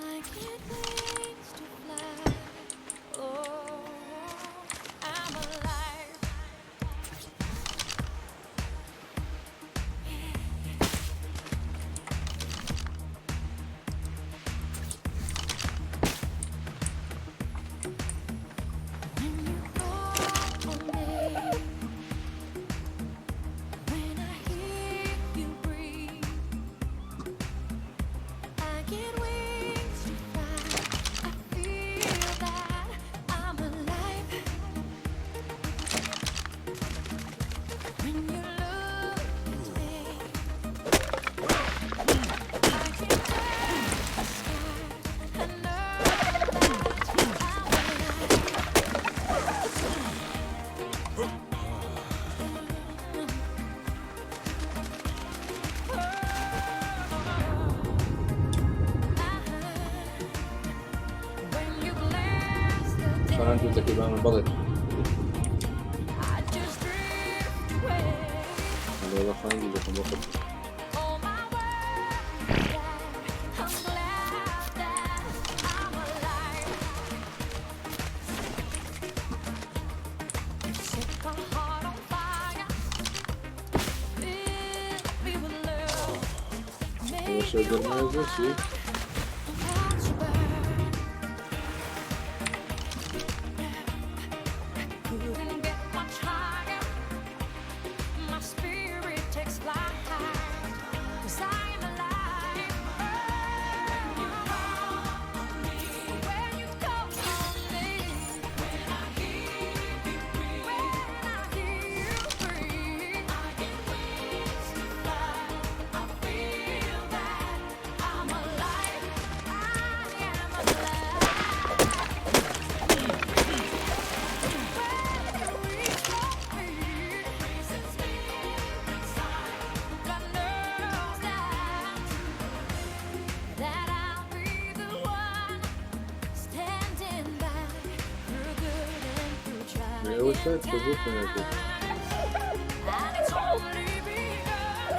I get wings to fly. Oh, I'm alive. When you call on me, when I hear you breathe, I get wings to fly. I feel that I'm alive. When you look at me, I can touch the sky. I know that I'm alive. When you glance the خانان جوتەکەی بە من بەڵێ. I just drift away. وەڵا خانان جوتەکەم بۆ خۆت. All my worries die. I'm glad that I'm alive. You set my heart on fire. Fill me with love. ئەوە شەو دەرمایە بۆچی؟ Watch you burn. Couldn't get much higher. My spirit takes flight. 'Cause I am alive. When you call on me, when you call on me, when I hear you breathe, when I hear you breathe, I get wings to fly. I feel that I'm alive. I am alive. When you reach for me, God knows that I'll be the one standing by through good and through trying ئەوە شاید قبول کنێت. times. And it's only begun.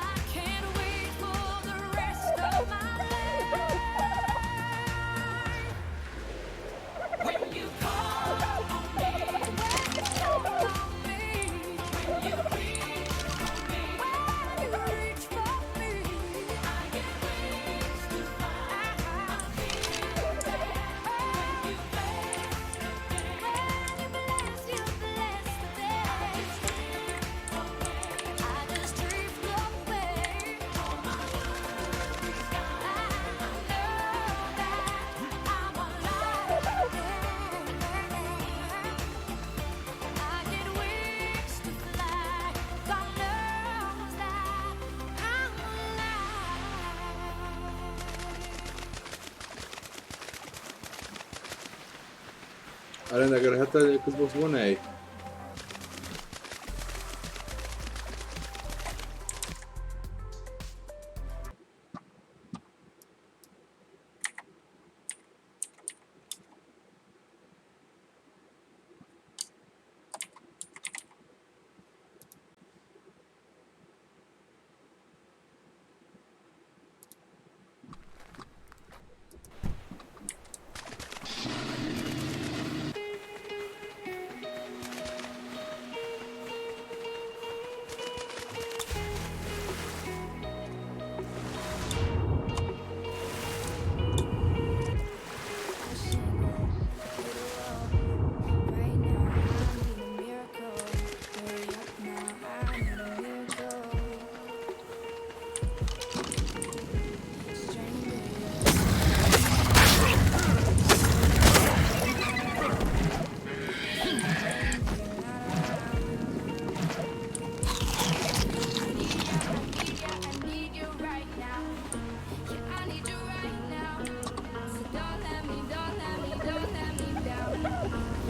I can't wait for the rest of my life. When you call on me, when you call on me, when you reach for me, when you reach for me, I get wings to fly. I feel that when you bless the day, when you bless, you bless the day. I just drift away. All my worries gone. I know that I'm alive. I get wings to fly. God knows that I'm alive. ئەرێن ئەگەر هەتا Xbox بۆ نایەی؟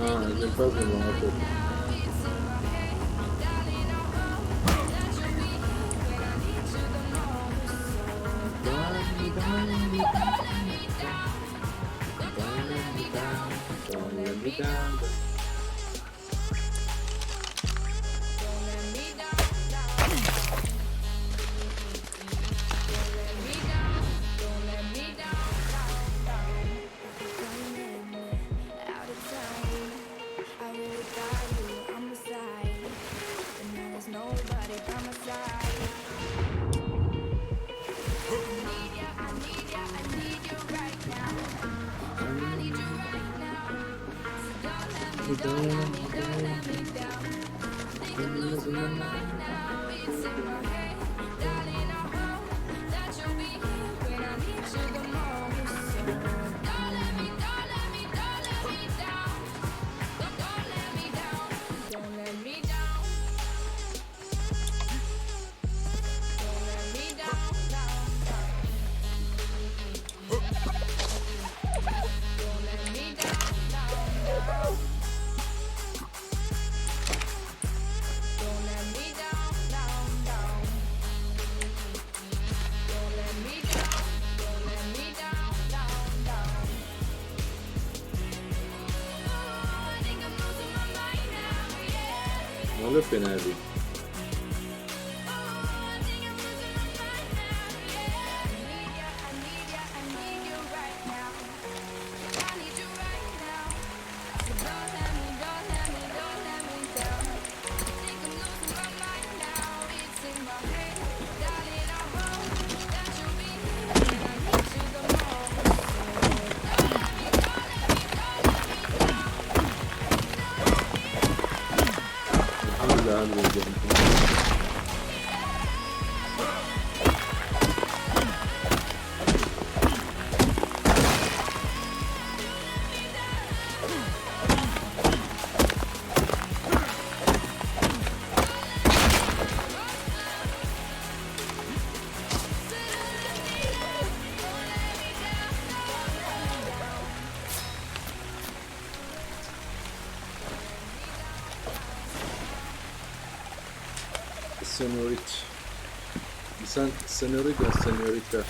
آه الفاز المعاصر. مالە پێنابی. الحمد لله عامل ازاي؟ Senorit. Sen senorita, senorita.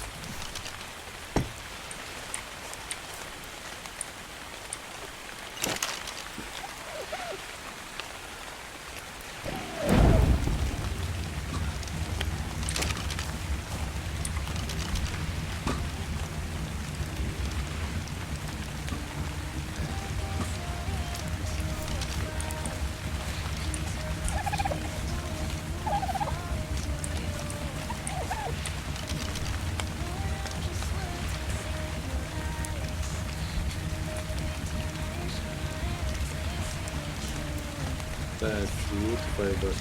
Bad wood fiber.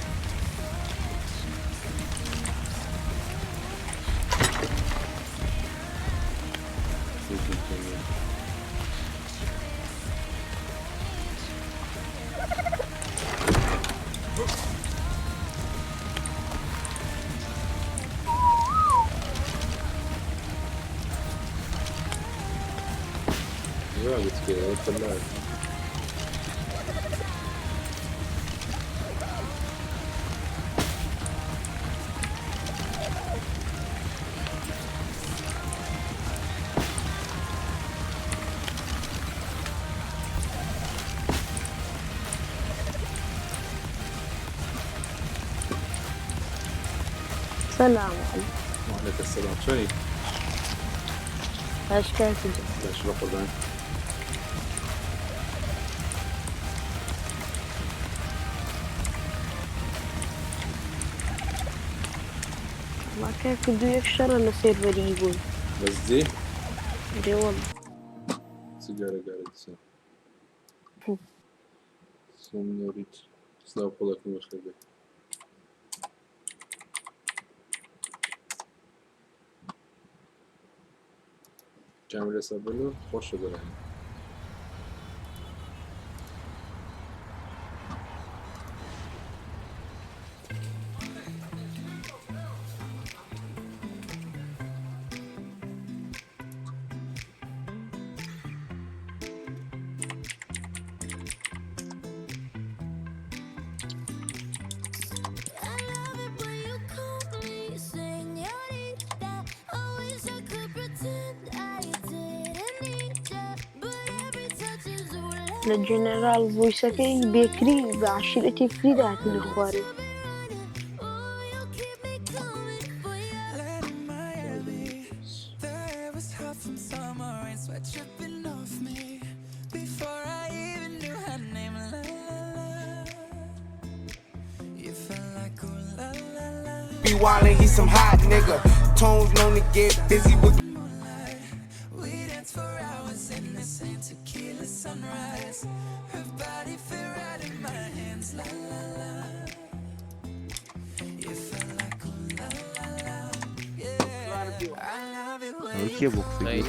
Rabbit كده طلعت. سلام عليكم. وعليك السلام، شوني؟ ايش كيف؟ باش بقربان. ما كيف بده يكشر ولا سيرفر يقول؟ بس دي دي والله. سيجارة قاعدة سنوريت. سلاو قولك مخربي. كامل سابلو خوش دارم. لە جێنەراڵ ڤۆیسەکەی بێکری بە عەشیرەتی فریدا هاتنە خوارێ. Be wildin', he some hot nigga. Tones known to get busy with. کێ بوو قسەی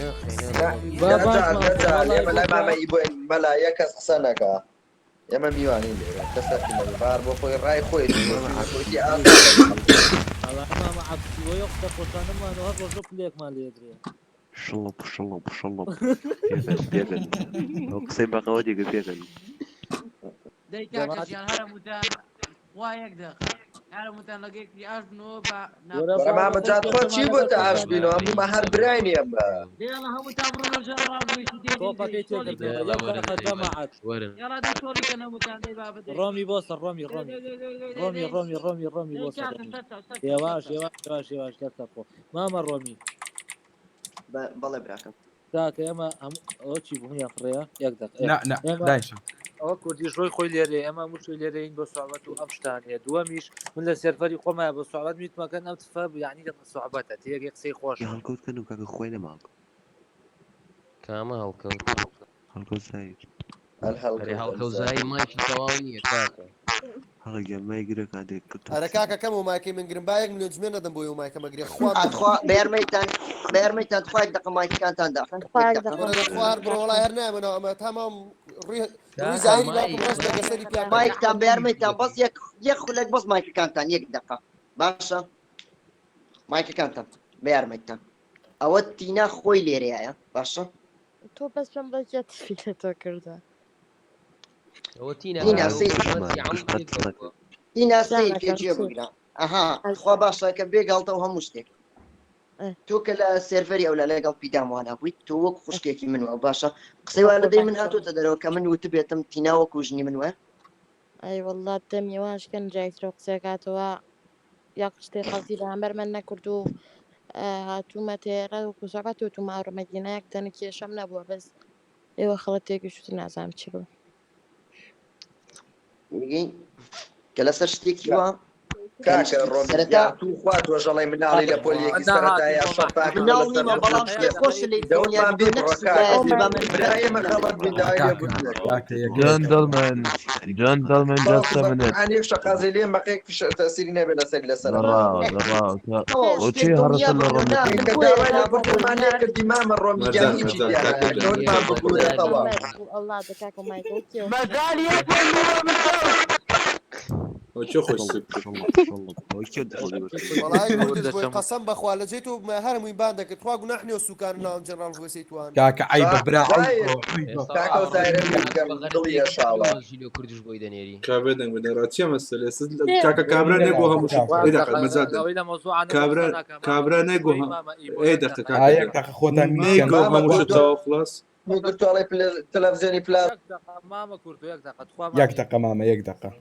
ئێمە لای مامە ئیبۆ مەلا یەک کەس قسە نەکا ئێمە میوانین لێرە کەس هەقی نەبێ بار بۆ خۆی ڕای خۆی خۆیتی ئازادە. مامە عەبدی وە یەو قسە خۆشانەمان و هەر ڕۆژە پلەیەکمان لێ درێ. شڵپ شڵپ شڵپ پێکەن پێکەن ئەو قسەی بەقەوە دیگە پێکەن دەی کاکە ژیان هەر هەمووتان وا یەک دەقە هەر هەمووتان لەگە یەکتری ئاش بنەوە بە وەرە مامە جا تخوا چی بۆتە ئاش بینەوە هەموومان هەر براین ئێمە. دەی هەمووتان بڕۆنە ژێر ڕاوی تۆپەکەی تێکردەوە یەک دەقە جەماعەت. یاڵا دەی شۆڕی کەن هەمووتان دەی بابە دەی ڕۆمی بۆسە ڕۆمی ڕۆمی ڕۆمی ڕۆمی ڕۆمی ڕۆمی دەی بۆسە کاکە ڕۆمی سەرچاو سەرچاو هێواش سەرچاو هێواش هێواش هێواش دەستە خۆ مامە ڕۆمی بەڵێ براکەم. کاکە ئێمە هەموو ئەوە چی بوو هەیە فڕێیە یەک دەقە نا نا ئێمە دایشە ئەوە کوردیش ڕۆی خۆی لێرەیە ئێمە هەموو شوێ لێرەین بۆ سوعبەت و ئەم شتانەیە دووەمیش من لە سێرڤەری خۆمایە بۆ سوعبەت میتمەکەن ئەم تفە یعنی سوعبەتە تێگەی قسەی خۆشە هەڵکەوت کەن و کاکە خۆی نەما کامە هەڵکەوت؟ هەڵکەوت زاهیر هەر ئەرێ هەڵکەوت هەڵکەوت زاهیر مایکی تەواو نییە کاکە. هەڵە گیان مایگرە کاتێک کە تۆ ئەرە کاکە کەم و مایکەی من گرم با یەک ملیۆن جمێن نەدەم بۆی و مایکەمە گرێ خوا ئەتخوا بە یارمەتیتان بە یارمەتیتان تخوا یەک دەقە مایکەکانتان داخەن خوا یەک یەک دەقە دەقە. وەرە دەتخوا هەر بڕۆ وەڵا هەر نامەنەوە ئەمە تامام ڕووی ڕووی کاکە زاهیری مایک باوکم ڕەش دەکە سەری پیا کەم مایکتان بە یارمەتیتان بەس یەک یەک خولەک بەس مایکەکانتان یەک دەقە باشە مایکەکانتان بە یارمەتیتان ئەوە تینا خۆی لێرەیە باشە تۆ بەس پێم بڵێ کێ تفی لە تۆ کردووە؟ ئەوە تینا تینا کاکە سەیر مەبەستی عەمو پێکەوە بووە. تینا سەیر کە جانەکەم گوێ چی؟ بگرە ئەها خوا باشە کە بێ گاڵتە و هەموو شتێک تۆ کە لە سێرڤەری ئەولا لەگەڵ پیداموانە بوویت تۆ وەک خوشکێکی من وە باشە قسەی وا لە دەی من هاتۆتە دەرەوە کە من وتبێتم تینا وەکو ژنی من وە ئەی والله دەمی واش کەن جایترە قسەکاتەوە یەک شتێ خەڵکی بەرامبەر من نەکرد و هاتوومە تێرە و کوسەکە تومە ئەوڕمەگینە یەک دەنە کێشەم نەبووە بەس ئێوە خەڵەت تێگەشتوون نازانم چی بڵێم. میگەی کە لەسەر شتێکی وا کاکە ڕۆمی سەرەتا گیان تو خوا تۆژەڵی مناڵی لە پۆلیەکی سەرەتایە شەپاک مناڵ نیمە بەڵام شتێ خۆشە لێی دڵنیا دەوتمان بی تۆ نەک ببڕە سوکایەتی کاکە بە من برا ئێمە خەڵەت بووین داوای لێبوردن Gentlemen, gentlemen, just a minute. قورئان یەک شەقازی لێ مەقێک تەسیری نەبێ لەسەری لەسەر ضراو ضراو تەواو شتێ وچی دڵنیا هەڕەشە لە بە ڕۆمی نا کە من بۆیە داوای نا لێبوردنمان نەکردی مامە ڕۆمی گیان مەردان هیچی مەردان تیا کاکە نایە جان دەوتمان ببورێتەوە الله دەکاکە مایکل کێ ئەو چێ خۆش سوک وەڵای کوردش بۆی قەسەم بەخوا لە جێی تۆ بمە هەر هەمووی بان دەکرد خوا گوناح نییە سوکان ناوم جەنراڵ ڤۆیسەی توان کاکە عەیبە برا زاهیر عەیبە عەیبە کاکە و زاهیرە بکەم دڵی یەشاڵە ژیلۆ کوردش بۆی دەنێری کابرا دەنگ بدە ڕاچیە مەسەلە کاکە کابرا نەگۆ هەموو شت ئێ دەقە مەزاد ئەوەی لە مەوزوعانە کابرا قسە ناکا مامە کابرا نەگۆ کوردش بۆی مامە ئی بۆ ئێ یەک دەقە دەقە کاکە یەک جان دەقە خۆتان میت کەن نەیگۆ مامە هەموو شت کوردۆ تەواو خلاص گرتوڵی تەلەڤزیۆنی پلا یەک دەقە مامە کوردۆ یەک دەقە تخوا یەک مامە دەقە مامە یەک دەقە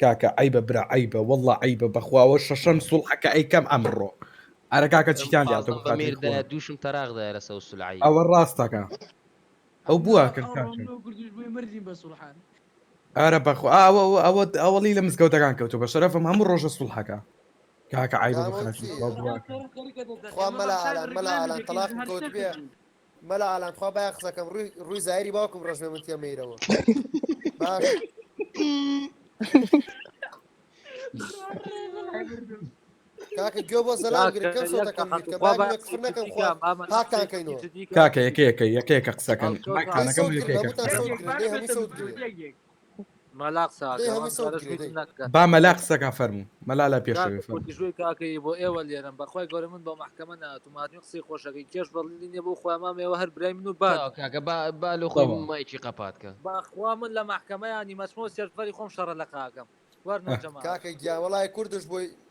کاکە عەیبە برا عەیبە والله عەیبە بەخواوە شەشەم سوڵحەکە ئەیکەم ئەمڕۆ ئەرە کاکە ئەم چیتان لاتۆ پازدەم بە بخاتری مێردایە خۆ دووشم تەراق دایە لەسەر سولعی ئەوە ڕاستەکە ئەو بووە کرد ئەو کاکە ڕۆمنۆ کوردیش بۆی مردین بە سوڵحان ئارە بەخوا ئەوە ئەوە ئەوەڵی لە مزگەوتەکان کەوتو بە شەرەفم هەموو ڕۆژە سوڵحەکە کاکە عەیبە کامە بخاتری چی خوا بووە خوا مەلا ئالان مەلا ئالان تەلاقم کەوت بێ مەلا ئالان خوا بایە قسەکەم ڕووی ڕووی زاهیری باوکم ڕەش بێ من تێم مەیرەوە باش کاکە گوێ بۆ زەلام گرن کاکە کەم یەک سۆتەکەم دەقە میوت کە تخوا با با گوێ کفر قسەی نەکەم جدی خوا کە مامە پاکتان قسەی کەینەوە جدی کە کاکە یەکە یەکە یەکە یەکە قسەکەن هەڵکەوت دەی مایکتانەکەم سەوت یەکە گرن یەکە هەمووتان قسەکەن سەوت گرن دەی هەمووی سەوت گرێ مەلا قسە دەی کە هەمووی ئەم سەوت جارەش گرێ میوتم دەی نەکەن با مەلا قسەکە فەرموو مەلا لە پێشەوەی کاکە فەرموو کوردیش بۆی کاکەی بۆ ئێوە لێرەم بەخوای گەورە من بۆ مەحکەمە نەهاتووم هاتووین قسەی خۆشەکەی کێش بەڵی نییە بۆ خۆیان مامە ئێوە هەر برای من و تاو باندن کاکە با با لۆ خۆی تەواو مایکی قەپات کە بەخوا من لە مەحکەمەیانی مەچمەوە سێرڤەری خۆم شەڕە لە قاکەم وەرنەوە جەماعەت کاکە گیان وەڵای کوردش بۆی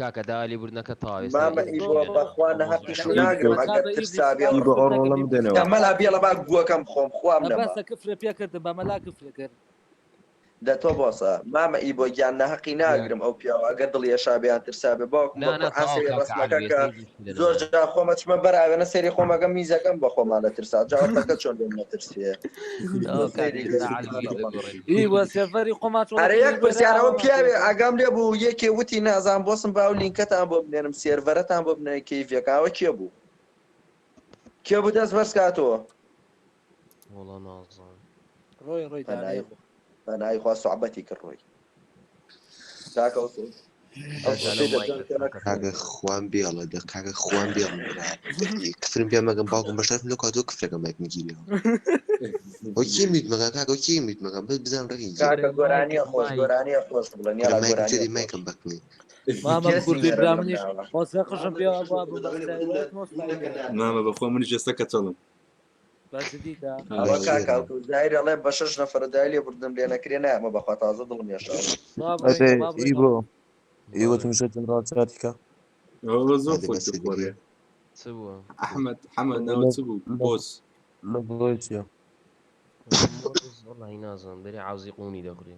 کاکە داوا لێبوردنەکە تەواو ئێستا مامە ئیزنی ئیبۆ لێنە بەخوا نەهەقیش و ناگرم ئەگەر ترسابێ ئیبۆ ئەو ڕۆڵەم بدەنەوە. یا مەلا بێڵە با گووەکەم بخۆم خوام نەما بەسە کفرە پێکردن بە مەلا کفرە کرد. دە تۆ بۆسە مامە ئیبۆ گیان نەهەقی ناگرم ئەو پیاوە ئەگەر دڵی ئێشابێ یان ترسابێ باوکم نا بە نا قورعان تەواو سەیری کاکە ڕەسمەکە عەلی کە ئێستا هیچ مشکلە زۆر نەما جار خۆم ئەچمە بەر ئاوێنە سەیری خۆمەکەم میزەکەم بە خۆمان لە ترسا جاوەتەکە چۆن لێم نەترسێ تەواو کاکە سەیری ئێستا عەلی سبحان هیچ الله. دەگۆڕێن ئی وە سێرڤەری خۆمان ئەرێ چۆڵەکردین یەک لێرە پرسیار ئەوە ئاوامان پیاوێ پێکرد. ئاگام لێ بوو یەکێ وتی نازان بۆسم با و لینکەتان بۆ بنێرم سێرڤەرەتان بۆ بنێرم کەیفەکە ئەوە کێ بوو؟ کێ بوو دەست بەرز کاتەوە؟ وەڵا نازانم. ڕۆی ڕۆی پەنای دانەیە بوو. پەنای خوا سوعبەتی کرد ڕۆی. کاکە ئەو ئەو دەجالە قسەی و دەجال مایکە پێ نەکرد. کاکە خوان بێڵە دە کاکە خوان بێڵە برا کفرم پێ مەگەم باوکم بەشەرف لەو کاتەوە کفرەکە مایکم گیریەوە. ئەو کێ میوت مەکە کاکە ئەو کێ میوت مەکە بەس بزانم ڕەنگی گیرە. کاکە مایک گۆرانیە خۆش مایک گۆرانیە خۆش بڵێن کورە یاڵا مایکم گۆرانیە چێدی خۆش. مایکم بەکنی. مامە کێ کوردی سینگەرە برا لەم منیش ناوە؟ خۆزگە قژم پێوە بووە بوو بەس مۆستای مامە بەخوا منیش ئێستا کەچەڵم. بەس دیتە ئەوە ها کاکە ئەو زاهیر ئەڵێ بە شەش نەفەرە داوای لێبوردنم لێ نەکرێ نایەمە بەخوا تازە دڵم یەشاوە. با ئەرێ بڕۆینەوە با بڕۆینەوە. ئیبۆ ئیوە بەڵێ تمشە جنرال چاتیکە ئەوە زۆر هادی خۆش بەسێ دەخۆرێ. دیگە. چ بووە؟ ئەحمەد حەمەد ناوت لە چ بوو؟ لە بۆس. لە بۆی چییە؟ مۆز وەڵی نازانم دەرێ عەوزی قوونی دەخورێ.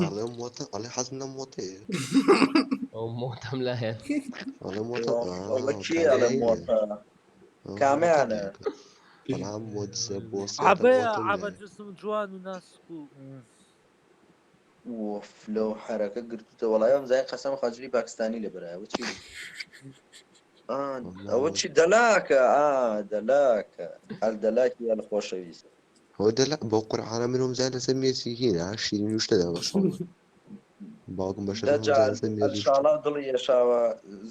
ئەڵێ مۆتە ئەڵێ حەزم لە مۆتەیە. ئەو مۆتەم لایە. ئەڵێ مۆتە ئەڵە ئا کێ ئەڵێ کامەیە مۆتە؟ ئەو مۆتە کامیانە؟ وەڵا مۆتزە بۆسێتە عەبەیە مۆتەم عەبە لایە. جسم جوان و ناسک و وف لەو حەرەکە گرتوتە وەڵای ئەم زای قەسەم خاجلی پاکستانی لە برایە ئەوە چی بوو؟ ئا وەڵا ئەوە مۆت چی دەلاکە ئا دەلاکە هەر دەلاکی هەر خۆشەویست. هۆ دەلا بۆ قورعانە منم زای لەسەر مێزی هینا شیرین و شتە دابەشەوە. باوکم بەشەرف هەم زای دەجال لەسەر مێز و شتە. ئەلشاڵا دڵی یەشاوە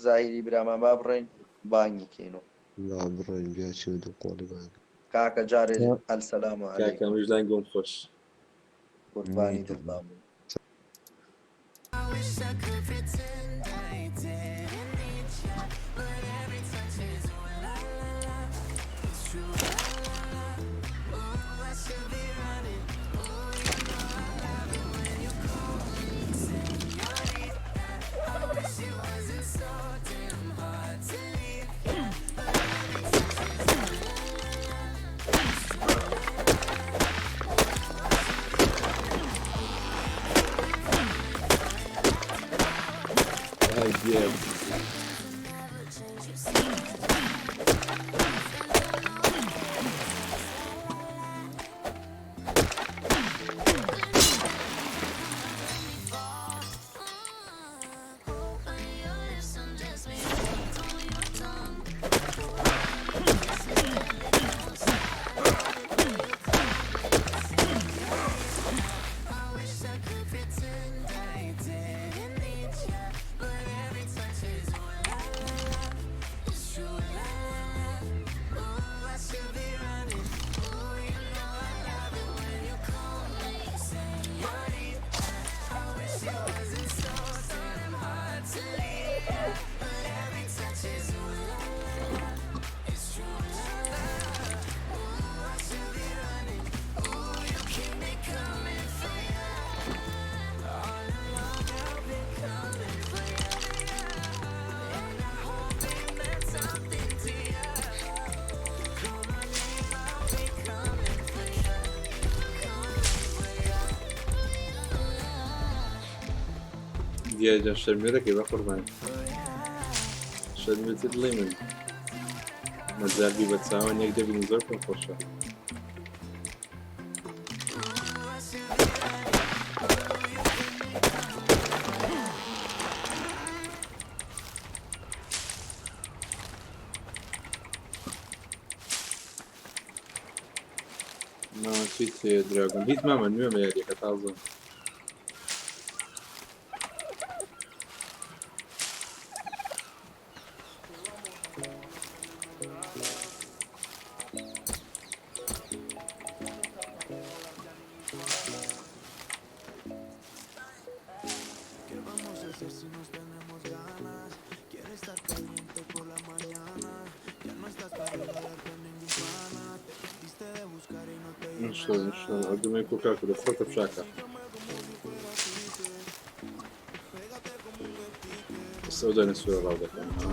زاهیری برامان با بڕۆین بانگی کەین و لا بڕۆین بیا چیمە دوو قۆڵی بانگ. کاکە جارێ ئەلسەلام کاکە عەلەیکم منیش لای گۆم خۆش. قوربانی دڵبام. I wish I could pretend I didn't need you, but every touch is ooh la la la. It's true la la la. Ooh, I should be running. Ooh, you know I love it when you call me señorita. I wish it wasn't so damn hard to leave, but every touch is ooh la la la. It's true la la la. Ooh, I should be running. ئای گیان. I wish I could pretend I didn't need you, but every touch is ooh la la la. It's true la la la. Ooh, I should be running. Ooh, you know I love it when you call me señorita. I wish it wasn't so damn hard to leave, but every touch is ooh la la la. It's true la la. Ooh, I should be running. Ooh, you keep me coming for you. All along I've been coming for you, and I hope it meant something to you. Call my name, I'll be coming for you, coming for you. دیاجان شەرمێرەکەی بە قوربان. شەرمێتی دڵی من. مەجال بی بە چاوان یەک دەبینی زۆر پێم خۆشە. مامە چیت هەیە دراگۆن؟ هیچ مامە نوێمە یاریەکە تازە. ¿Qué vamos a hacer si nos tenemos ganas? Quiero estar caliente por la mañana. Ya no estás para regalar con ningún pana. Te diste de buscar y no te dio ئینشەڵا ئینشەڵا ئەردومەی کۆ کاکە لە خۆتە بشاکە. بەس ئەو دانە سوورە ڕاو دەکەن ها.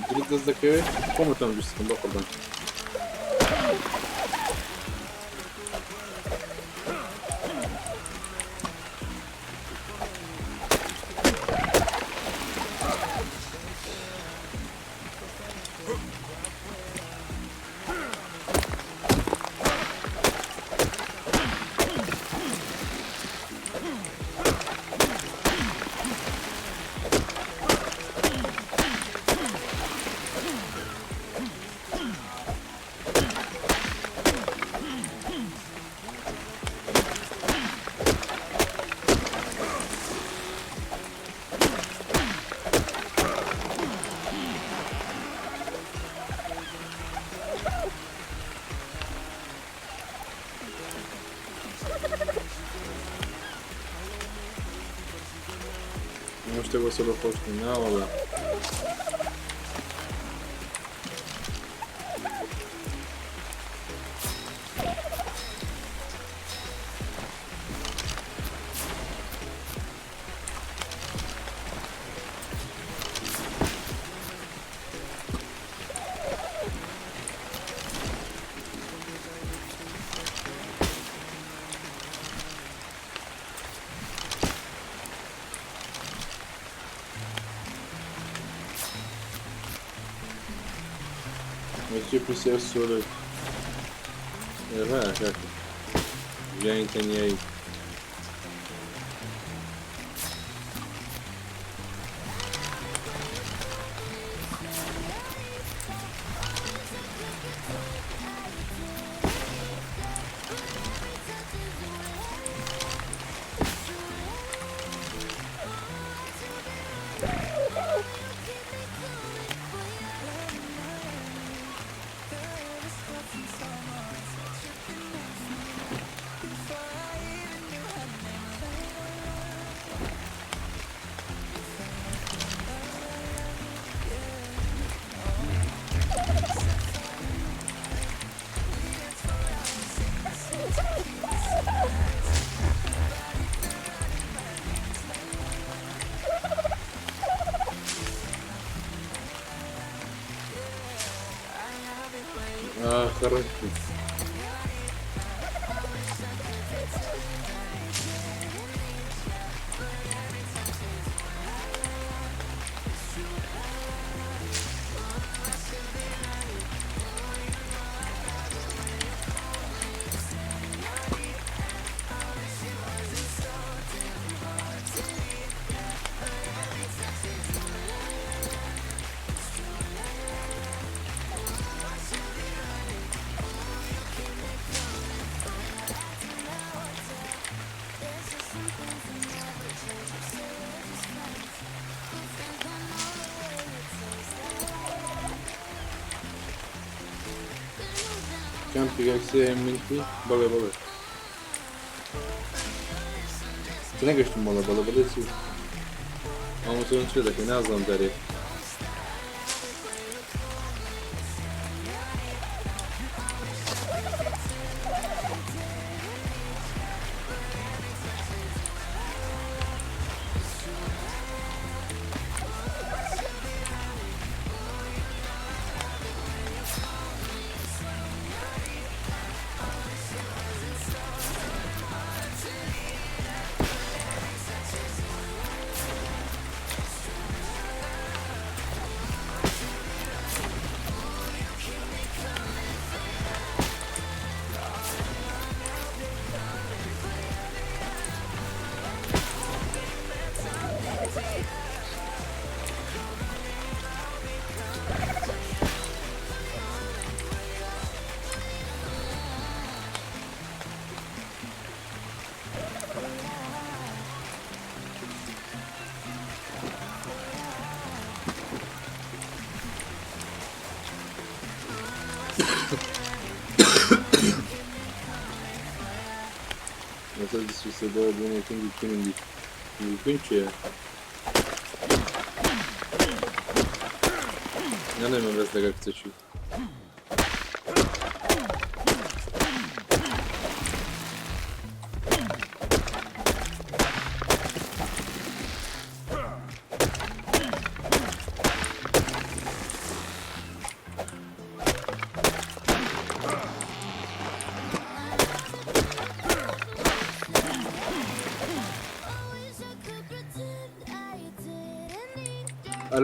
دروست دەست دەکەوێت خۆمتان دروستکەم بە قوربان. شتێک بۆ سەر خۆش ناوەڵە. چی پرسیار سۆرە ئێوە کاکە ژیانی تەنیایی. خرجت. کام پیگاکسێ منکی؟ بەڵێ بەڵێ، نەگەشتم. بەڵێ بەڵێ بەڵێ. چی مامۆستا چێ دەکەی؟ نازانم دەرێ. مەسەل 23 دوێنێ کنگی کنگی کنگی چییە؟ نەڵێ مەبەست لەگەڵ کچە چی؟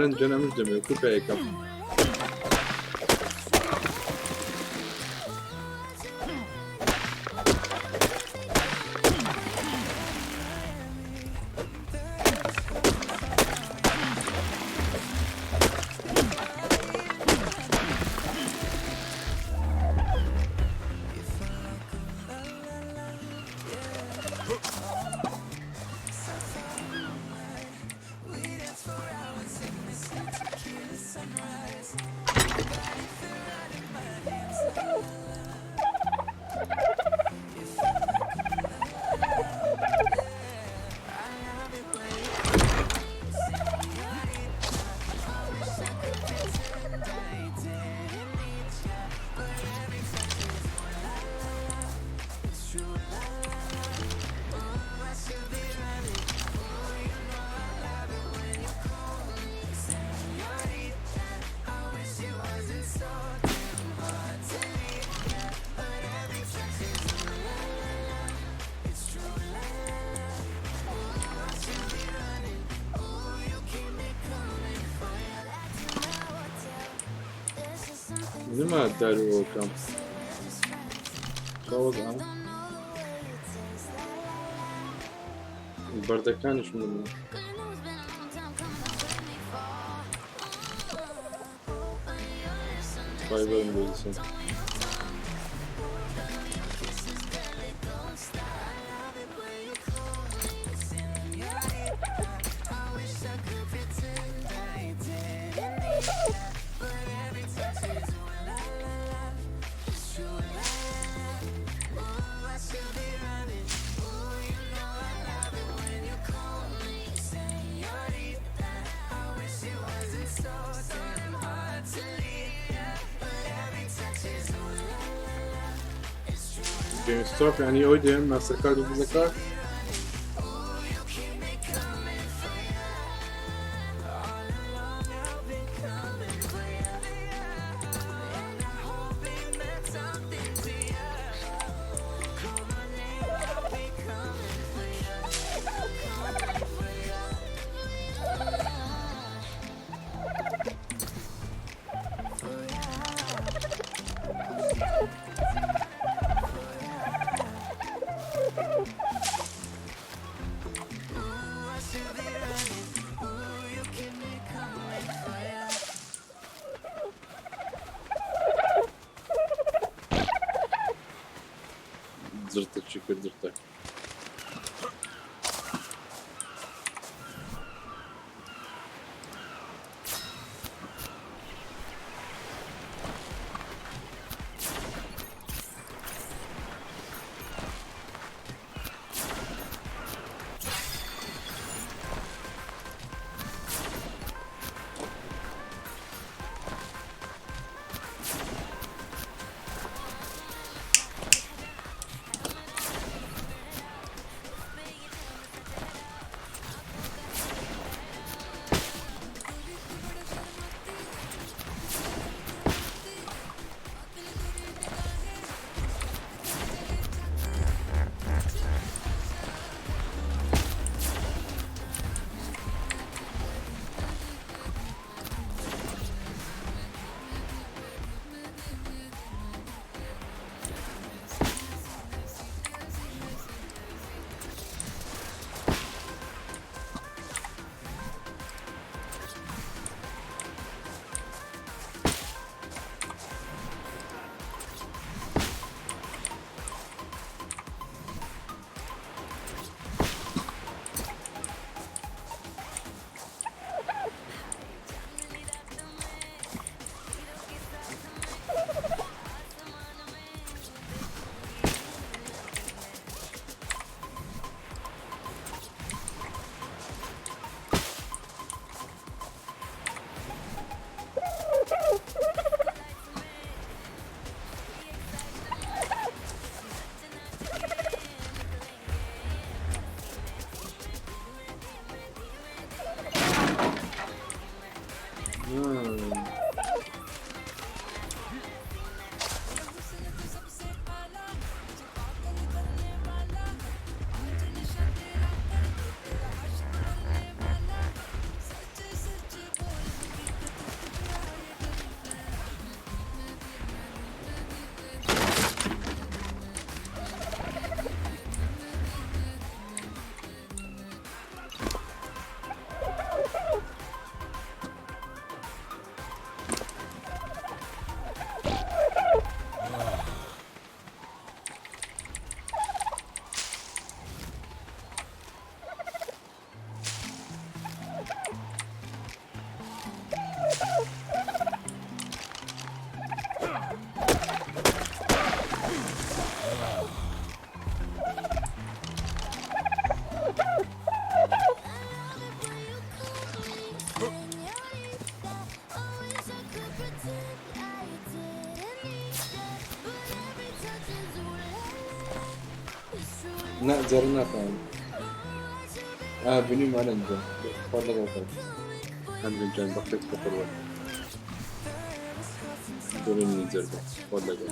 ئالەن جەنە مش دەمێ کو پێیەکەم. نما داروەکەم وەزعە بەردەکانیش من فایبەرم بۆ جيم ستوب يعني ئەوەی دێن ماستەرکارد و ڤیزا کارد. زرتك شكل زرتك. نا جارە ناتوانم. ئا بینیومانە ئینجا. خوا لەگەڵ کات. هەندێک جان بەخێت بەقوربان. دڵی منی جەردە. خوا لەگەڵ.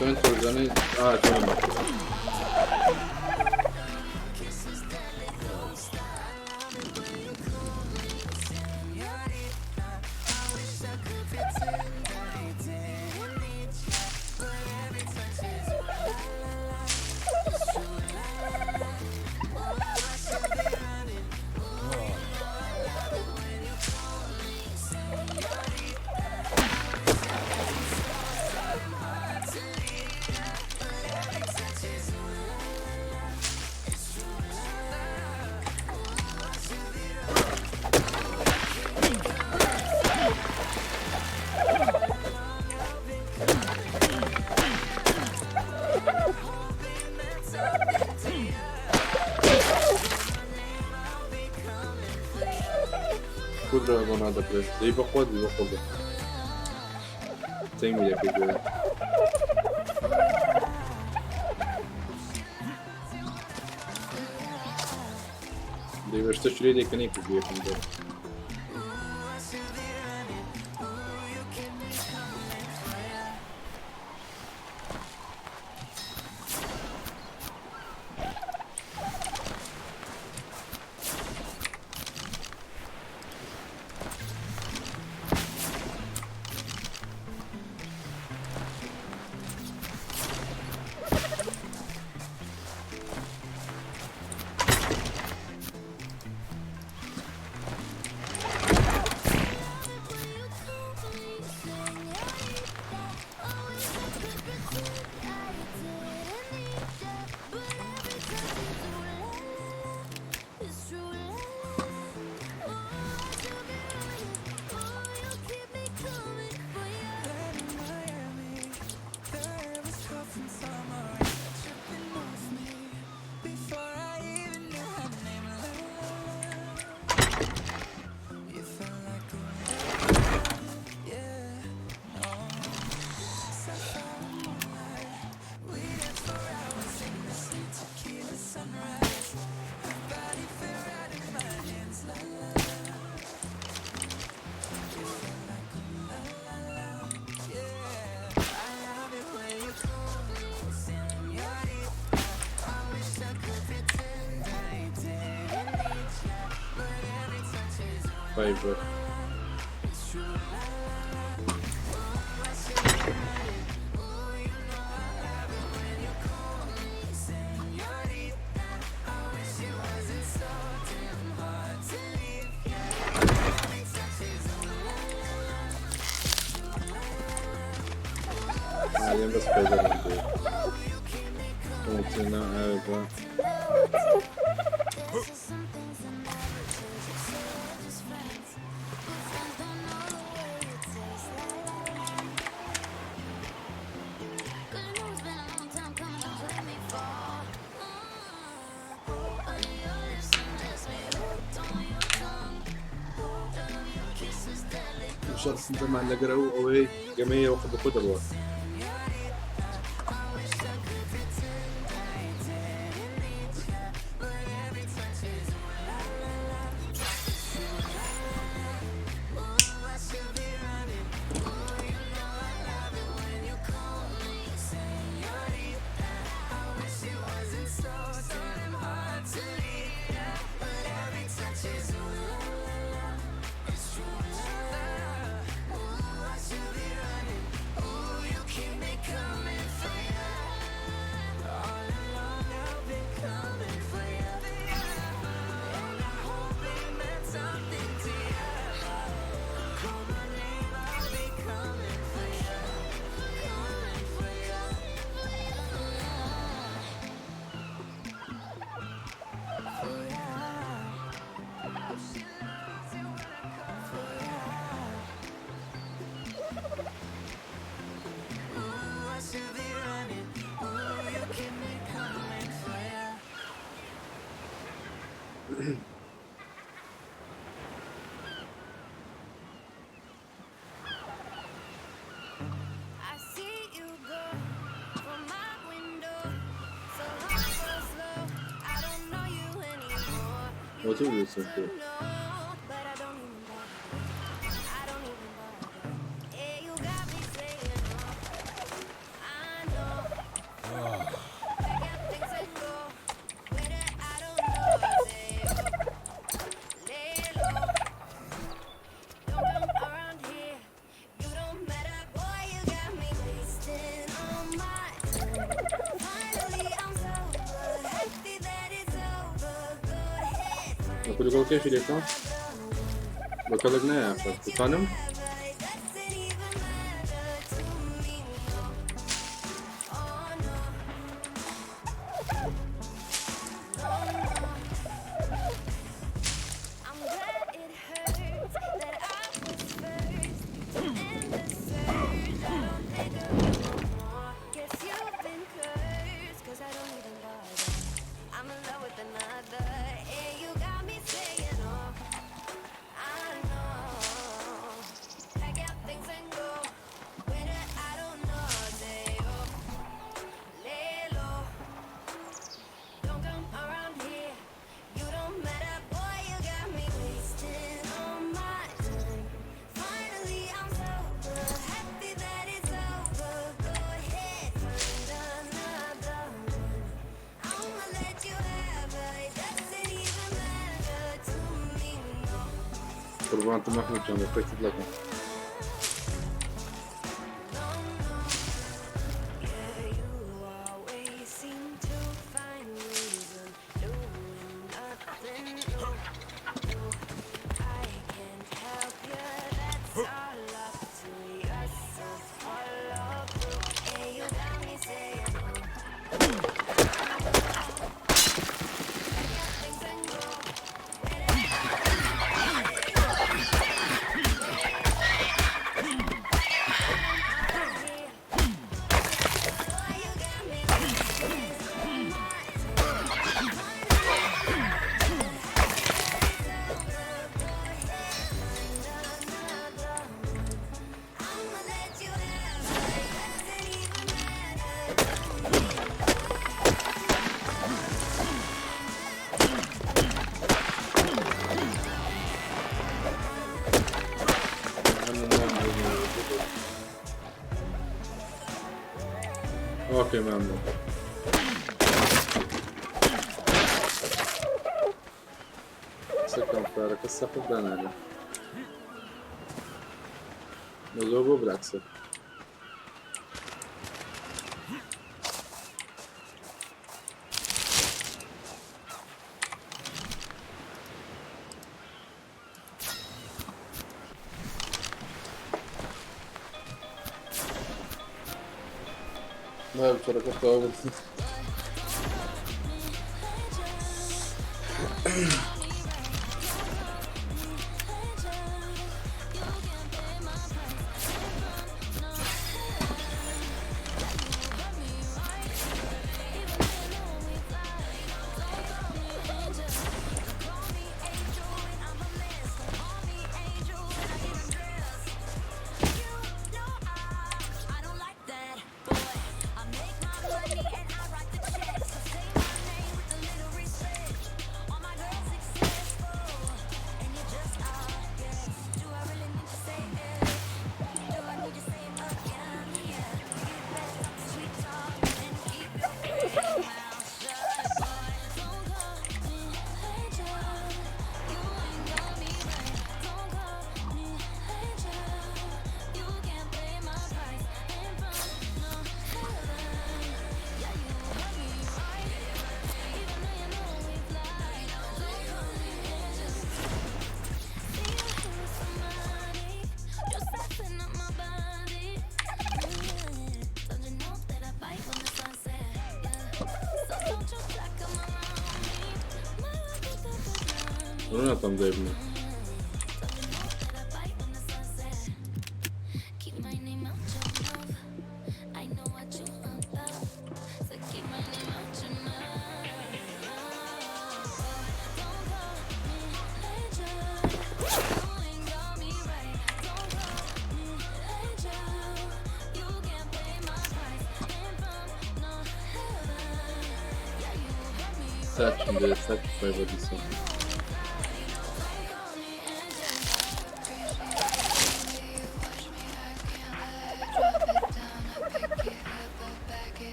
تۆن تۆزانەی ئا تۆن کورد بۆ نادەکرێت دەی بە خۆت بە خۆت تەنگی دەکەیت دەی بەشتە شرێ دەکەنی کوردیەکەم دەر فایبەر حاليا بس فايبر عندي شخص انت لەگەر ئەو ئەوەی گەمەیە وەخت بە خۆ دەڕوات. بۆ تۆ بنووسم تۆ. لەگەڵ کێشی لێکە بە کەڵک نایە بتوانم قوربانتم ئەحمەد جان بەخۆی قبلەکەم. ئۆکەی مامۆ قسەکەم فارەکە سەقف دانانێ زۆر بۆ بالعکسە. لا بشركة طاولة. ڕووناتان دەبنە. ساچم دەوێت ساچ خۆی بۆ دیسان.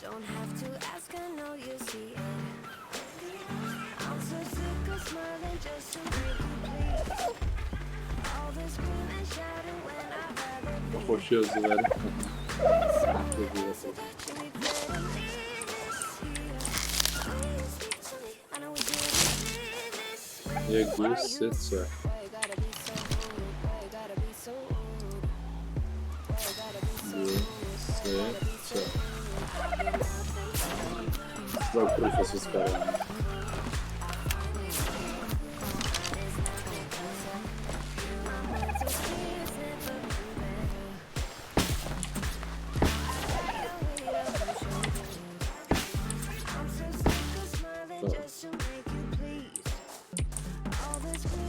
Don't have to ask, I know you see it. I'm so sick of smiling just to make you please. All the screaming, shouting when I'd rather بە خۆشیەوە زوبەر. یەک دوو سێ چوار. دوو سێ چوار. سڵاو کوڕی خەسوس کاروان.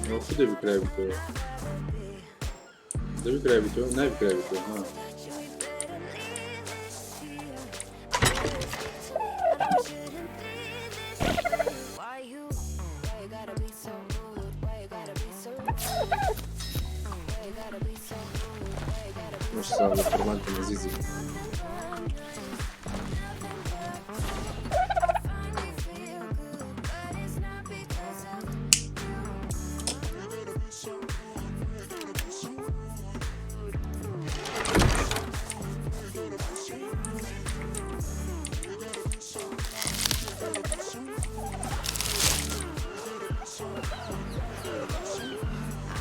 ئەوە خو دەبی کرابیتەوە، دەبی کرابیتەوە، نابی کرابیتەوە ها. Why you? Why you gotta be so rude? Why you gotta be so rude? Why you gotta be so rude? Why you gotta be مش ساڵ لە قوربانتم ئەزیزی.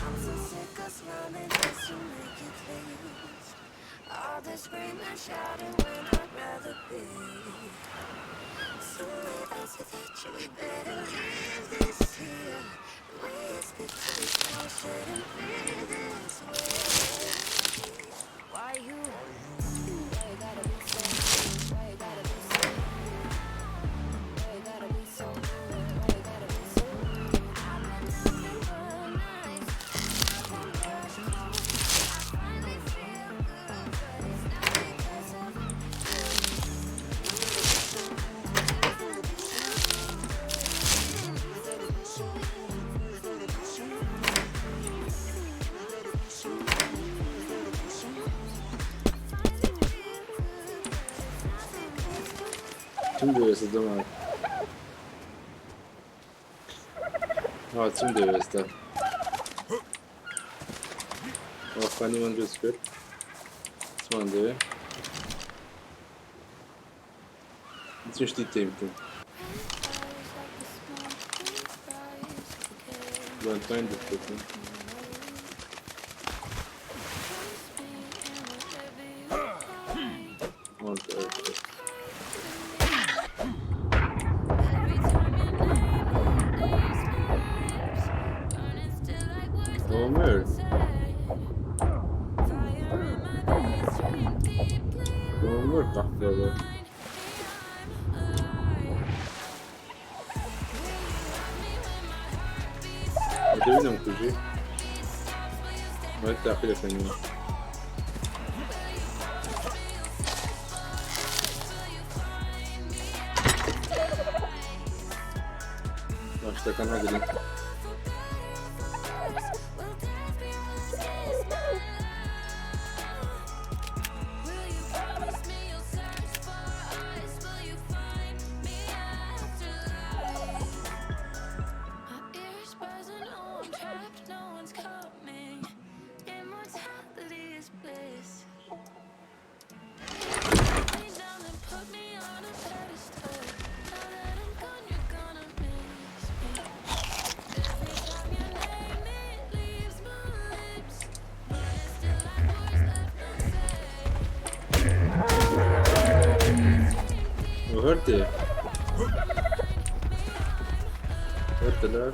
I'm so sick of smiling just to make you please. All the screaming, shouting when I'd rather be somewhere else without you. We better leave this here. The way you speak to me, I shouldn't be this way. Why you? Why you gotta be so rude? Why you gotta be so rude? Why you gotta be so rude? Why you gotta be so rude? I've been nothing but nice, nothing but cool. I finally feel good, but it's not because of چم دەوێ ئێستا دەمار؟ ها چم دەوێ ئێستا؟ ئەوە خانیمان دروست کرد، چمان دەوێ؟ چ شتی تێ بکەین؟ بانتوانین دەست بکەین. ئەوە مرد. ئەوە مرد تەحتەوە. دەبی نەمکوژی؟ وەک تاقی دەکەنەوە. با شتەکان هەگرین. My ears buzzing, oh, I'm trapped, no one's coming. Immortality is bliss. Put me down and put me on a pedestal. Now that I'm gone, you're gonna miss me. Every time your name it leaves my lips, but it's still like words left unsaid. ئەوە هەردێ هەردە لە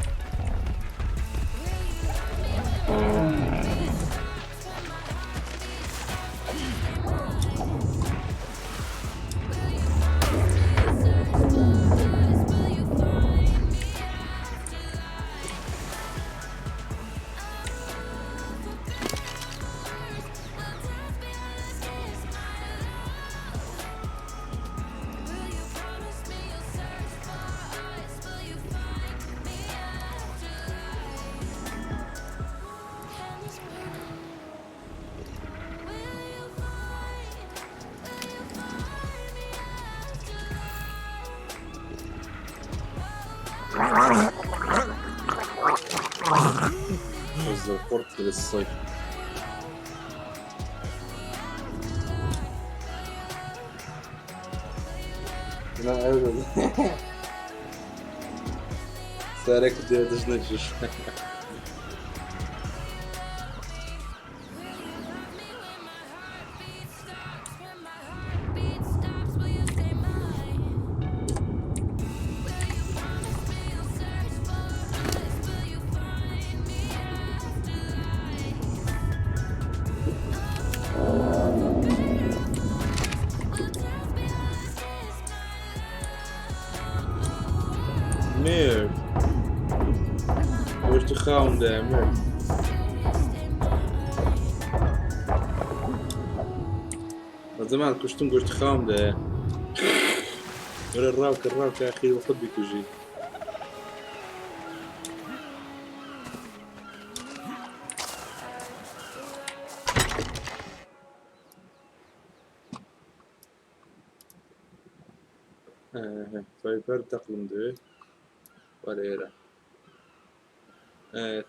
Will you promise me you'll search for us? Will you find me رز القرط للصيف. لا أبدا. سارك بدي تجنجش. مرد گۆشتی خاوم دایە مرد. بە زەمان کوشتم گۆشتی خاوم دایە. وەرە ڕاوکە ڕاوکە ئەخیر بە خۆت بیکوژی. فایبەر دەقلم دەوێ وەرە ئێرە.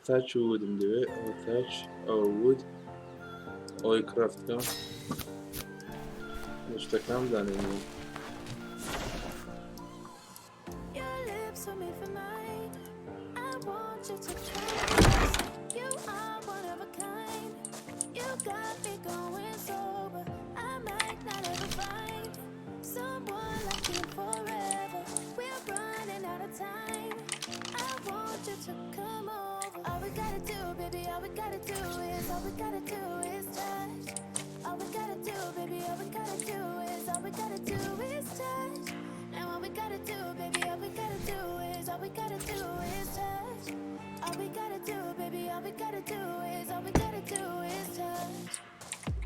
تاچ و ودم دەوێ، ئەو تاچ ئەو ود ئەوەی کرافت کەم شتەکان دانێنەوە. Your lips were made for mine. I want you to trust. You are one of a kind. You got me going sober. I might not ever find someone like you forever. We're running out of time. I want you to come over. All we gotta do, baby, all we gotta do is, all we gotta do is touch. All we gotta do, baby, all we gotta do is, all we gotta do is touch. Now all we gotta do, baby, all we gotta do is, all we gotta do is touch. All we gotta do, baby, all we gotta do is, all we gotta do is touch.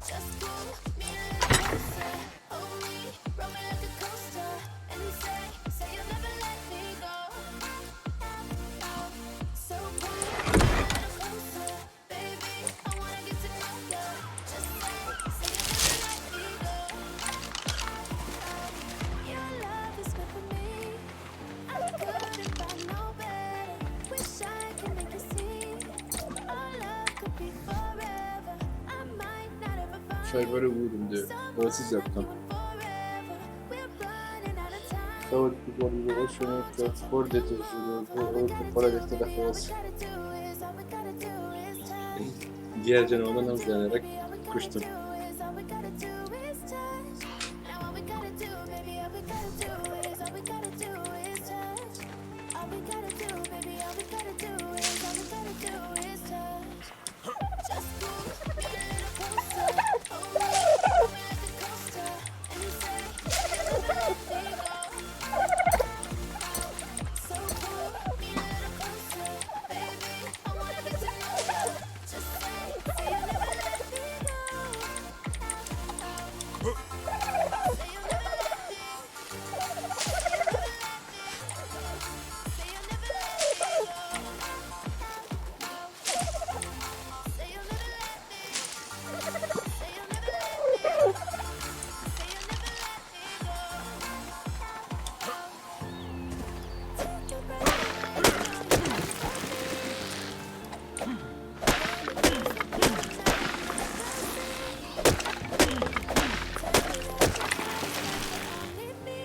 Just pull me a little closer, hold me, roll me like a coaster, and say, say you'll never let me go. So pull me a little closer, baby, I wanna get to know ya. Just say, say you'll never let me go. Your love is good for me. I couldn't find no better. Wish I could make you see. Our love could be forever. I might not ever find فایبەر و ودم دەوێ ئەوە چی زیاد بکەم؟ خەوت بگۆڕی بۆ ئەو شوێنەی کە خۆر دێتە ژوورەوە بۆ ئەوەی کە خۆرە دێتە لە خەوەس. دیار جەنەوە نەمزانێ ڕێک کوشتم. All we gotta do is touch. Now all we gotta do, baby, all we gotta do is, all we gotta do is touch. All we gotta do, baby, all we gotta do is, all we gotta do is touch. Just pull me a little closer, hold me, roll me like a coaster, and say, say you'll never let me go. So pull me a little closer, baby, I wanna get to know ya. Just say, say you'll never let me go. Say you'll never let me. Say you'll never let me. Say you'll never let me. Say you'll never let me. Say you'll never let me go. Take your breath away. Only me.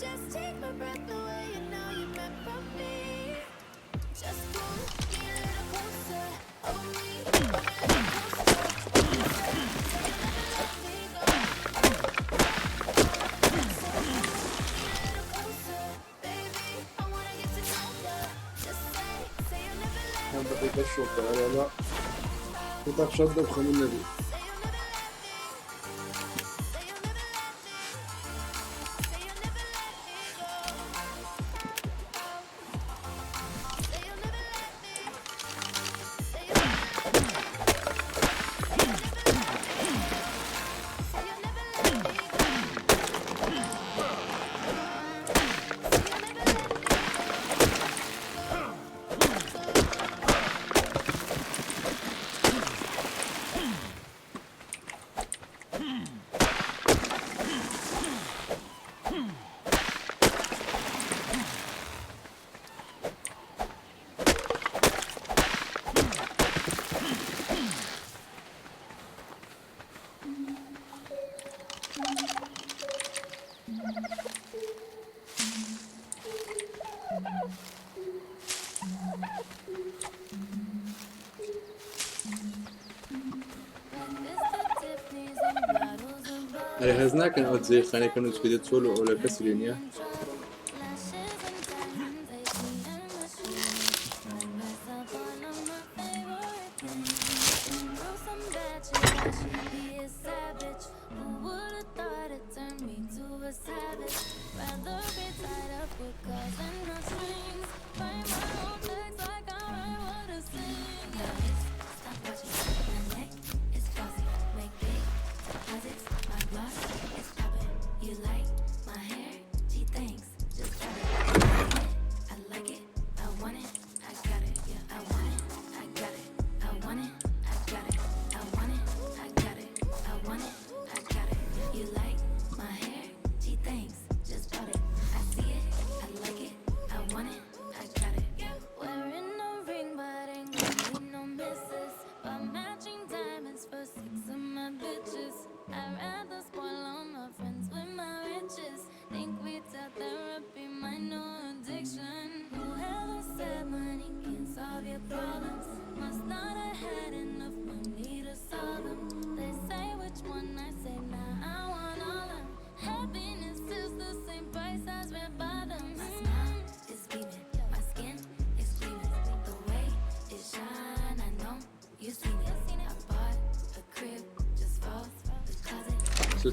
Just take my breath away. You know you meant for me. Just pull me a little closer. Hold me, roll me like a coaster. Say, say you'll never let me go. So pull me a little closer, baby. I wanna get to know ya. Just say, say you'll never let كم دقيقة الشرطة؟ لا لا قطع شدة بخم النبي. Say you'll never let me. Say you'll never let me. Say you'll never let me go. Say you'll never let me. Say you'll never let me. Say you'll never let me. Say you'll never let me go. Say you'll never let me go. Go. Go. ئەرێ هەست ناکەن ئەو جێی خانەکە نوچکە دێت چۆل و ئەولە کەسی لێ نییە؟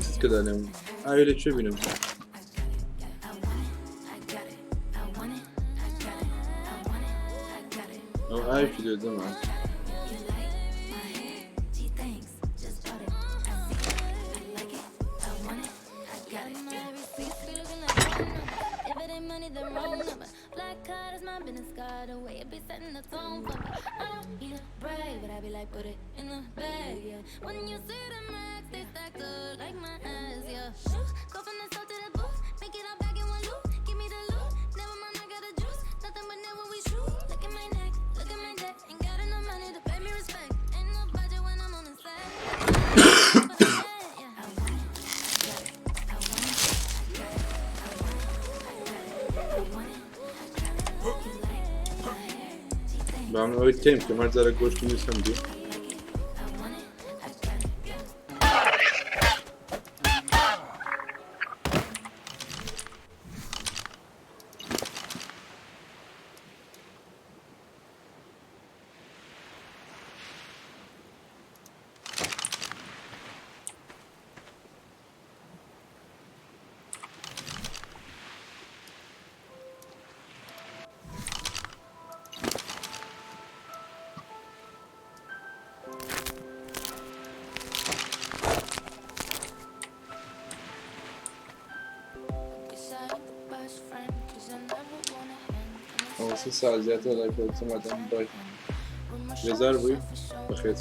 چ کە دانێم ئاوی لە کوێ بینم؟ ئەو ئاوێکی لێ دەما. با من ئەوەی تێم بکەم هەر جارە گۆشتی نووسم بێ. ئەوە سێ ساعت زیاتر لای کەوتم بای بێزار بووی بەخێت.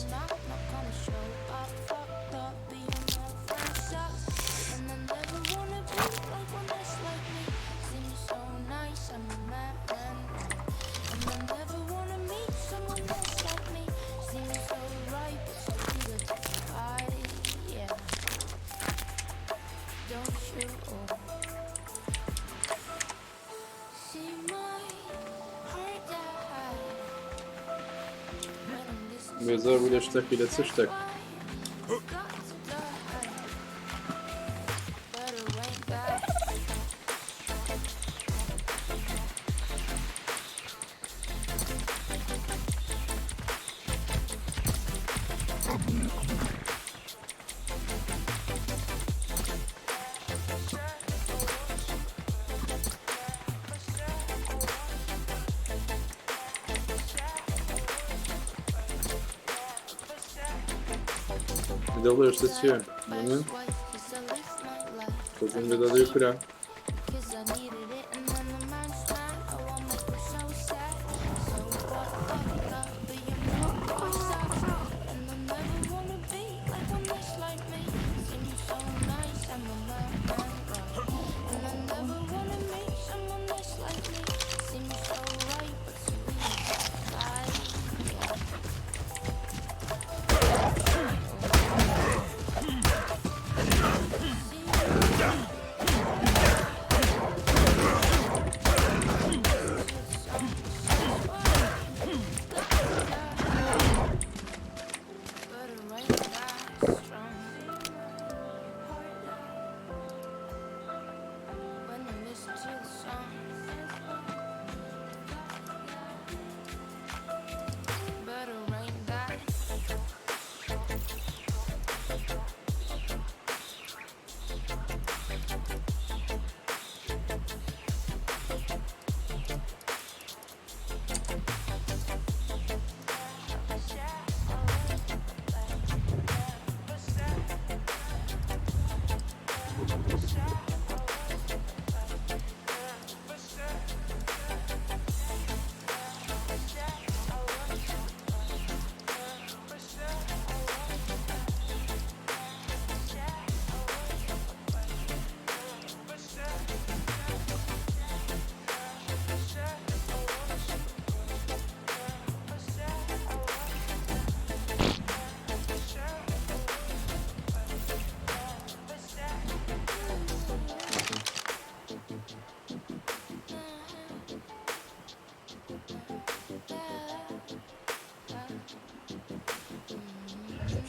بێزار بوو لە شتەکی لە چ شتێک؟ دەڵێ شتە چییە؟ من خۆزم بێدادەی کورە.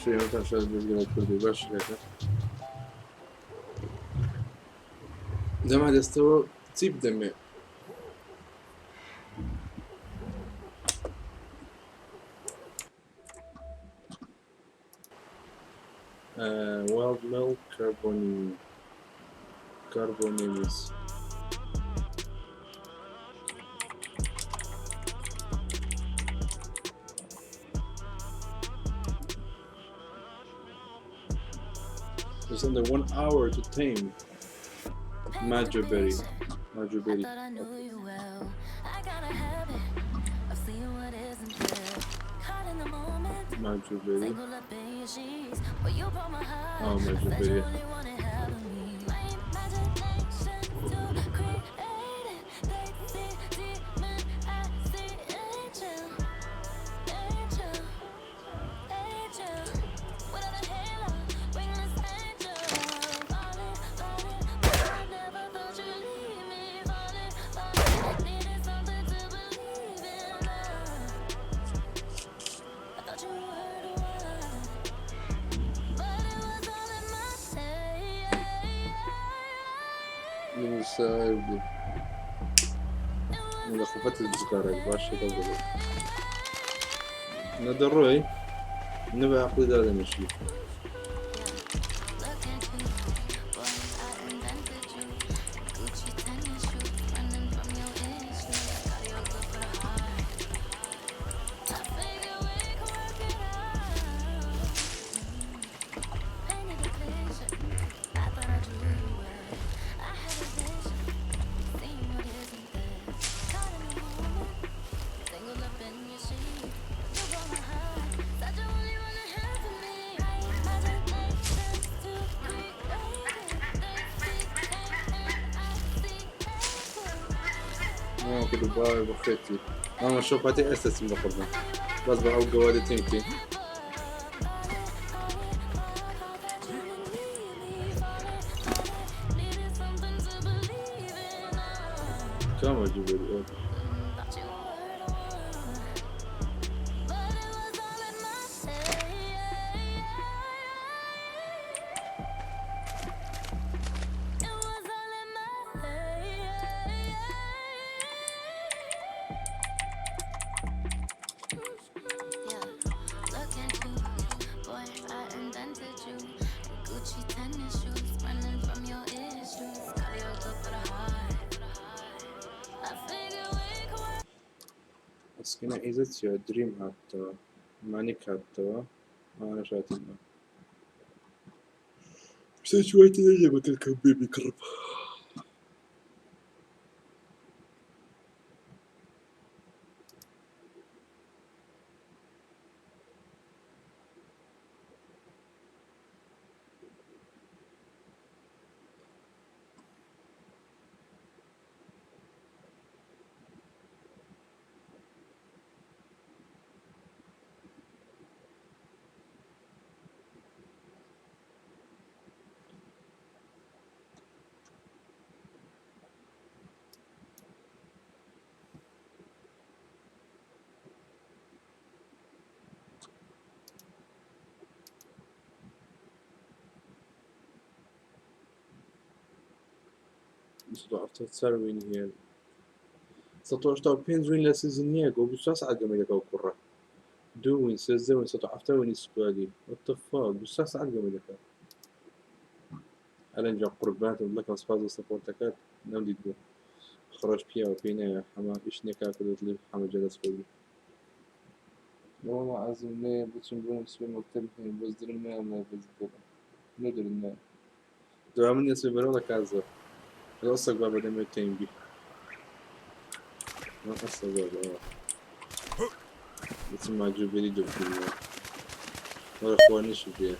شێوەتان شاد بێزگەلە کوردی باش کاکە دەما دەستەوە چی بدەمێ Wild milk carbon carbonates. There's under 1 hour to tame Majoberry. Majoberry. Thought I knew you well. I got a habit of seeing what isn't there. Caught in the moment, Majoberry. tangled up in your sheets. But you broke my heart. Oh, I said you Majoberry. only wanted half of me. My imagination to create it. They see demon, I see angel, angel, angel. Without a halo, wingless angel. Falling, falling, but I never thought you'd leave me. Falling, falling, needed something to believe in. I thought you were the one, but it was all in my head. من لە خوفەتت بزگارێک باشە دەڵ نە دەڕۆی نە بە عقلی دادەنیشی Look at you, boy, I invented you. Gucci tennis shoes, running from your issues. Got your good for the heart. I figure we can work it out. Painted a picture. I thought I drew you well. I had a vision, seeing what isn't there. Caught in the moment, tangled up in your sheets. You broke my heart. Said you only wanted half of me. My imagination's too creative. They see pain and I see angels. دوبای بەخێتی مامە شۆپاتی ئێستەسیم لە قڕبم بەس بە ئەو گەوادی تێنکی Needed something to believe in. کامە جوبێری Thought you were the one, but it was all in my head. It was all in my head. Yeah, look at you, boy. I invented you. Gucci tennis shoes, running from your issues. Got your good for the heart. I figure we can work. ئەسکینە ئیزە چیە دریم هاتەوە مانیک هاتەوە ئەوانەش هاتنەوە سێ چوای تێ بەکرد کە بێبی کڕب سەر وین هەیە 185 وین لە سیزن نییە گۆ 24 ساعت گەمە لەگەڵ کوڕە دوو وین 13 وین 170 وینی سکوادی What the fuck 24 ساعت گەمە لەکە ئەلەنجا قوربانتم لەکەم سپاس بۆ سەپۆرتەکەت نەمدیت بوو خڕۆش پیاوە پێی نایە حەمە ئیش نەکا کردوت لێ حەمە جەلەس خۆی والله عزم نێ بچم بۆم سوێ مەکتەب هەیە بەس درم نایەم بەس بڵم نەدرم نایە دوا من دەسێ بەرەوە لە کازە ئەسە بابە دەمێت تەیم بی ئەسە بابە بچم ماجوبێری دۆکردەوە وەرە خۆ نشی پێ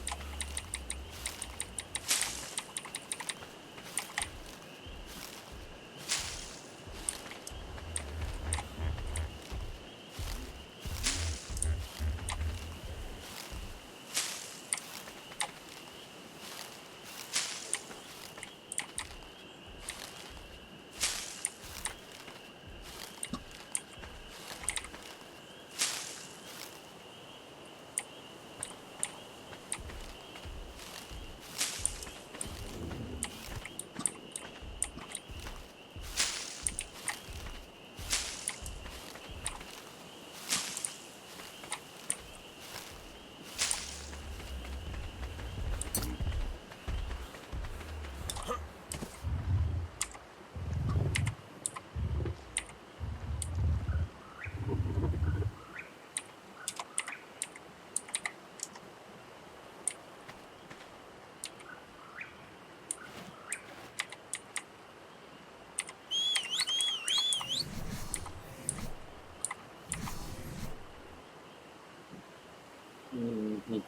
أنا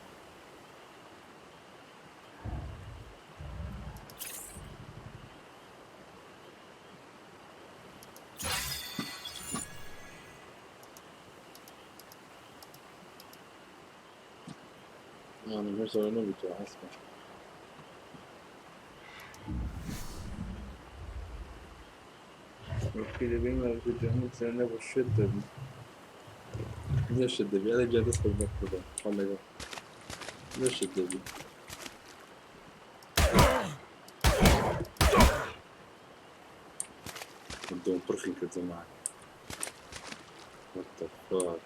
مش نبي أسمع. وكيل بين ما كنت أنا بالشدة دي. ليش الشدة دي؟ أنا جاي أدخل المكتبة والله. ليش الشدة دي؟ عندهم برخي كده معك. What the fuck?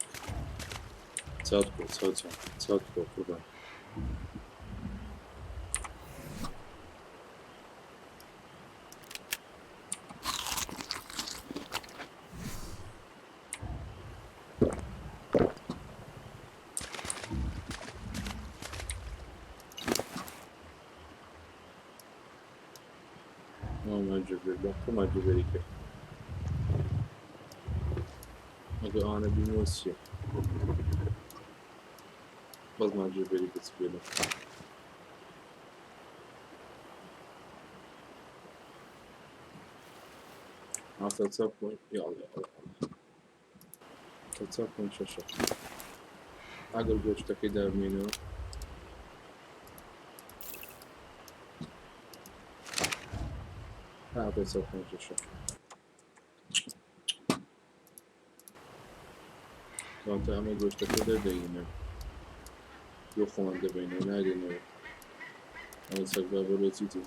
تصادقوا تصادقوا تصادقوا قربان. ما ما جبري ما جبري كيف أقول أنا بيموسيا بس ما جبري بسبيله. عرفت يا الله يا الله. 3.6 ئەگەر گۆشتەکەی دابمێنەوە. ها 3.6. کەواتە ئەمە گۆشتەکە دەردەینە بۆ خۆمان دەبینەوە نادێنەوە. ئەوە سەگبا بەرەوە چیتی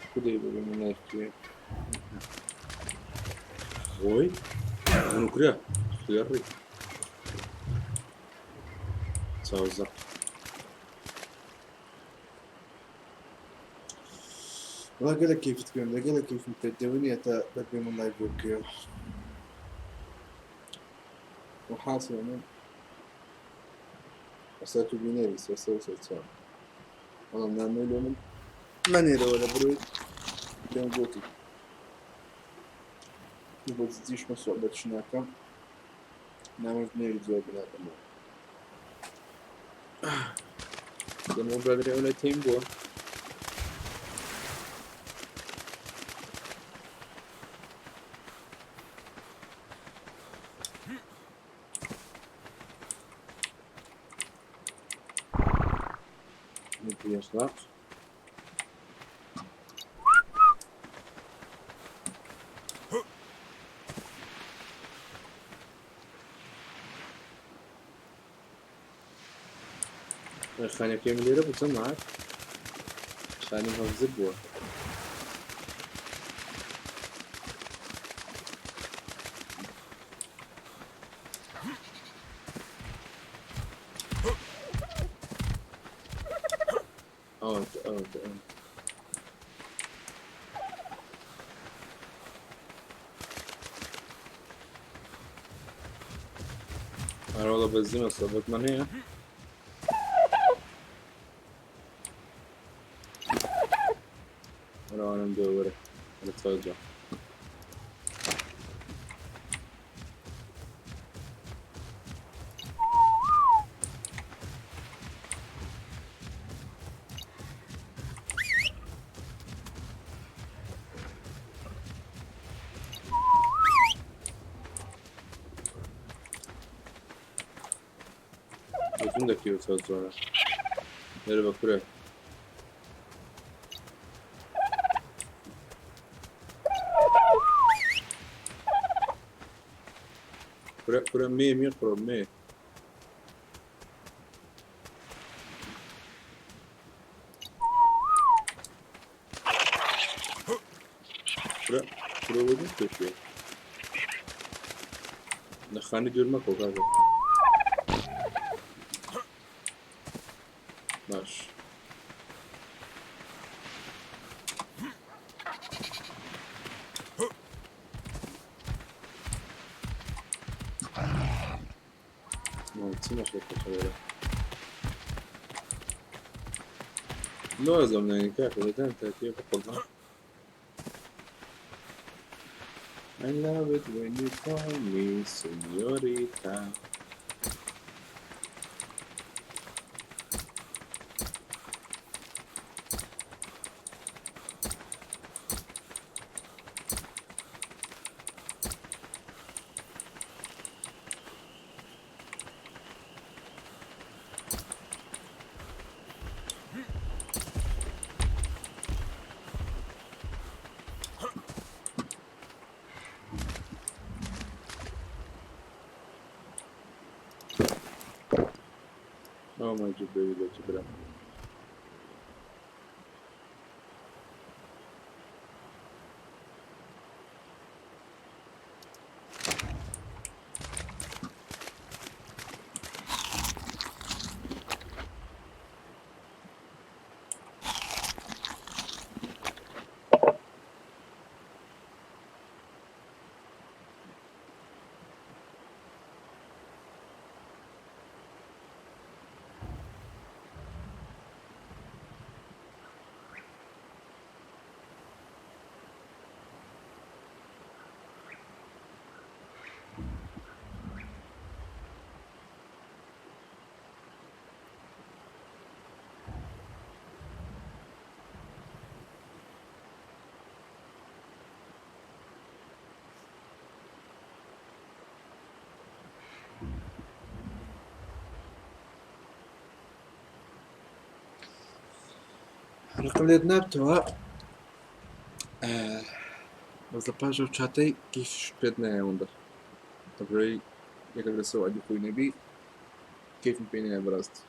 خودەی ببینە ناکرێ خۆی منوکرا خوێڕی چاوزە. والله قال كيف تكون قال كيف انت الدونية تا بدي من لايف وكيف وحاصل من وصلت بينيريس وصلت وصلت والله نعمل من مانيرا ولا بروي بين قوتي نبغى تزيش ما صعبة شناكم نعمل بنيري زوج بنادم. دەمەوە برادری ئەو لای تیم بووە. يصنع خانەکەی من لێرە بوو جەماعەت خانیم هەفزر بووە. ئەوە ئەوە ئەوە ئەرە وەڵا بەزیمە سەبەتمان هەیە. وەرە ئەوانم دۆ وەرە وەرە تفاجئ. بەزم دەکەوێت زۆرە لێرە بە کورە. کورە کورە مێ مێ قڕۆ مێ. کورە کورە وەدن پێشێ لە خانی دوور مەکەوە کاکە. باش چی مەخلوقە خەبەرە لازم يعني کاکە لەدان تاکیە بقڕ. I love it when you call me señorita. ئەو ماجوبێری لە جبرا. ڕقم لێت نابتەوە بەس لە پاش ئەو چاتەی کیش پێت نایەوەندە لەبرۆی یەکێک لەسەر وعدی خۆی نەبی کەیفم پێ نایە بەڕاستی.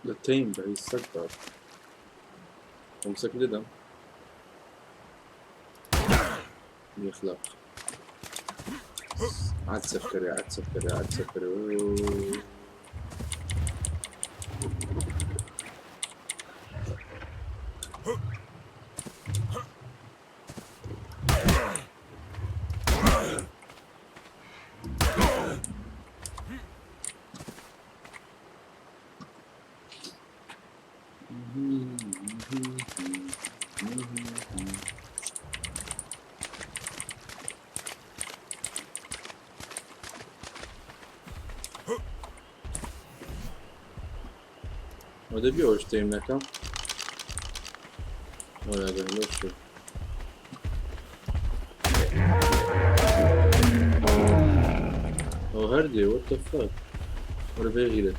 لە تەیم بە هی سەگ باب خۆم سەگ لێدەم بێ ئەخلاق. عاد سكري عاد سكري عاد سكري. دەبی ئەوش تێم نەکەم ولا لۆ. ئەو هەردێ what the fuck وەرە بێ غیرەت.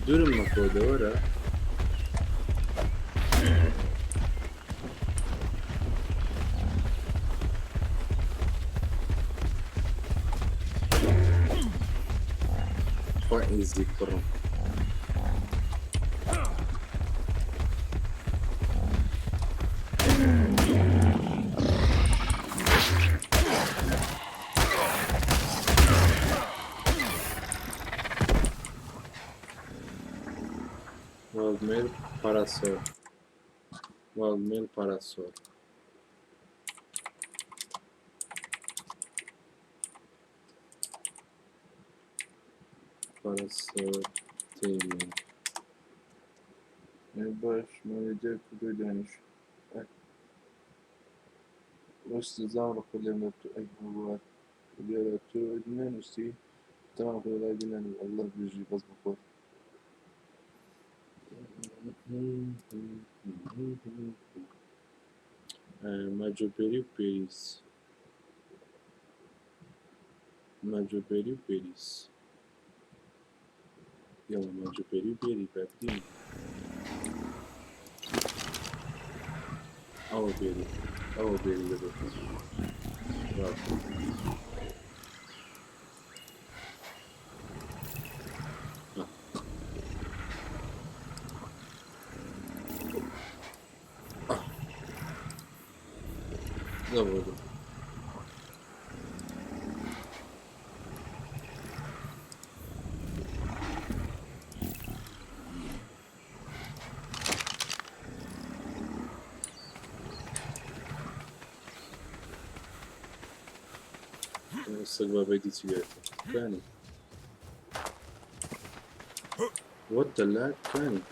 دوورم مەکەوە دەوەرە. خوا ئیزی کوڕم. Wildmail Parasol. Wildmail Parasol. Parasol Taming. باش مالی کردوی دانیش وەستی زام ڕقو لێم لە تو ئەی هەوار دیارە تۆ نەنووسی تەمام خۆ لای بینن والله بژی بەس بخۆر. ماجۆبێری و پێریس ماجۆبێری و پێریس يلا ماجۆبێری و بێری بابدین ئەوە بێری ئەوە بێری دەبێت ڕاست. دەبڕۆ. سەگ بابەی دیچی بێت کانی What the lag کانی.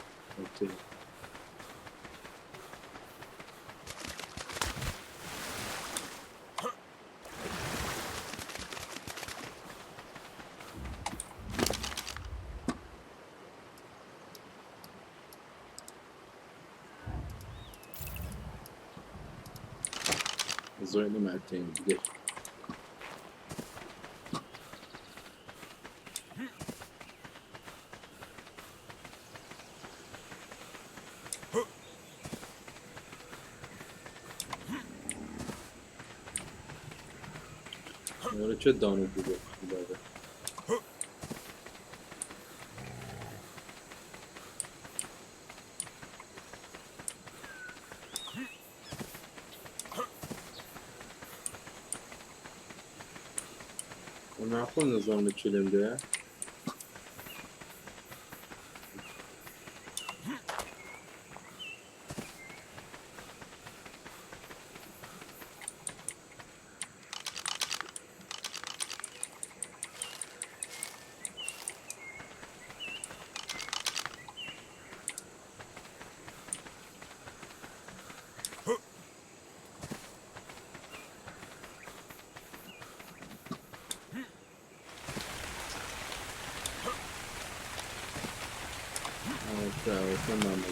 زۆر معتين قديش. ولا چه دانو بوده بوده. معقول نظام التشيلم ده. تمام.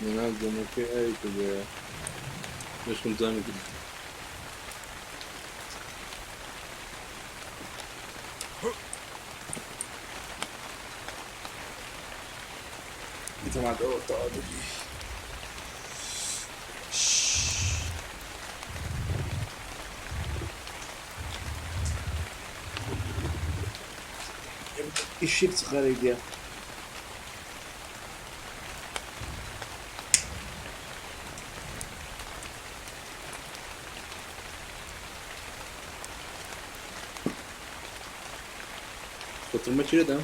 ننظم في أي كده مش نظام كده. جماعة تعالوا. الشيبس غالي. خاطر ما ده.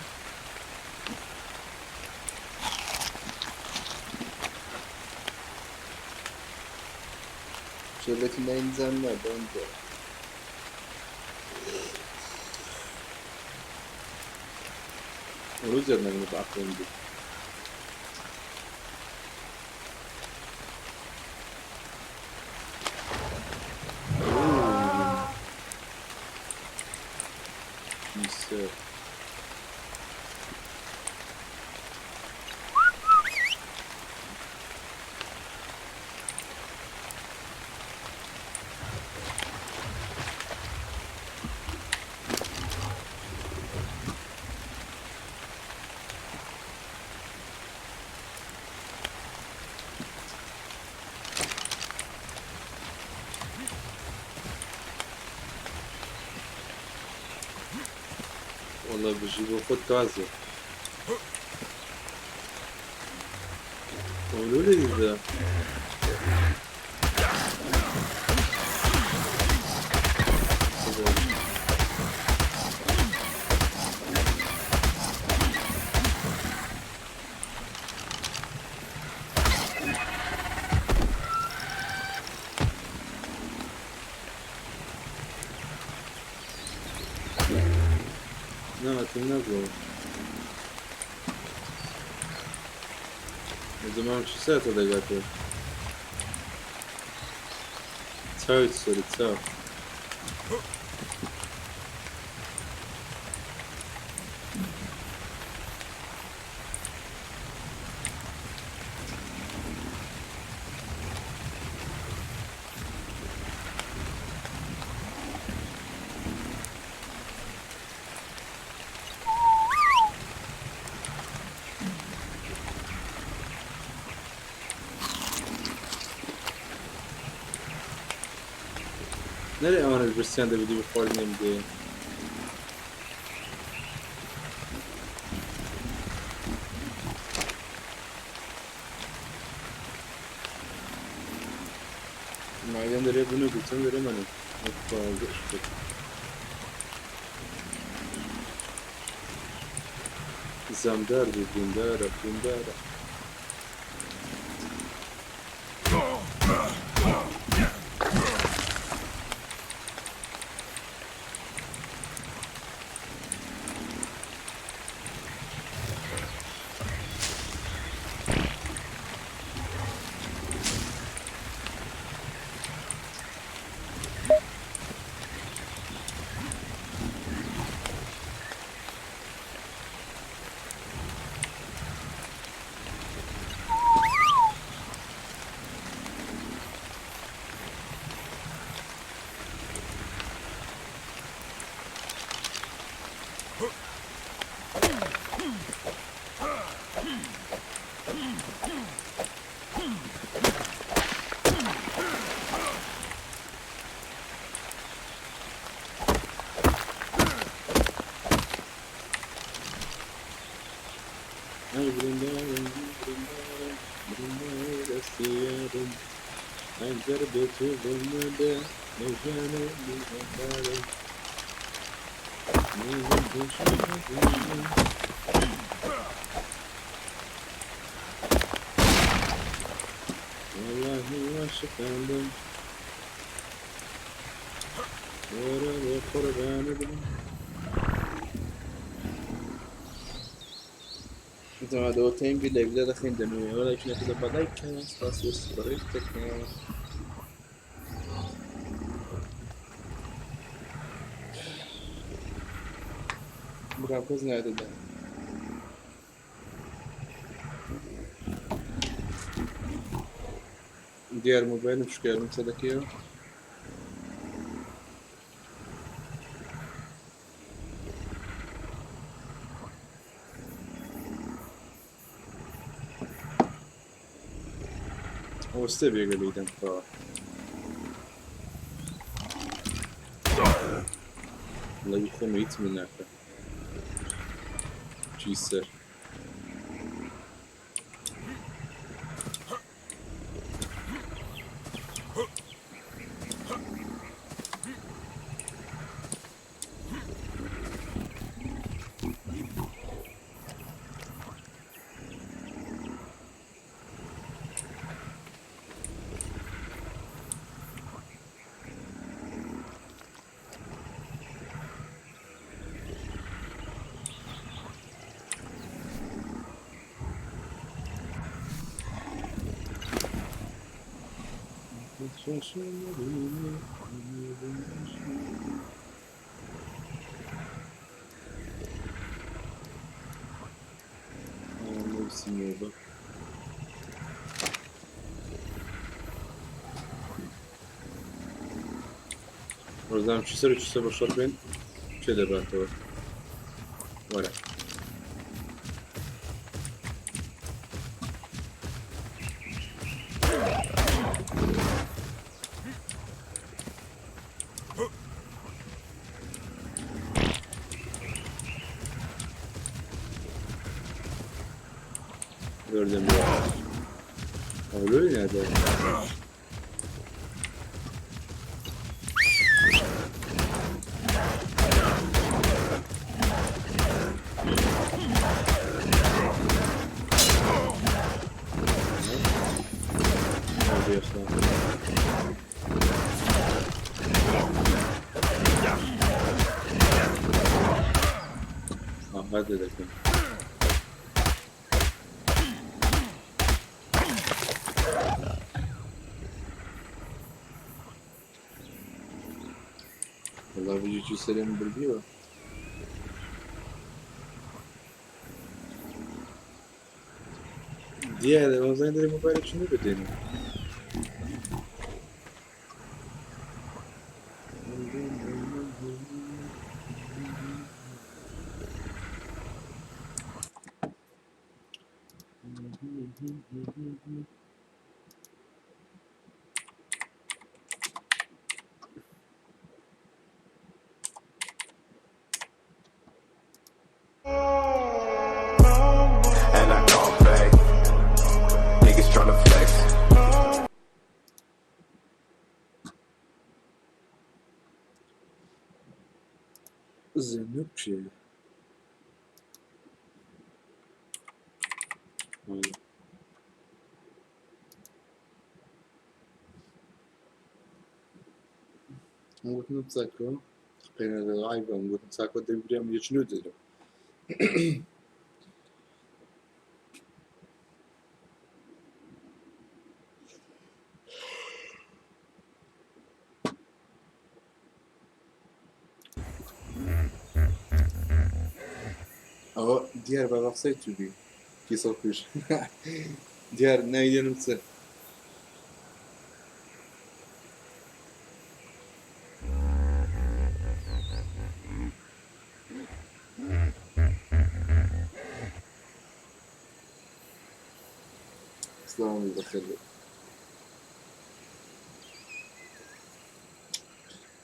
شلت نزلنا بنزل. ولوزر نقطع دي. Yes. والله بيجيبوا خد كازو. قولوا لي ذا. لا تنقل زمان چی ساعت دقیقه تاو سری تاو. Nereye emanet bir sen de video bir diye. Madem nereye bunu gitsen nereye emanet. Zamdar bindara bindara. ئای بریندارم، بریندارم، برینداری دەستی یارم. ئەگەر بێت و دڵ نەبێ، لەو ژیانەی بریندارم. وەڵاهی عاشقان بم. وەرە بۆ قوربانت بم. زەمادەوە تەیم بی لە ویلا دەخەین دەمەوێ وەلا نەکردە بە لایک کەن سپاس بۆ سپڕیتەکەن. برام کەس نایەتە دەنگ. دیار مۆبایلم شکایەتم قسە دەکەیەوە. ئەوە ستێ بێگە لێی دەم بکەوە. لەگی خۆم هیچ من ناکە. چی سەر. نووسینەوە ڕۆزان چ سەر چ سەر بە شەڕ بێن کێ دەباتەوە وەرە Gördüm ya. Öyle nerede? Nerede yaşlandı? Hadi dedim. وەڵا بژی سەرم بردیوە. دیارە ئەوزای دەرێ مۆبایلە چۆن بدێنی. And I don't play. Niggas tryna flex. زەنوب کێیە؟ گوتم چاکۆ عیبم گوتم چاکۆ دەبرێم یەچنو دەرم. ئەوە دیار بە قسەی تو بی کیسەڵ کوژ دیار ناوی دێنم چ سڵاوم بەخێر بێت.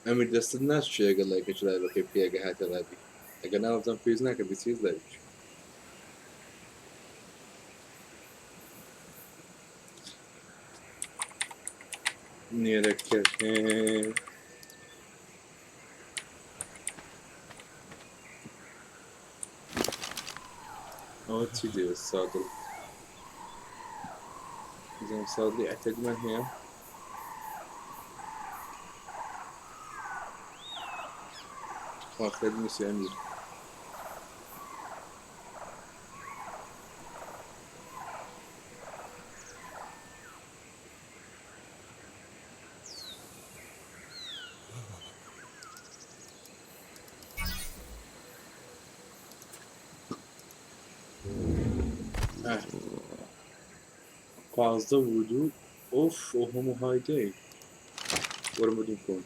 ئەمیر دەستت ناچێ ئەگەر لایکەکی لایڤەکەی بکەی ئەگەر هاتە لابی ئەگەر ناوەزان پێویست ناکە بیچیز لایڤ. نێرەکە. ئەوە چی دەوێت سادڵ؟ بزانم سادڵی ئەتەگمان هەیە؟ خوا خێر نووسی ئەمیر. 15 و دوو ئۆف ئەو هەموو هایدەی وەرم بدوم کۆن.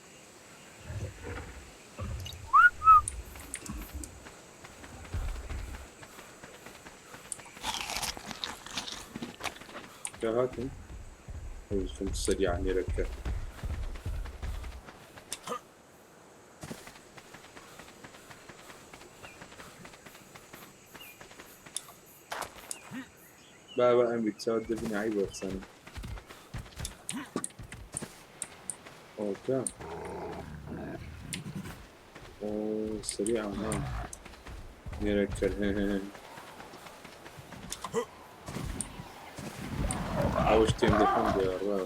کە هاتن ئەو خۆم سەریع نێرەکە. بابا ئەمیر چاوت دەبینی عەیبە قسانە. ئۆکە ئۆ سەریع ها نێرەکە. ئەوش تێم دەکەم دێڕە.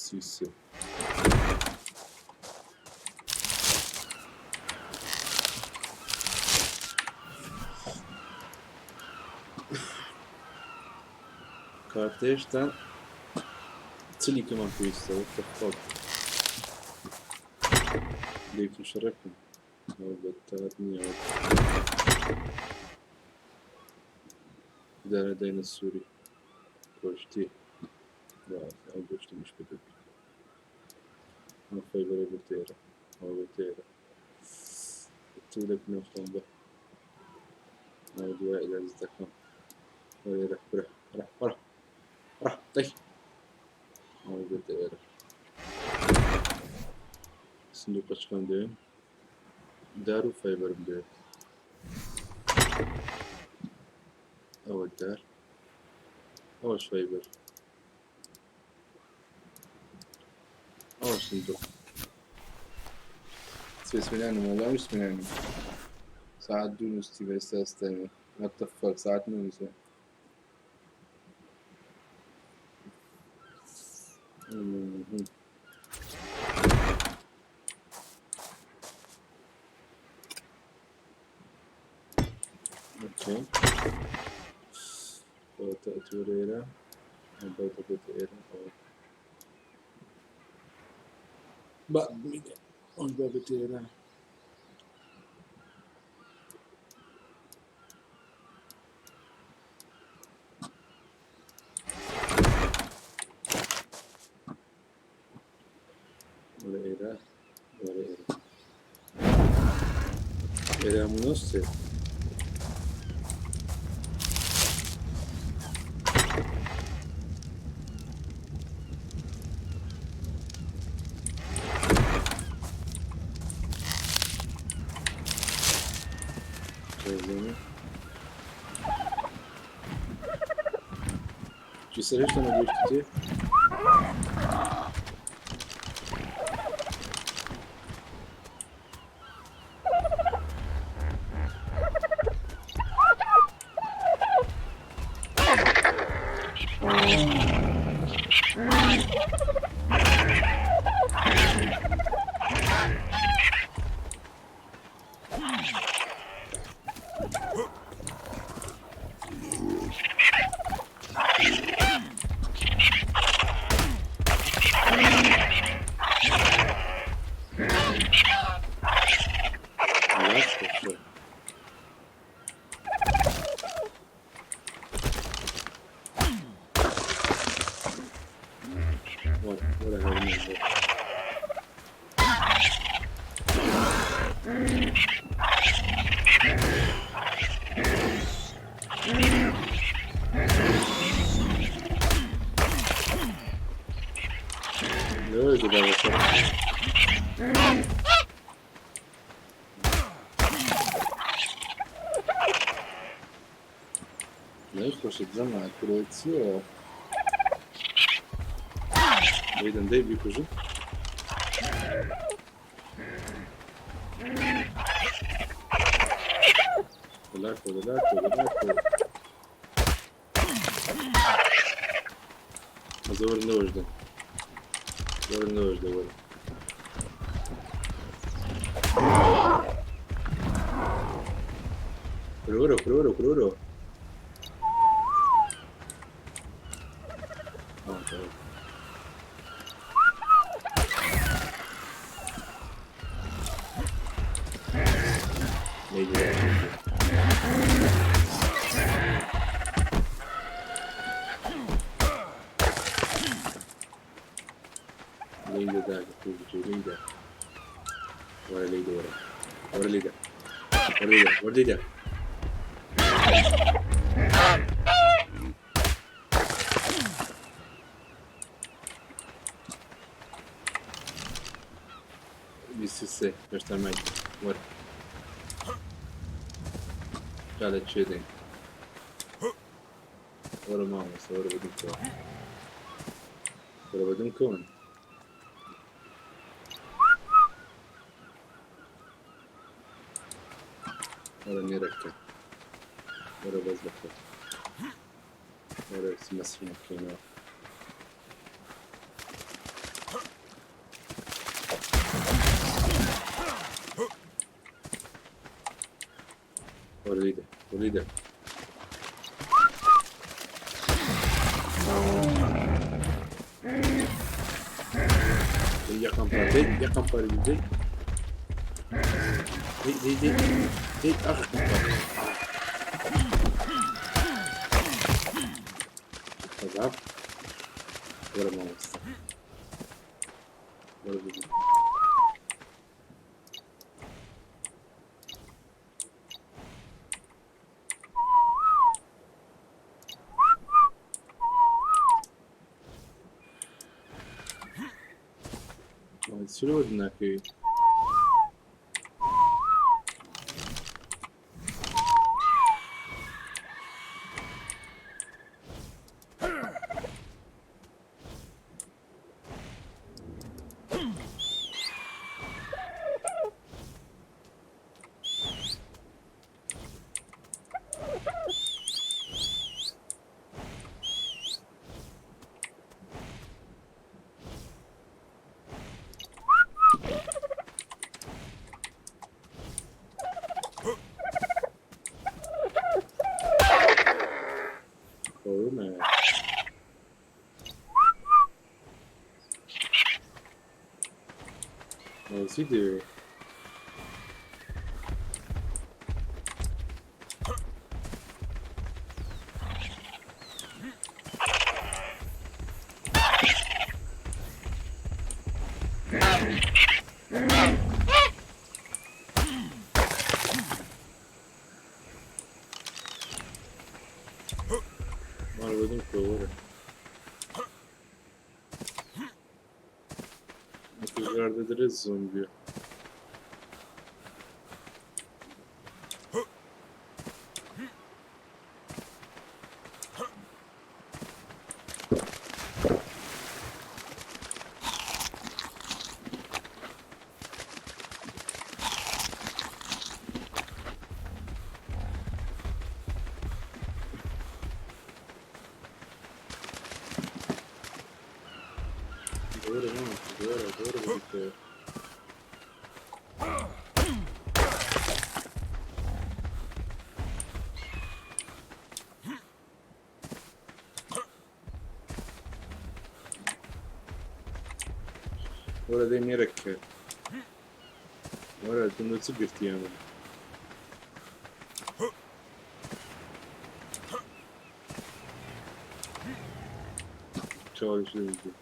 33. کارتێشتان چلیکەمان پێویستە. What the fuck؟ لێکم شەڕەکەم ئەوە بەتار نییە. دارە داینە سووری گۆشتی ئەو گۆشتی مش پێ ئەم فایبەرە بتێرە ئەوە بتێرە تولك نخۆم بە ئەو دوای علاج دەکەم. وەرە رح رح رح رح طي ئەوە بتێرە سندوقەچکان دەوێن دار و فایبەرم دەوێت. ئەوە دار، ئەوەش فایبەر، ئەوە صندوق. سمینانم والله مش سمینانم. ساعات دوو نووستی بە ئێستا ئێستا. What the fuck؟ ساعت نووسە. أوكي تأتوريرا بيتا أو بابتيرا ولا إيرا ولا إيرا إيرا منصف. Ci saresti una گوشتی؟ نەیخۆشت جەماعەت کورە چییە؟ دەیدەن دەی بیکوژن. دەلاکەوە دەلاکەوە دەلاکەوە. ئەزە وەرن لەوەش دەن. وەرن لەوەش دە وەرن. کورە وەرە کورە وەرە کورە وەرە. آه، تمام. ليدي ليدي داك ليدي ورا ليدي ورا ورا ليدي ورا ليدي ورا ليدي 23 هێشتا مای وەرە جا لە کوێ دێن وەرە مامۆستا وەرە بەدوم کەوە وەرە بەدوم کەون وەرە نێرەکە وەرە بەس بەخۆ وەرە مەسحی بکەینەوە وەرە لیدە وەرە لیدە یەکەم پار دەی یەکەم پار دەی دەی دەی دەی دەی ئاخ تەزاب وەرە مامۆستا وەرە بژی چ لەوە ناکەوی؟ خۆ نایە. ئەوە چی دەوێ؟ ماڵ بەدوم کەوە وەرە. کوژار دەدرێت زۆمبیە. دورە مامۆستا دورە دورە بەدوم کەوە. وەرە دەی نێرەکە. وەرە تۆ چ گرتی ئەمە؟ چاویش لێ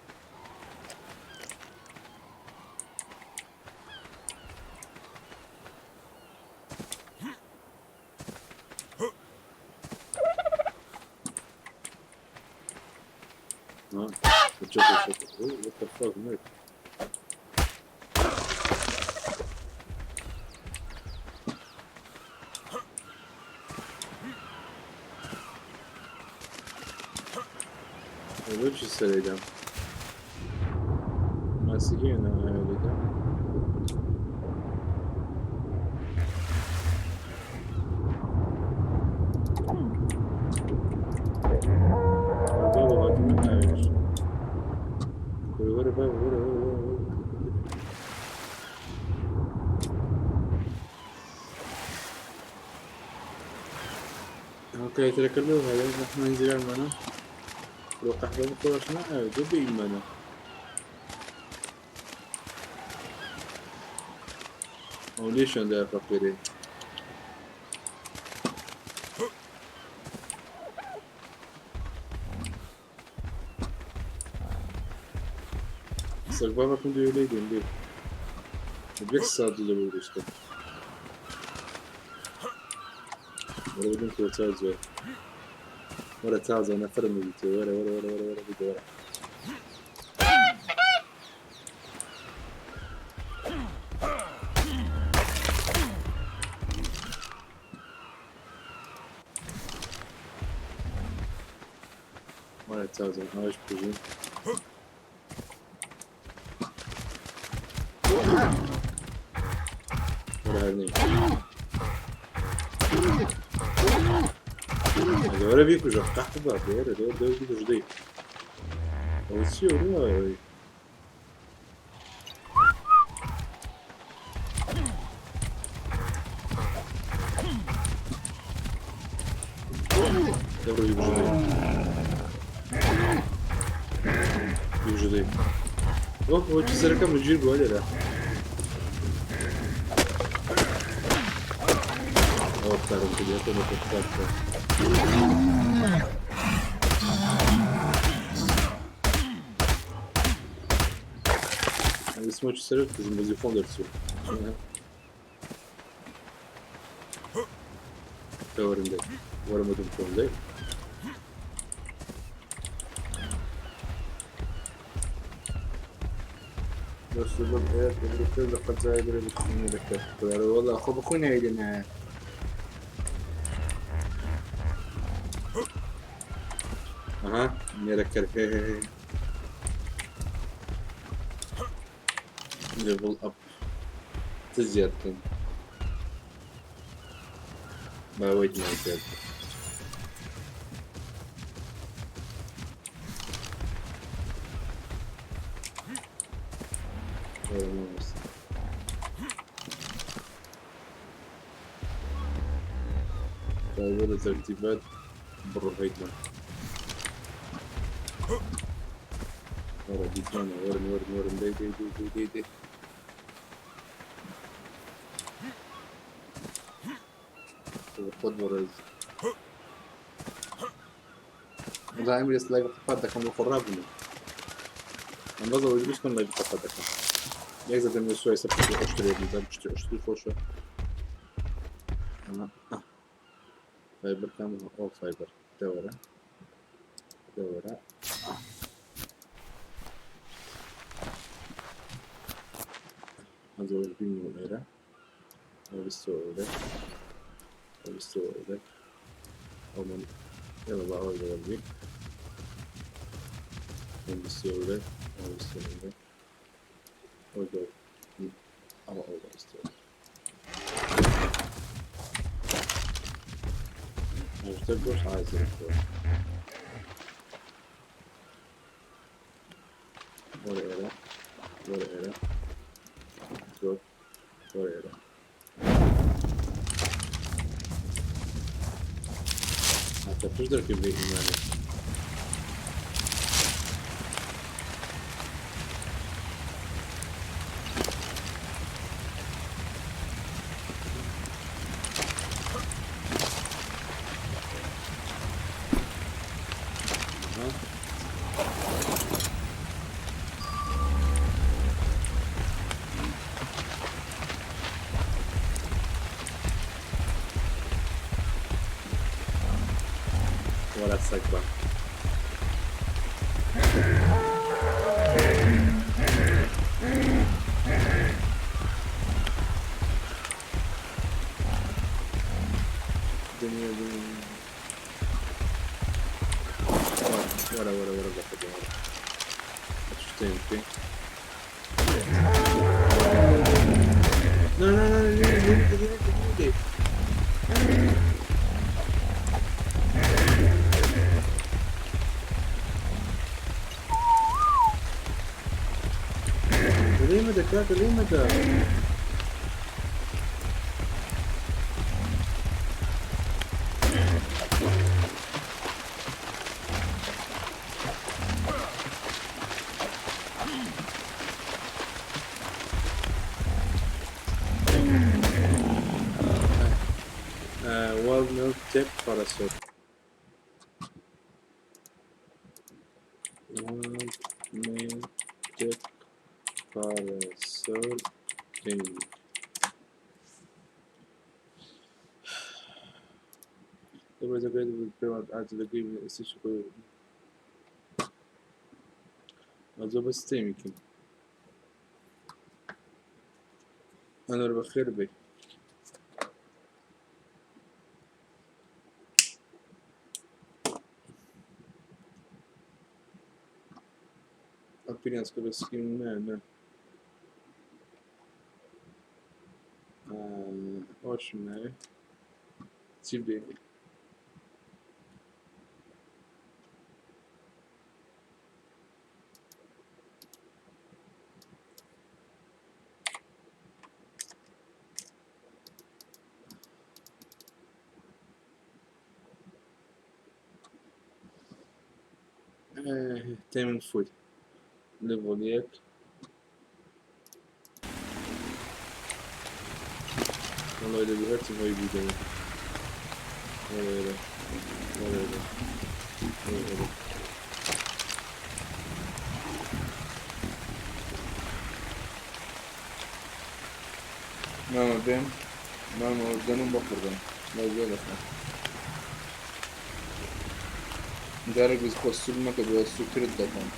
No, czekaj, czekaj. What the fuck, mate? بۆچی سەرێدام ماسیگەیە ناوێدا. بابا هاتوو ناوێش. وەرە بابا وەرە وەرە وەرە وەرە. کایترەکە لەو هەیە زەحمەن جیرانمانە لۆ قەحبە بخۆش ناوێت دە بێیمانە. ئەو لێشیان دایە فەقیرێ. سەگ بابەکەم دوێ لێی دێن لێ. یەک سات لە بۆ دروستکە. وەرە بدەم تۆ چاو جوێ. وەرە چاو نەفرم بدیتێ وەرە وەرە وەرە وەرە وەرە بدە وەرە. وەرە چاو ئەوەش بکوژین. وەرە هەر نەی. وەرە بیکوژە قەحبە وەرە دەوە دەوە بیکوژ دەی. ئەوە چییە وەرە؟ دەبڕۆ بیکوژە دەی. بیکوژە دەی. ئۆ ئەوە چی سەرەکەم گیر بووە لێرە. ئەوە کارم کردی ئەتۆ بە کار بکە. اسمه چی سەرت کوژم بەزی خۆم دەرچوو. وەرم دەی وەرم بدم خۆم دەی. بس لقد زايد لك والله خو بخوي نايدنا. اها نركر ليفل اب تزياد كان ما ويت ما زياد. طيب ترتيبات بروفيتنا ورا ديتنا ورا ورا ورا دي دي دي دي دي دي. خد ورا والله عمري لايف قفات دكم القراب من بزر وجبش كن لايف قفات دكم يقدر من شوي سبت اشتري ابن اشتري اشتري خوشة. فايبر كام او فايبر دورة دورة. هذا بيني وغيره أو بالسعودة أو بالسعودة أو من يلا بقى أول بي أو بالسعودة أو بالسعودة أو جو أو أو بالسعودة. مش عايز ولا إلى ولا إلى ولا إلى. حتى بتقدر كيف إيماني. ولا تسكبه. دنيا دنيا. وەرە وەرە وەرە بەخۆ وەرە. شتێن بکەین. نا نا نا لێ لێ لێ لێ. لێ مەدە کاکە لێ مەدە. Wild milk tip parasol. Wild milk tip parasol thing. There was a great with payment out of the agreement essentially. ئەزۆ بەس تێمیکەم. ئەنوەر بەخێر بێ. Appearance کە بە سکرین نا نا. ئەوەشم ناوێ. چی بێنێ؟ تامن فود ليفل یەک. والله إذا بهرتم هاي بيدنا. ولا ولا ولا ولا ولا. ماما بين ماما ودنو بقردن لا زال أخنا جارێک بز خۆ سوور مەکە بۆ سووترت دەکەم.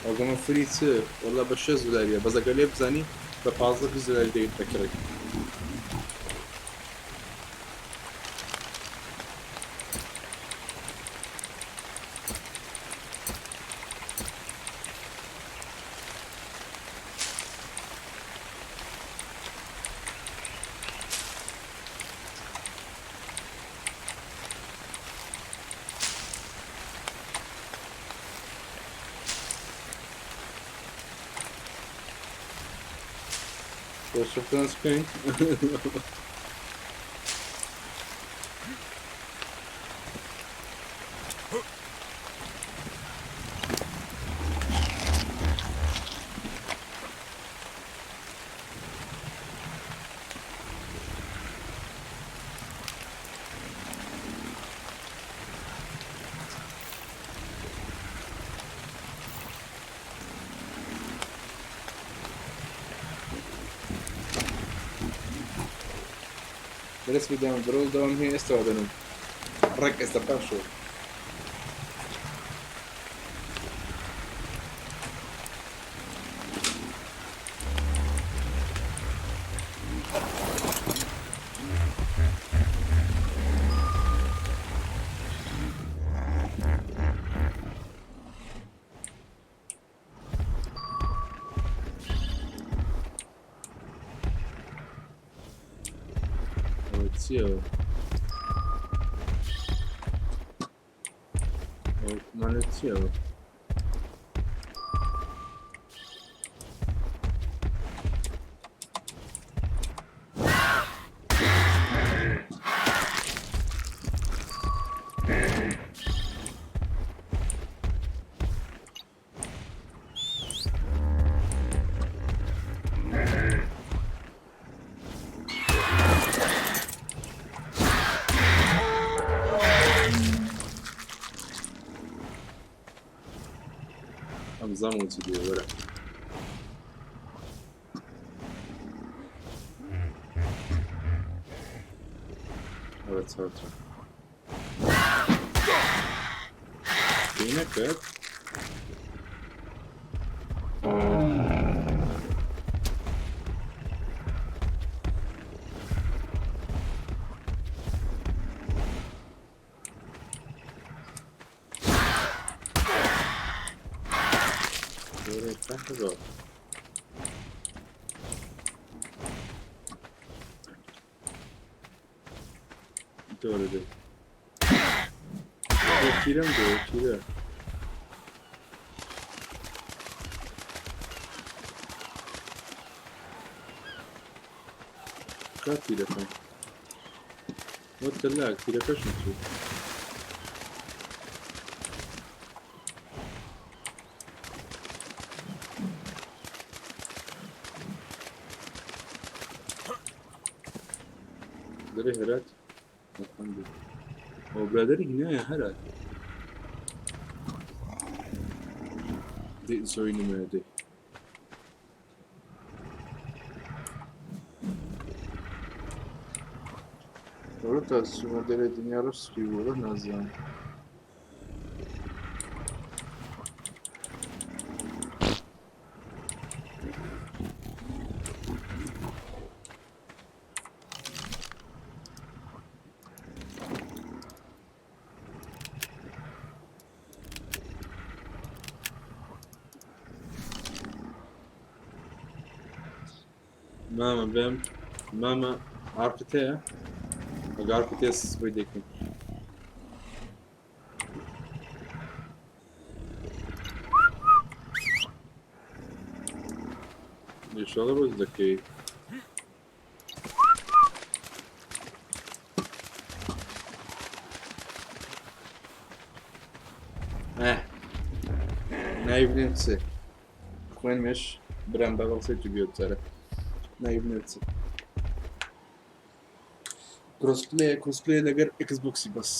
ئەوگەمە فری چ؟ وەڵا بە 6 دلاریە، بەس ئەگەر لێ بزانی بە 15 20 دلاری دەیت دەکڕی. خۆشەکان بکەین. بەرەسمی داوام برۆ داوام هەیە ئێستا دەنم ڕێک ئێستا پاشەوە. ئەوە چییە؟ ئەوە مانە چییە؟ ئەم زانم چی دێ وەرە. ئەوە چاوچە پێی نەکرد. تحت دۆرە دێ تیرەم دۆ تیرە کا تیرەکەم What the lag تیرەکەشم چوو دەرێ هەرات الحمدلله ئەو برادەری هینایە هەرات دێ زۆی نمایە دێ دەورە تا سومە دەرێ دنیا ڕەش سپی بوو نازانم مامە بێم مامە عارفت هەیە ئەگە عارفت هەیە سبەی دەکەین ئینشاڵڵا ڕۆژ دەکەی ناوی بنێم چ خوێنمش برام بە بەڵسێ تو بێ بجارە ناوی بنێم چ کرۆسپلێ کرۆسپلێ لەگەر ئێکس بۆکسی بەس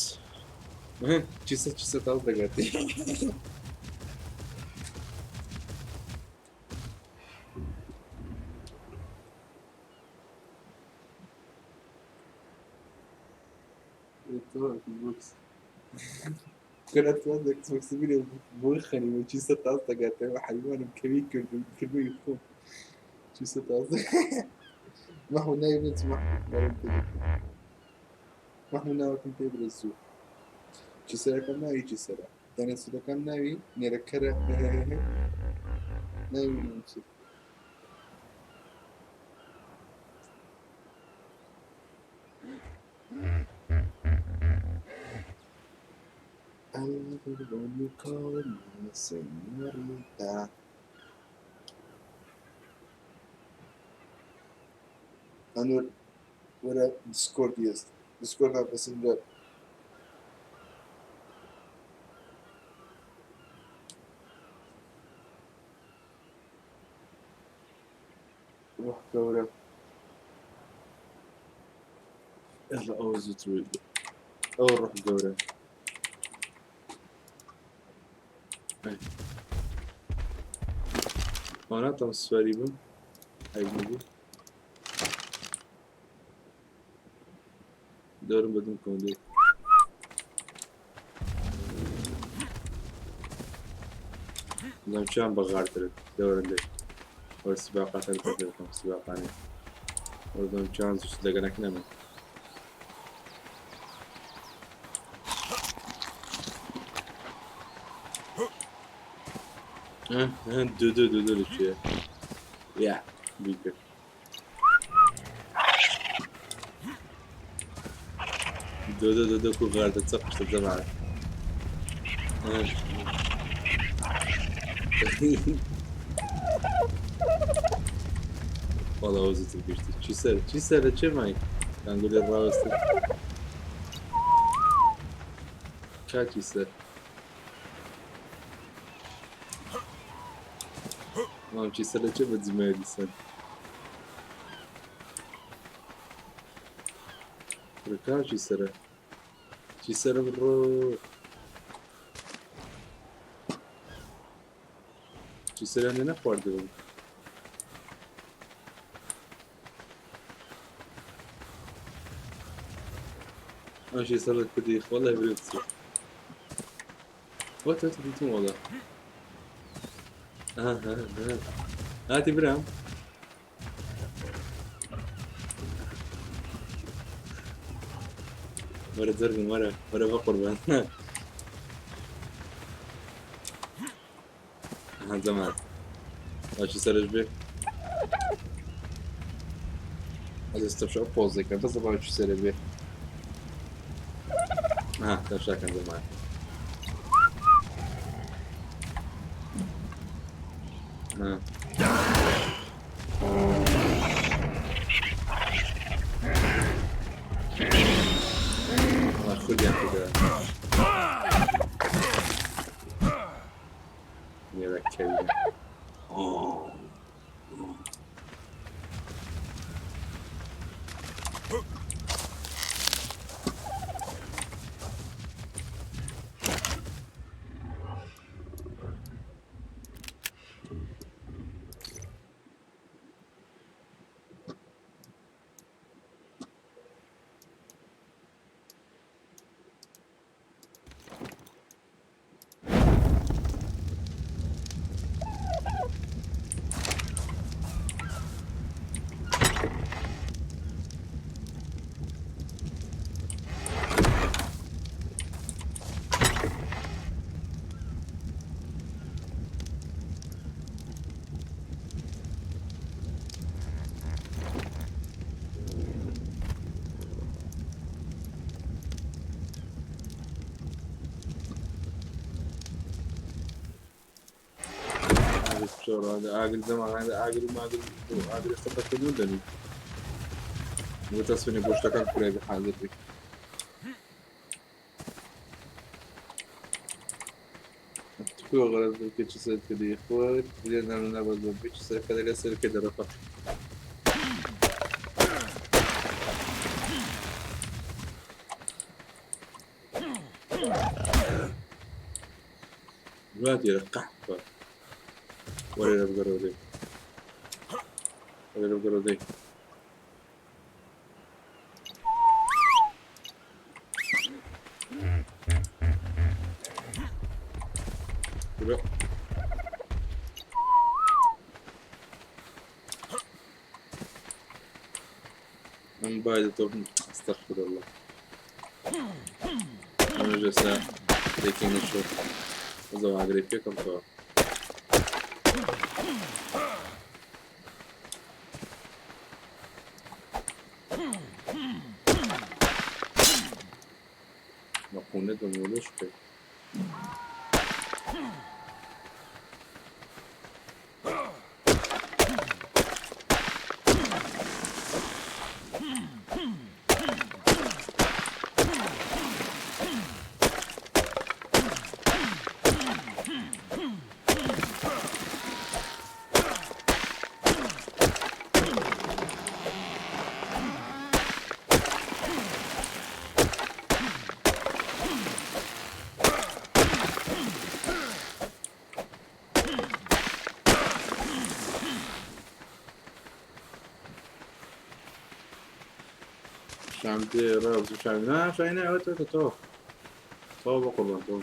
چیسە چیسە تاز دەگەتی چیسە تاز دەگاتەوە حیوانم کەوی کردم کردوی خۆم چیسە تاز مەحو ناوی بنێ چ مەحموو ناوەکەم پێ بڵێ زوو چیسەرەکەم ناوی چیسەرە دانە سوورەکان ناوی نێرەکەرە ناوی منم چی I love it when you call me señorita. ئەنوەر وەرە دیسکۆرد ئێست دیسکۆرد ناپەسەندە ڕۆح گەورە يلا ئەوە زووتر ئەوە ڕۆح گەورە ئەوە ناتوانم سواری بم عیب نەبوو دەورم بەدوم کۆندێ زانچیان بەغارترن دەورن دێ وەر سباقاتە دەکەم سباقانێ وەردەم چیان زوو دەگەنەک نەمن دوو دوو دوو دوو لەکوێ یا بیکرد دو دو دو دو کو غاردە چە قشتە جەماعەت وەڵا ئەو زووتر گرتی چی سەر چی سەرە چێ مای کانگولێ ڕاوەستن کاکی سەر مام چی سەر لە چێ بە جمایە دیسان کاکی سەرە چی سەرم ڕۆ چی سەریان لێ نەخواردبووم ماشي صار لك بديخ والله بريت وات وات بيتم والله ها ها ها هاتي برام ورا زرقم ورا ورا بقربان ها زمان. باچی سەرش بێ ئەدەستە شەو پۆزێکە بەسە باچی سەرە بێ ها تەمشاکەن زەمان ها خودیان کردە نێرەکەوی ئاگر ئاگر زەمان ئاگر و ماگر ئاگر ئێستا بەکردن دەنی وتەسوێنێ بۆ شتەکان کورای بە حاضر بی تخۆ غەرەز بکە چ سەر کردی خۆت لێ نانە نەبەز بە چ سەر کە لە سەر کە دەرەفە دلوقتي قحبة ولا بجرب دي ولا بجرب دي لا من بعد طب استغفر الله انا جالسة لكن نشوف زو عقري فيكم تو مقونة دمولوش بي شامتي رابس شام نا شاينا وتو تو تو بقربان تو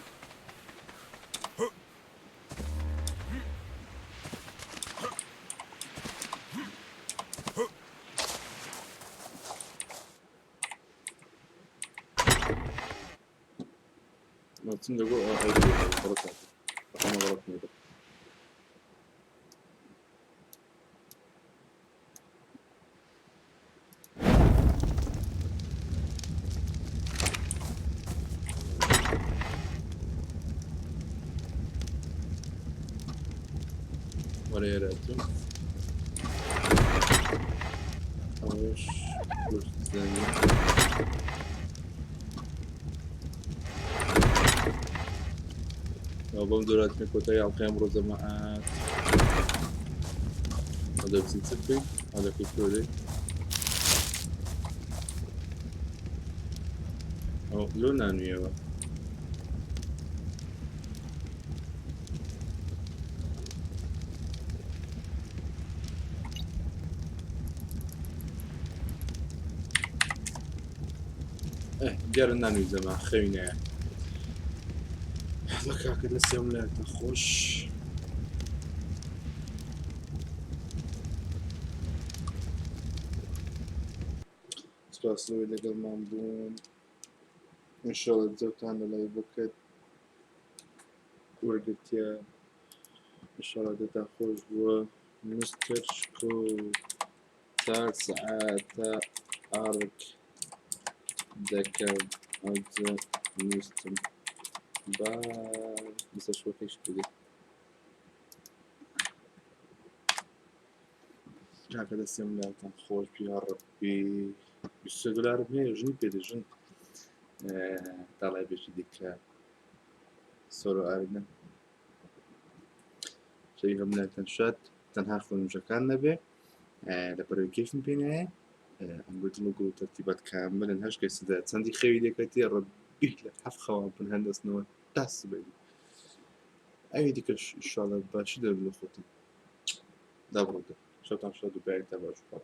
ما تصدق غلط ما غلط ولا يراتو ئەوەش گۆشتزانی بەم دۆراتنە کۆتایی ئەڵقەی ئەمڕۆ جەماعەت هەدە بچین چ بکەین هەدەکەی کۆدەی ئەو لۆ نانویەوە دیارە نانوی زەما خەوینەیە لە کاکە لە سێم لایەتە خۆش سپاس لەوەی لەگەڵمان بوون ئینشاڵڵا جەوتان لە لای بکەت وەرگرتیە ئینشاڵڵا دەتان خۆش بووە. مستەر شکۆ تا سەعاتە ئارک دەکەم ئەوجە نووستم با مستەر شکۆکەش بدێ کاکە دەستێم لاتان خۆش بی یا ڕەبی 23 دلارم هەیە ژنی پێ دەژن تاڵای بێکی دیکە سۆرۆ ئارینە شەوی هەموو لاتان شاد تەنها خۆنوژەکان نەبێ لە پەرەوەی کەیفم پێ نایە ئەنگۆ دڵ و گوڵ و تەرتیبات کاملن هەش کەس سدا چەندی خەوی لێکەتی ڕەبی لە حەف خەوان بن هەندەستنەوە تا سبەی ئەوی دیکەش ئینشاڵڵا باشی دەبن لە خۆتان دابڕۆ شەوتان شاد و بایەکتان باش.